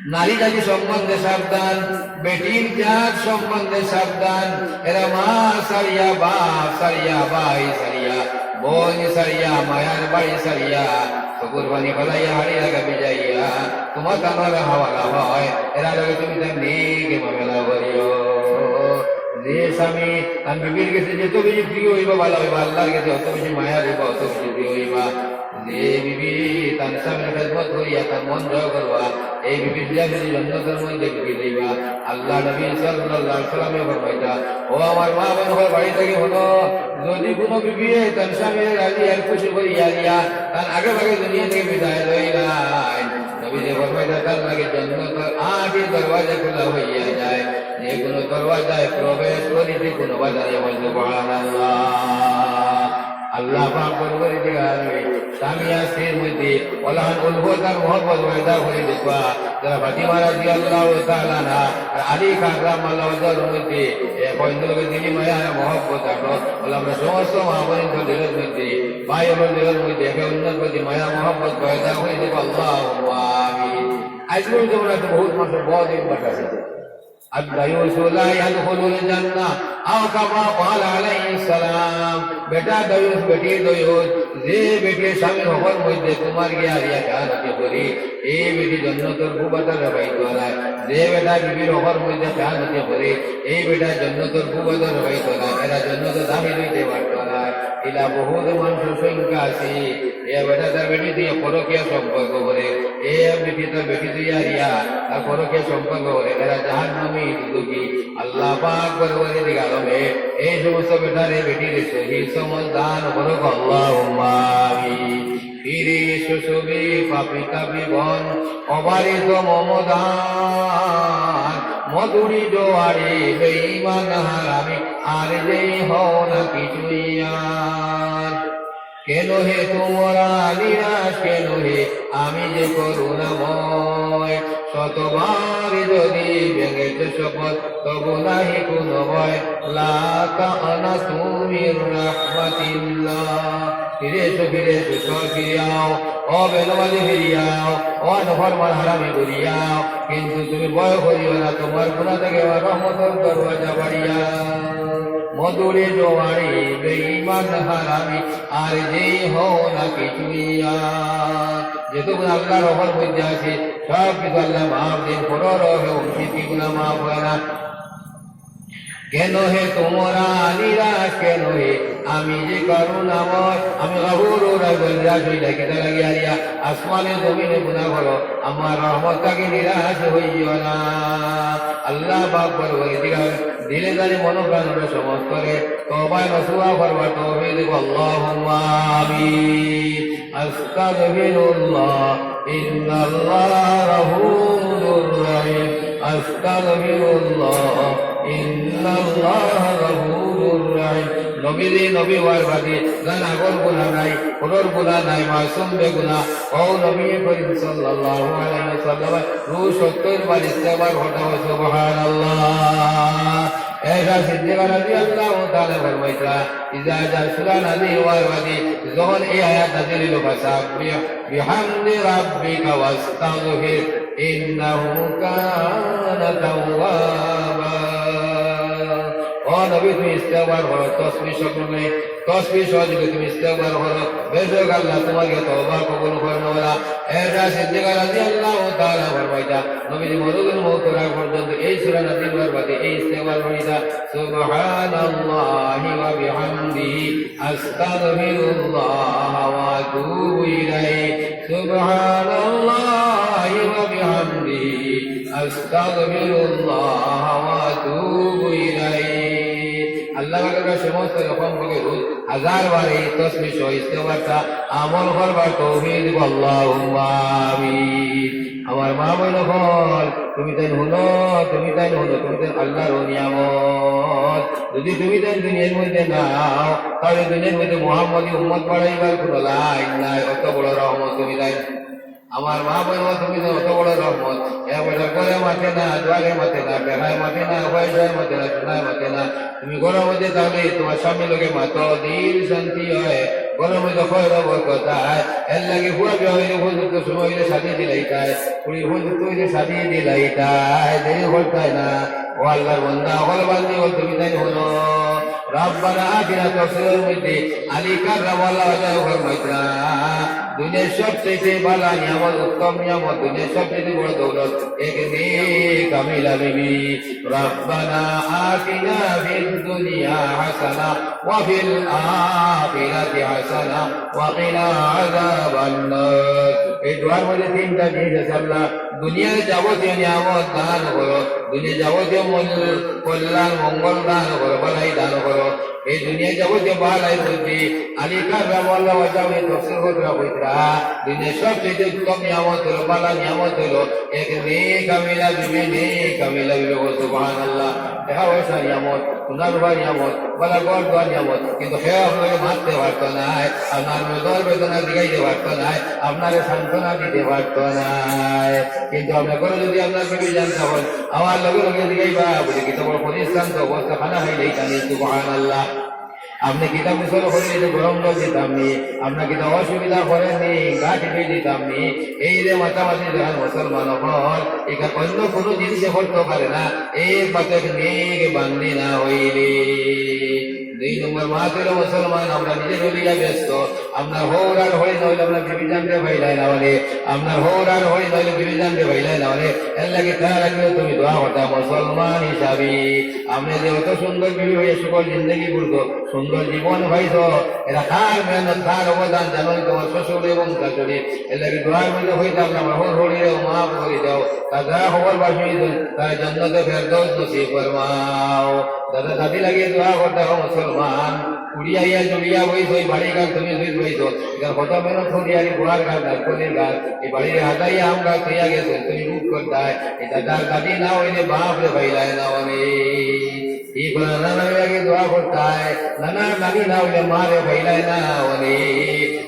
নারী জাতি সম্বন্ধে সাবধান, বেটির জাত সম্বন্ধে সাবধান। এরা মা ছাড়িয়া, বাপ ছাড়িয়া, ভাই ছাড়িয়া, বোন ছাড়িয়া, মায়ার বাড়ি ছাড়িয়া, চকুর পানি ফালাইয়া হারিয়া গাবি যাইয়া, তুমার তানরে হাওয়ালা হয়, এরার লগে তুমি তার নেক মামলা করিও। যে স্বামী তান বিবির গেছে যত বেশি প্রিয় অইবা, ভালা অইবা, আল্লাহর গেছে অত বেশি মায়া অইবা, অত বেশি প্রিয় অইবা। যে বিবি তান স্বামীর খেদমত করিয়া তার মন জয় করবা, এই বিবির দিয়া যদি জন্নতর মধ্যে ঢুকি দিবা। আল্লাহ নবী সাল্লাল্লাহু আলাইহি ওয়াসাল্লামে ফরমাইতা, ও আমার মা বোন, আমার বাড়ি থেকে হুনো, যদি কোনো বিবি তান স্বামীর রাজি আর খুশি করিয়া দিয়া তার আগে ভাগে দুনিয়া থেকে বিদায় লইলায়, নবীজি ফরমাইতা, তার লাগি জন্নতর আটটি দরওয়াজা খোলা হইয়া যায়, যে কোনো দরওয়াজায় প্রবেশ করিতে কোনো বাধা নেই। বল সুবহানাল্লাহ। আল্লাহ পাক পরওয়ারদিগারে স্বামী আর স্ত্রীর মধ্যে অলাখান উলফত আর মহব্বত পয়দা করি দিবা। যারা ফাতিমা রাদিয়াল্লাহু তাআলা আনহা আর আলী কাররামাল্লাহু ওয়াজহুর মধ্যে এক অন্যর লগে দিলি মায়া আর মহব্বত আটো, অলা আমরা সমস্ত মা বোনর দিলর মধ্যে, ভাই অকলর দিলর মধ্যে একে অন্যর প্রতি মায়া মহব্বত পয়দা করি দিবা, আল্লাহুম্মা আমিন। আইজ পর্যন্ত আমরা তো বহুত মানুষর বদ অভ্যাস আছে। الديوث لا يدخل الجنة، أو كما قال عليه السلام। বেটা দায়ুস, বেটি দায়ুস, যে বেটি স্বামীর হকর মধ্যে তুমার গিয়া হারিয়া খেয়ানতি করি, এই বেটি জন্নতর পূর্বাদরে পাইতো নায়। যে বেটা বিবির হকর মধ্যে খেয়ানতি করি, এই বেটা জন্নতর পূর্বাদরে পাইতো নায়। এরা জন্নতো দাখিল অইতে পারতো নায়। ইলা বহুত মানুষর সংখ্যা আছে। এ বেটা তার বেটি দিয়া পরকীয়া সম্পর্ক করে, এ বেটি তার বেটি দিয়া হারিয়া তার পরকীয়া সম্পর্ক করে, এরা জাহান্নামী দুজখী। আল্লাহ পাক পরওয়ারদিগারে আলমে এই সমস্ত বেটারে বেটিরে সহি সমঝ দান করো, আল্লাহুম্মা আমিন। ফিরিস ছবি পাপি তাপি বন, অবারিত মমদান, মধুরী জোয়ারি বেঈমান হারামি, আর যেই হও না কিছুই আর। কেন হে তোমরা নিরাশ, কেন হে আমি যে করুণাময়? শতবার যদি ভেঙেছ শপথ, তবু নাহি কোনো ভয়। লা তাকনাতু মির রাহমাতিল্লাহ। ফিরে এসো, ফিরে এসো, সব ফিরে আও। ও বেনমাজি ফিরিয়া আও, ও নাফরমান হারামি ঘুরিয়া আও। কিন্তু তুমি ভয় করিও না, তোমার গুনা থেকে আমার রহমতর দরওয়াজা বাড়িয়া। মধুরী জোয়ারি বেঈমান হারামি, আর যেই হও না কিছুই আর। যতগুন আল্লাহর হকর মধ্যে আছে, সব কিছু আল্লাহ মাফ দেন, পরর হক উচিত কি গুনা মাফ হয় না। কেন হে তোমরা নিরাশ, কেন হে আমি যে করুণাময়? আমি গাফুরুর রহিম, নিরাশ হই না, কিতা লাগি আরিয়া? আসমানে জমিনে গুনা করো, আমার রহমত থাকি নিরাশ হইও না। আল্লাহ পাক পরওয়ারদিগার দিলে জানি মনোপ্রাণরে সমস্তরে তওবায় নসুহা করবার তৌফিক দিবা, আল্লাহুম্মা আমিন। আস্তাগফিরুল্লাহ, ইন্নাল্লাহা গাফুরুর রহিম। আস্তাগফিরুল্লাহ, ইন্নাল্লাহা গাফুরুর রহিম। নবীজি নবী হওয়ার বাদে যান আগর গুনা নাই, পরর গুনা নাই, মাসুম বেগুনা। ও নবী করিম সাল্লাল্লাহু আলাইহি ওয়াসাল্লাম, রোজ সত্তর বার ইস্তেগফার পড়তা, সুবহানাল্লাহ। আয়েশা সিদ্দিকা রাদিয়াল্লাহু তাআলা ফরমাইতা, ইজা জা সূরা নাজিল হওয়ার বাদে যখন এই আয়াত নাজিল হইল, ফাসাব্বিহ বিহামদি রাব্বিকা ওয়াস্তাগফির, إنه كان توابا। ও নবী, তুমি ইস্তেগফার করো, তসবিহ সহ, তসবিহ সহ যদি তুমি ইস্তেগফার করো, বেশক আল্লাহ তোমার তওবা কবুল করনেওয়ালা। এর সিদ্দিক রাদিয়াল্লাহু তাআলা ফরমাইতা, নবীজি মরণের মউত আগ পর্যন্ত এই সূরা নাজিল অওয়ার বাদে এই ইস্তেগফার পড়িতা, سبحان الله وبحمده أستغفر الله وأتوب إليه। سبحان الله وبحمده أستغفر الله وأتوب إليه। আল্লাহ পাকের সমস্ত রকম রোগের হাজার বার এই তসবিহ সহ ইস্তেগফারটা আমল করবার তৌফিক দিবা, আল্লাহুম্মা আমিন। আমার মা বইন অকল, তুমি তাইন হুনো, তুমি তাইন হুনো, তুমি তাইন আল্লাহর নিয়ামত। যদি তুমি তাইন দুনিয়ার মধ্যে না আও, তাহলে দুনিয়ার মধ্যে মুহাম্মদী উম্মত বাড়াইবার কোনো লাইন নাই। অত বড় রহমত তুমি তাইন। আমার মা বইন অকল, তুমি তাইন অত বড় রহমত। এ বছর ঘরে মাতে না, দুয়ারে মাতে না, বেড়ায় মাতে না, পয়সায় মাতে না, সোনায় মাতে না। তুমি ঘরর মধ্যে থাকলে তোমার স্বামীর লগে মাতো, দিল শান্তি হয়, ঘরর মধ্যে খয়র বরকত হয়। এর লাগি পুয়া বিয়া অইলে উপযুক্ত সময় অইলে শাদি দিলাইতায়, কুড়ি উপযুক্ত অইলে শাদি দিলাইতায়, দেরি করতায় না। ও আল্লাহর বান্দা, অকল বান্দি অকল, তুমি তাইন হুনো। রব্বানা আতিনা তফসিরর মধ্যে আলী কাররামাল্লাহু ওয়াজহাহু ফরমাইতরা, দুনিয়ার সবচেয়ে বালা নিয়ামত, উত্তম নিয়ামত, দুনিয়ার সবচেয়ে বড় দৌলত, এক নেক কামিলা বিবি। ربنا آتنا في الدنيا حسنة وفي الآخرة حسنة وقنا عذاب النار। এই দোয়ার মধ্যে তিনটা জিনিস আছে, আল্লাহ দুনিয়ার যাবতীয় নিয়ামত দান করো, দুনিয়ার যাবতীয় মঙ্গল, কল্যাণ, মঙ্গল দান করো, ভালাই দান করো। এই দুনিয়ার যাবতীয় ভালাই বুদ্ধি, আলী কাররামাল্লাহু ওয়াজহাহু তফসির কররা কইতরা, দুনিয়ার সবচেয়ে উত্তম নিয়ামত অইলো, বালা নিয়ামত অইলো এক নেক কামিলা বিবি, নেক কামিলা বিবি। বলো সুবহানাল্লাহ। টেকা পয়সা নিয়ামত, সোনা রুপা নিয়ামত, বালা ঘর দুয়ার নিয়ামত, কিন্তু কেউ আপনারে মারতে পারতো নায়, আপনার মনের বেদনা জিগাইতে পারতো নায়, আপনারে সান্ত্বনা দিতে পারতো নায়। কিন্তু আপনার ঘরো যদি আপনার বিবি জানতা অইন, আওয়ার লগে লগে জিগাইবা, বলে, "কিতা বড় পরিশ্রান্ত অবস্থা, খানা খাইলাইতা নি?" সুবহানাল্লাহ। আপনে কিতা গোসল করইন নি, গরম জল দিতাম নি? আপনার কিতা অসুবিধা করের নি, গা টিপি দিতাম নি? এই যে মাতামাতি যেখান মুসলমান অকল, ইখান অন্য কুনু জিনিসে করতো পারে না, একমাত্র নেক বান্দি না অইলে। দুই নম্বর মাত অইলো মুসলমান, আমরা নিজে চলিয়া ব্যস্ত, আপনার হউর আর হড়ি না অইলে আপনার বিবি জানরে পাইলায় না অনে, আপনার হউর আর হড়ি না অইলে বিবি জানরে পাইলায় না অনে। এর লাগি তার আগেও তুমি দোয়া করতা মুসলমান হিসাবে। আপনে যে অত সুন্দর বিবি অইয়া সুখর জিন্দেগি করছো, সুন্দর জীবন পাইছো, ইটা কার মেহনত, কার অবদান জানো নি? তোমার শ্বশুর এবং শাশুড়ি। এর লাগি দোয়ার মধ্যে কইতাম না, আমার হউর হড়িরেও মাফ করি দেও, তারা যারা কবরবাসী অইছইন, তারারে জান্নাতে ফেরদৌস নসিব ফরমাও। দাদা দাদি লাগি দোয়া করতা অয় মুসলমান, কুড়ি আইয়া জুড়িয়া বইছো, এই বাড়িখান তুমি লুট বইছো, ইখান কত মেহনত করিয়া এই গুয়ার গাছ, নারকলির গাছ, এই বাড়িরে হাজাইয়া আম গাছ থইয়া গেছো, তুমি লুট করতায়। এই দাদার দাদি না অইলে বাপরে পাইলায় না অনে। ই করে নানা নানির লাগি দোয়া করতায়, নানা নানি না অইলে মারে পাইলায় না অনে,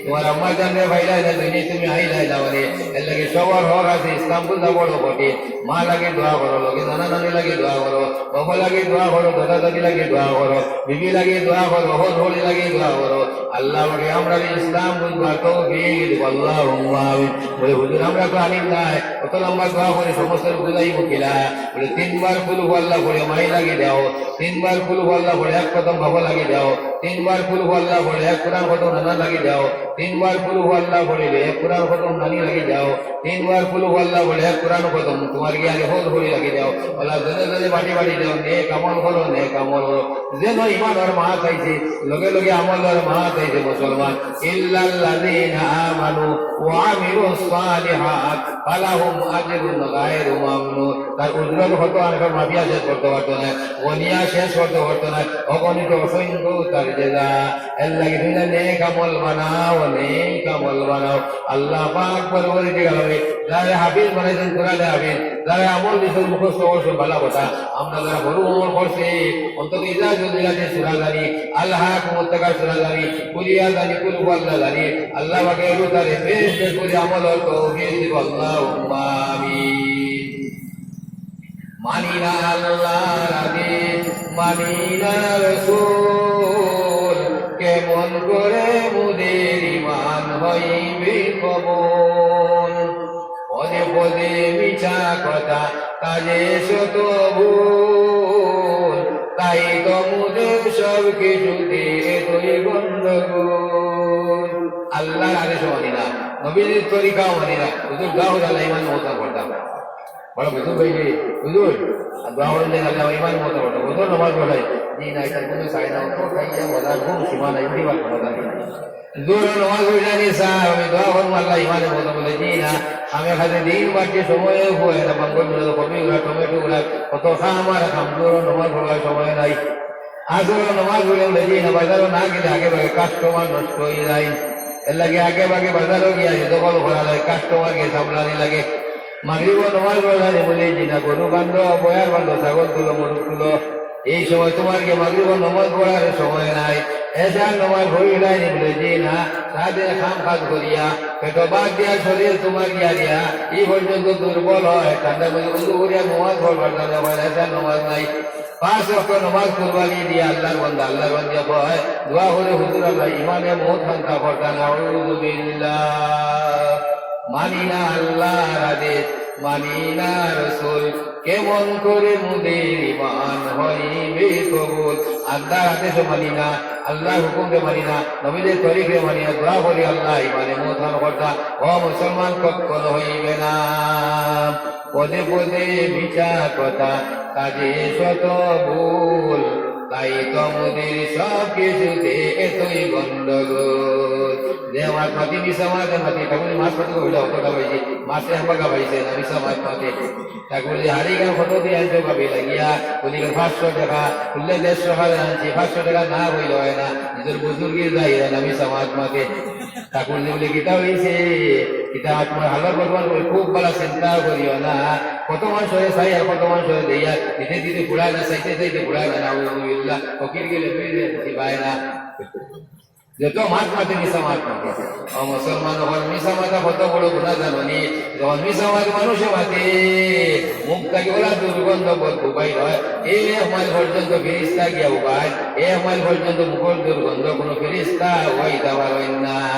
তোমার আম্মা জানরে পাইলায় না, দুনিয়াত তুমি আইলায় না অনে। এর লাগি সবর হক আছে, ইসলাম বুঝা বড় কঠিন। মা লাগি দোয়া করো, লগে নানা নানি লাগি দোয়া করো, বাবা লাগি দোয়া করো, দাদা দাদি লাগি দোয়া করো, বিবি লাগি দোয়া করো, হউর হড়ি লাগি দোয়া করো। আল্লাহ পাকে আমরারে ইসলাম বুঝবার তৌফিক দিবা, আল্লাহুম্মা আমিন। বলে, "হুজুর, আমরা তো আলিম নায়, অত লম্বা দোয়া করি, সমস্ত বুঝাইমু কিলা?" বলে, "তিনবার কুল হু আল্লাহ পড়ে মাই লাগি দেও, তিনবার কুল হু আল্লাহ পড়ে এক খতম বাবা লাগি দেও, তিনবার কুল হু আল্লাহ পড়ে এক কোরআন খতম নানা লাগি দেও, তিনবার কুল হু আল্লাহ পড়িলে এক কোরআন খতম নানি লাগি দেও, তিনবার কুল হু আল্লাহ পড়ে এক কোরআন খতম তোমার গিয়ারে হউর হড়ি লাগি দেও।" আল্লাহ জনে জনে বাটি বাটি দেও, নেক আমল করো, নেক আমল করো। যেন ইমানর মাত আইছে, লগে লগে আমলর মাত আইছে মুসলমান। إلا الذين آمنوا وعملوا الصالحات فلهم أجر غير ممنون। তার উজরত কত আনকে মাপিয়া শেষ করতে পারতো নায়, গনিয়া শেষ করতে পারতো নায়, অগণিত অসংখ্য তার জেজা। এর লাগি তুমি নেক আমল বানাও, নেক আমল বানাও। আল্লাহ পাক পরওয়ারদিগার আলমে যারে হাফিজ বানাইছইন, কোরআনে হাফিজ, যারে আমল দিছইন, মুখস্থ করছইন, ভালা কথা। আমরা যারা বড় আমল করছি, অন্তত ইজা জুলজিলাতিস সূরা জানি, আলহাকুমুত তাকাসুর সূরা জানি, কুল ইয়া জানি, কুল হু আল্লাহ জানি। আল্লাহ পাকে এগুতারে বেশ বেশ করি আমলর তৌফিক দিবা, আল্লাহুম্মা আমিন। মানি না আল্লাহর আদেশ, মানি না রসুল, কেমন করে মুদের ইমান হইবে কবুল? ওরে পদে মিছা কথা, কাজে শত ভুল, তাই তো মোদের সব কিছুতে এতই গণ্ডগোল। আল্লাহর আদেশও মানি না, নবীজির তরিকাও মানি না, হুজুর দোয়া করি আল্লাহ ইমান মতো করতাম। বড় বুজুর্গ অইলে, হুজুর, আর দোয়া করলে আল্লাহ ইমান মতো করতাম। হুজুর নমাজ পড়াই, জি না, এটা কোনো চাই না, অত খাইয়া মজার কোনো সীমা নাই, উঠিবার ক্ষমতা নাই। জোহরর নমাজ পড়িলায়নি সাব, আমি দোয়া করমু আল্লাহ ইমানে মতো বলে, জি না, আমি খালি দিন বাড়ছে সময় হয় না, বাঙ্গল গুলা, কপি গুলা, টমেটো গুলা, কত খাম আর খাম, জোহরর নমাজ পড়ার সময় নাই। আসরর নমাজ পড়ে বলে, জি না, বাজারো না গেলে আগে ভাগে কাস্টমার নষ্ট হয়ে যায়, এর লাগে আগে ভাগে বাজারো গিয়া যে দখল করা যায়, কাস্টমার গিয়ে সামলানি লাগে। মাগরিবর নমাজ পড়ে বলে, জি না, গরু বান্ধো, বয়ার বান্ধো, ছাগল তুলো, মরুক তুলো, এই সময় তোমার গিয়া মাগরিবর নমাজ পড়ার সময় নাই। এশার নমাজ পড়িলায়নি বলে, জি না, সারাদিন কাম কাজ করিয়া, পেটো ভাত দিয়া শরীর তোমার গিয়া দিয়া, এই পর্যন্ত দুর্বল হয়, ঠান্ডা মধ্যে উজু করিয়া নমাজ পড়বার জানে হয়, এশার নমাজ নাই। পাঁচ ওয়াক্ত নমাজ কুরবানি দিয়া আল্লাহর বান্দা, আল্লাহর বান্দা হয়, দোয়া করে, হুজুর আল্লাহ ইমানে মত হান্তা করতা, নাউজুবিল্লাহ। মানি না আল্লাহর আদেশ, মানি না রসুল, কেমন করে মোদের ইমান হইবে কবুল? আল্লাহর আদেশও মানি না, আল্লাহর হুকুমকে মানি না, নবীদের তরিকে মানি না, দোয়া করি আল্লাহ ইমানে মত হান করতা। ও মুসলমান, কখনো হইবে না। পদে পদে মিছা কথা, কাজে শত ভুল, তাই তো মোদের সব কিছুতে এতই গণ্ডগোল। যে আমার মাটি মিছা মাতে মাটি, তখন মাছ কত হইলে অতটা পাইছি, মাছে আমার পাইছে না, মিছা মাছ মাতে। তা কইলে, "হাড়ি কেন কত দিয়া আনছো ভাবি লাগিয়া?" বলি, "কেন পাঁচশো টাকা।" বললে, "দেড়শো টাকা আনছি, পাঁচশো টাকা না হইলে হয় না, নিজের বুজুর্গের যাই হয় না, মিছা মাত মাতে।" তা কইলে বলে, "কিতা হইছে? কিতা তোমার হালত বর্তমান করে খুব ভালা চিন্তা করিও না। কত মানুষরে চাই আর কত মানুষরে দেই আর দিতে দিতে ফুরায় না, চাইতে চাইতে ফুরায় না, নাউজুবিল্লাহ। ফকির গেলে ফিরে দিতে পায় না।" যত মাত মাতে মিছা মাত মাতে। ও মুসলমান, যখন মিছা মাতা কত বড় গুনাহ জানো নি? যখন মিছা মাত মানুষে মাতে, মুখ থাকি ওলা দুর্গন্ধ বদবু বাইর হয়। এক মাইল পর্যন্ত ফিরিস্তা গিয়া উবায়, এক মাইল পর্যন্ত মুখর দুর্গন্ধ কোনো ফিরিস্তা উবাইতা পারইন না।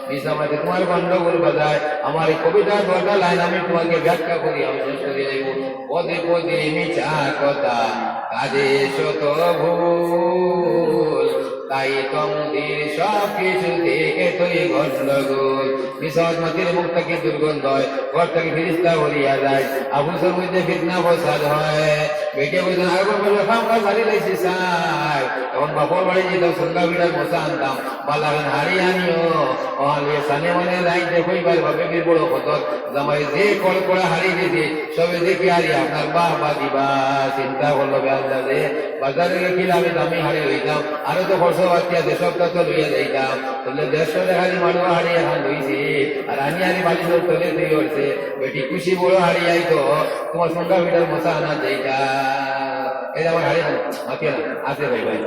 মিছা মাতে তোমার গন্ডগোল বাজায়। আমার এই কবিতার দুইটা লাইন আমি তোমাকে ব্যাখ্যা করি, আমি শেষ করি যাইব। পদে পদে মিছা কথা, কাজে শত ভুল, তাই তো মোদের সব কিছুতে এতই গণ্ডগোল। মিছা মাত মাতিলে মুখ থাকি দুর্গন্ধ হয়, ঘর থাকি ফিরিস্তা হরিয়া যায়, অফিসর মধ্যে ফিতনা ফসাদ হয়। বেটিয়ে কইছইন, "আগর বছর কাম কাজ হারি লাইছি স্যার, এখন বাপর বাড়ি যাইতাম, সঙ্গা বিড়ার মশা আনতাম, বালাখান হাড়ি আনিও।" ও আলিয়ে সানে মানে রাইত দেখইবার বাপে বীর বড় কদর, জামাই যে কল করা হাড়ি দিছে, সবে দেখি আরে আপনার বাহ বাহ দিবা, চিন্তা করলো বে আল্লাহ রে, বাজারে গেলে আমি দামি হাড়ি লইতাম, আরো তো খরচ বাকি আছে, সবটা তো লইয়া যাইতাম। বললে, "দেড়শো টাকার মাড়ুয়া হাড়ি এখন লইছি, আর আমি আরে বালিশর তলে তুই উঠছে, বেটি খুশি বড় হাড়ি আইতো, তোমার সঙ্গা বিড়ার মশা আনা যাইতা।" এই যে আমার হাড়ি আনো, মাতিয়ে না, আছে ভাই ভাই।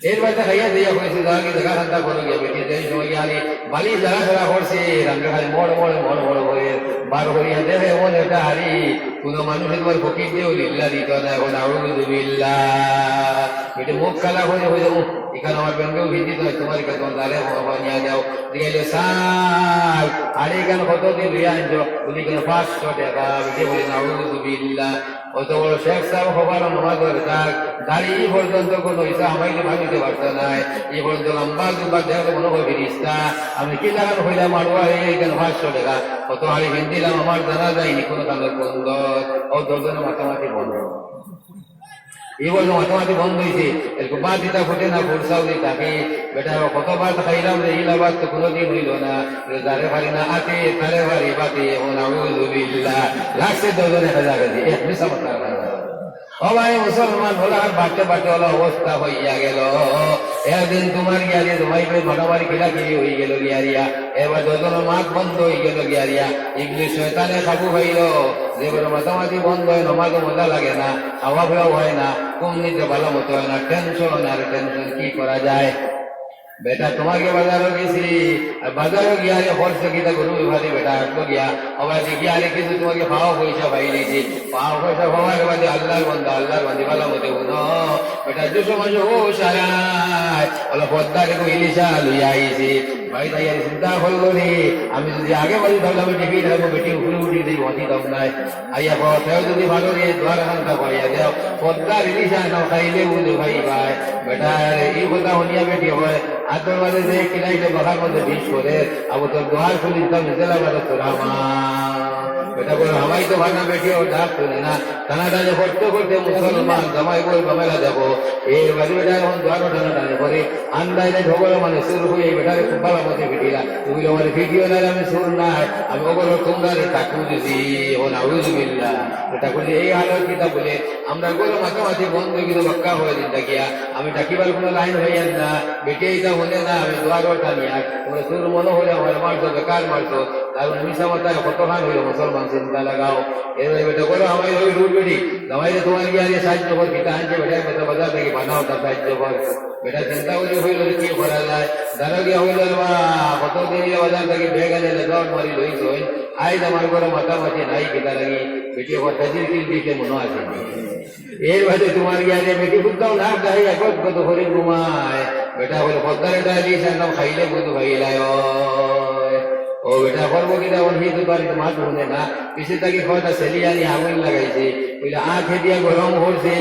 এর বাদে খাইয়া দিয়া কইছে, "যা কি জাগা ঠান্ডা করো গিয়া বেটি।" যেই সময় গিয়া আরে বালিশ জাগা ছাড়া করছে, রান্না খালি মড় মড় মড় মড় করে বার করিয়া দেখে এমন একটা হাড়ি, কোনো মানুষে তোমার ফকির দিয়েও লিল্লা দিত না। এখন আউযুবিল্লাহ, বেটি মুখ কালা করে হয়ে যাবো, "এখানে আমার ব্যাংকেও ভিজিত হয়, তোমার কাছে তোমার দাঁড়ে ক্ষমা নিয়ে যাও।" জিজ্ঞাসা, "স্যার, হাড়ি কেন কত দিয়ে লইয়া আনছো?" বলি, "কেন পাঁচশো টাকা।" বেটি বলি, "নাউযুবিল্লাহ।" অত বড় শেখ সাহেব হবার নমাজর দাগ, দাড়ি ই পর্যন্ত কোনো ইসা হামাইলে ভাঙিতে পারতো নায়। ই পর্যন্ত লম্বা জুব্বা দেহ মনে হয় ফিরিস্তা। আমি কি লাগান হইলাম, মাড়ুয়া হয়ে গেল পাঁচশো টাকা। কত হাড়ি কিনছিলাম, আমার জানা যায়নি কোনো কারণে বন্ধ। ও দশজনে মাতামাতি বন্ধ। ই বললো মাতামাতি বন্ধ হইছে। এরকম বাদ দিতা ফুটে না, ফুরসাও দিতা কি? বেটা, কত ভাত খাইলাম রে, ইলা ভাত তো কোনোদিন হইল না। যারে পারি না আতে, তারে পারি বাতে, এখন আউযুবিল্লাহ। লাগছে দশজনে কাছাকাছি, এক মিছা মাতার কারণে। ও ভাই মুসলমান, ওলা আর বাড়তে বাড়তে ওলা অবস্থা হইয়া গেল। একদিন তোমার গিয়ারিয়া, তোমার ভাই মারামারি কিলাকিলি হয়ে গেল গিয়ারিয়া, এবার দশজনের মাত বন্ধ হয়ে গেল গিয়ারিয়া। ইবলিশ শয়তানে কাবু পাইল, যে বড় মাতামাতি বন্ধ হয়, নমাজও মজা লাগে না, খাওয়া ফেরাও হয় না, কোন দিকে ভালো মতো হয় না, টেনশন আর টেনশন, কি করা যায়? বেটা, তোমাকে বাজারও গেছি, আর বাজারও গিয়া আরে খরচ কিতা করবো ভাবি বেটা, আসবো গিয়া, আবার দেখি আরে কিছু তোমাকে পাওয়া পয়সা পাই নিছি, পাওয়া পয়সা পাওয়ার বাদে আল্লাহর বান্দা, আল্লাহর বান্দি ভালো মতো হুনো, বেটা, যে সময় ও সারা অলা পর্দার এগু ইলিশা লইয়া আইছি। ভাই তাই আর চিন্তা করলো রে, আমি যদি আগে বাড়ি তাহলে আমি টিভি থাকবো, বেটি উপরে উঠি দিই, বাঁচি দাম নাই। আইয়া কও, তেও যদি ভালো রে, দুয়ার খানটা পাইয়া দেও, পর্দার ইলিশা না খাইলে বুঝে ভাই ভাই। বেটা রে, এই কথা শুনিয়া বেটি কয়, আতর মাঝে যে কিনাইতে বাহার মধ্যে বিষ করে, আবু তোর দুয়ার খুলি দিতাম, জেলা বাজার তোর আমার। বেটা বলে, হামাই তো ভাঙা বেটি, ও ডাক শুনে না। টানাটানি করতে করতে মুসলমান জামাই বউর ঝামেলা দেখো। এর বাদে বেটা এখন দুয়ারও টানাটানি করে। আন্দাইলে ঝগড়া মানে শুরু হয়ে বেটারে খুব ভালো মতো ফিটিলা। তুমি আমার ভিডিও নাই, আমি শুন নাই, আমি ওগুলো তোমরা রে টাকু দিছি। এখন আউযুবিল্লাহ। বেটা বলে, এই হালত কিতা বলে, আমরা গরু মাতামাতি বন্ধ কিন্তু বাক্কা হয়ে দিন থাকিয়া। আমি ডাকিবার কোনো লাইন হইয়ার না, বেটে এটা হলে না, আমি দুয়ারও টানিয়া। তোমরা শুরু মনে হলে আমার মারছো, বেকার মারছো। কারণ মিছা মাতায় কতখান হইল মুসলমান চিন্তা লাগাও। এর বেটা করে আমায় ওই রুট বেটি, জামাইরে তোমার গিয়া আগে সাহায্য কর, কিতা আনছে বেটা, বেটা বাজার থেকে বানাও, তার সাহায্য কর। বেটা চিন্তা করে হইল যে কি করা যায়, দাঁড়া গিয়া হইল রে বা, কত দিন হইল বাজার থেকে ব্যাগ আনে, লেজাওয়ার মারি লইছ, আইজ আমার করে মাতামাতি নাই, কিতা লাগি, বেটি কথা দিন তিন দিকে মনে আছে। এর বাদে তোমার গিয়া আগে বেটি বুঝতাম না, গায়ে একত কত করে ঘুমায়, বেটা হইল পদ্মারে ডালি, একদম খাইলে বুঝ ভাইলাই। ও বেটা, করবো কিতা, এখন সেই তো বাড়িতে মাত শুনে না। পিছে তাকে কয়টা ছেলে আনি আগুন লাগাইছে, বুঝলে আখে দিয়া গরম করছে।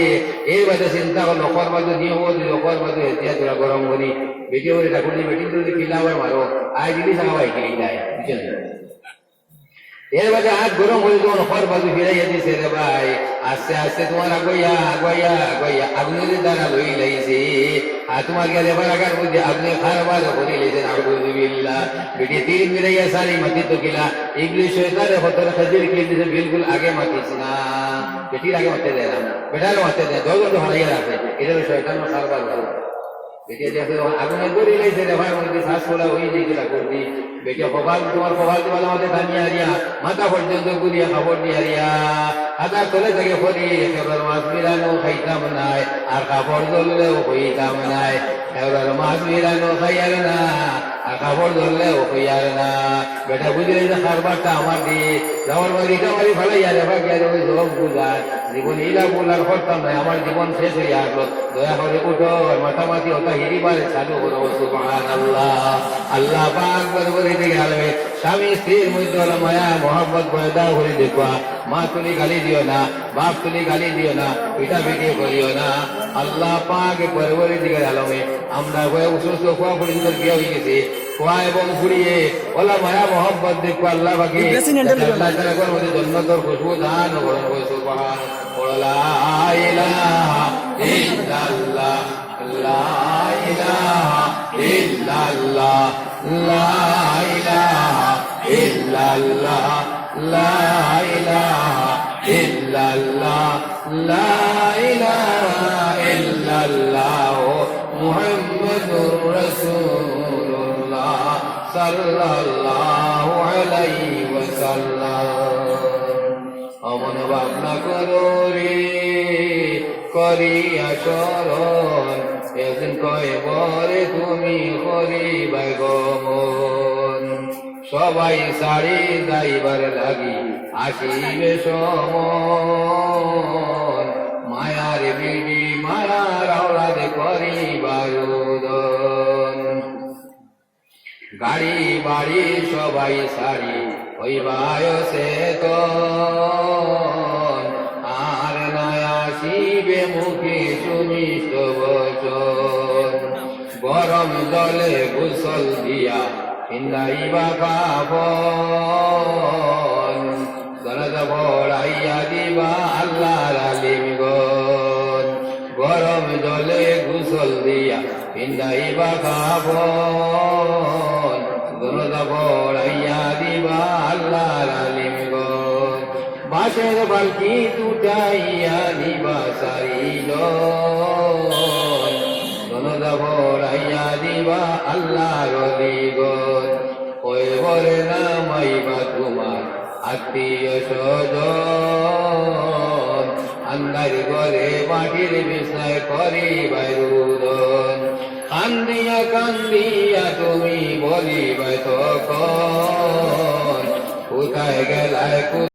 এর বাদে চিন্তা করলো, করবা তো নিয়ে ও দিল, করবা তো হেতিয়া তোরা গরম করি। বেটি ওরে ডাকুন, বেটি যদি কিলা আবার মারো, আয় দিলি থাকা ভাই কিনে যায়, বুঝছেন? এর বাদে আগ গরম হয়ে যখন করবা তো ফিরাইয়া দিছে রে ভাই, আস্তে আস্তে তোমার আগুয়া, আগুয়া, আগুয়া, আগুনের দ্বারা লই লাইছে। আর তোমার গেলে বারাকার মধ্যে আপনি খারবার করে লেছেন, আউযুবিল্লাহ। বেটি তীর মিলাইয়া সারি মাটি তো গিলা, ইবলিশ শয়তানে হতর খাজির কি দিছে, বিলকুল আগে মাতিস না। বেটির আগে মাতে দেয় না, বেটার মাতে দেয়, দশ বছর হারাইয়া রাখে, এটা হলো শয়তানের খারবার করে। বেটি দেখে যখন আগুনে ধরে লাইছে, রে ভাই, মধ্যে শ্বাস খোলা হয়ে যায়, যেটা করবি। বেটি কপাল, তোমার কপাল তোমার আমাদের টানিয়া আরিয়া, মাথা পর্যন্ত গুলিয়া কাপড় দিয়া আরিয়া, হাজার তলে থেকে পড়ি, কেবল মাছ বিরানো খাইতাম নাই, আর কাপড় ধরলেও কইতাম নাই। এবার মাছ বিরানো খাইয়ার না, আর কাপড় ধরলেও কইয়ার না। বেটা বুঝলে যে কারবারটা আমার দিয়ে, যাওয়ার বাড়ি কামারি ফালাইয়া রে ভাগিয়া রে ওই সব বুঝার। জীবন ইলা বুলার করতাম নাই, আমার জীবন শেষ হইয়া আসলো। দয়া করে উঠো, আর মাতামাতি ওটা হিরিবারে চালু করো। সুবহানাল্লাহ। আল্লাহ পাক বরবরে দিকে আলমে স্বামী স্ত্রীর মধ্যে হলো মায়া মহব্বত পয়দা করে দেখবা। মা তুমি গালি দিও না, বাপ তুমি গালি দিও না, পিটাপিটি করিও না। আল্লাহ পাক পরবর্তীকার আলমে আমরা হয়ে অসুস্থ হওয়া পর্যন্ত বিয়ে হয়ে গেছে, হওয়া এবং ঘুরিয়ে ওলা মায়া মহব্বত দেখবো আল্লাহ পাকে। এই dressing handle যাতে আল্লাহ তাআলা করে মধ্যে জন্নতর খুশবু দান করুন। সুবহান। লা ইলাহা ইল্লাল্লাহ, লা ইলাহা ইল্লাল্লাহ, লা ইলাহা ইল্লাল্লাহ। لا إله إلا الله، لا إله إلا الله، محمد رسول الله، صلى الله عليه وسلم। অমন ভাবনা করো রে, করিয়া স্মরণ, একদিন কবরে তুমি করিবায় গমন। সবাই ছাড়ি যাইবার লাগি আসিবে সময়, মায়ার বিবি মায়ার আওলাদ করিবার রোদন। গাড়ি বাড়ি সবাই ছাড়ি হইবায় চেতন, আর না আসিবে মুখে সুমিষ্ট বচন। গরম জলে গোসল দিয়া পিন্দাইবা কাফন, জানাজা পড়াইয়া দিবা আল্লাহর আলিমগণ। গরম জলে গোসল দিয়া পিন্দাইবা কাফন, জানাজা পড়াইয়া দিবা আল্লাহর আলিমগণ। বাঁশের বালতি উঠাইয়া নিবা চারিজন, জানাজা পড়াইয়া দিবা আল্লাহর অলিগণ। কবরে নামাইবা তোমার আত্মীয় স্বজন, আন্ধার ঘরে মাটির বিছনায় করিবায় রোদন। কান্দিয়া কান্দিয়া তুমি বলিবায় তখন, কোথায় গেলায়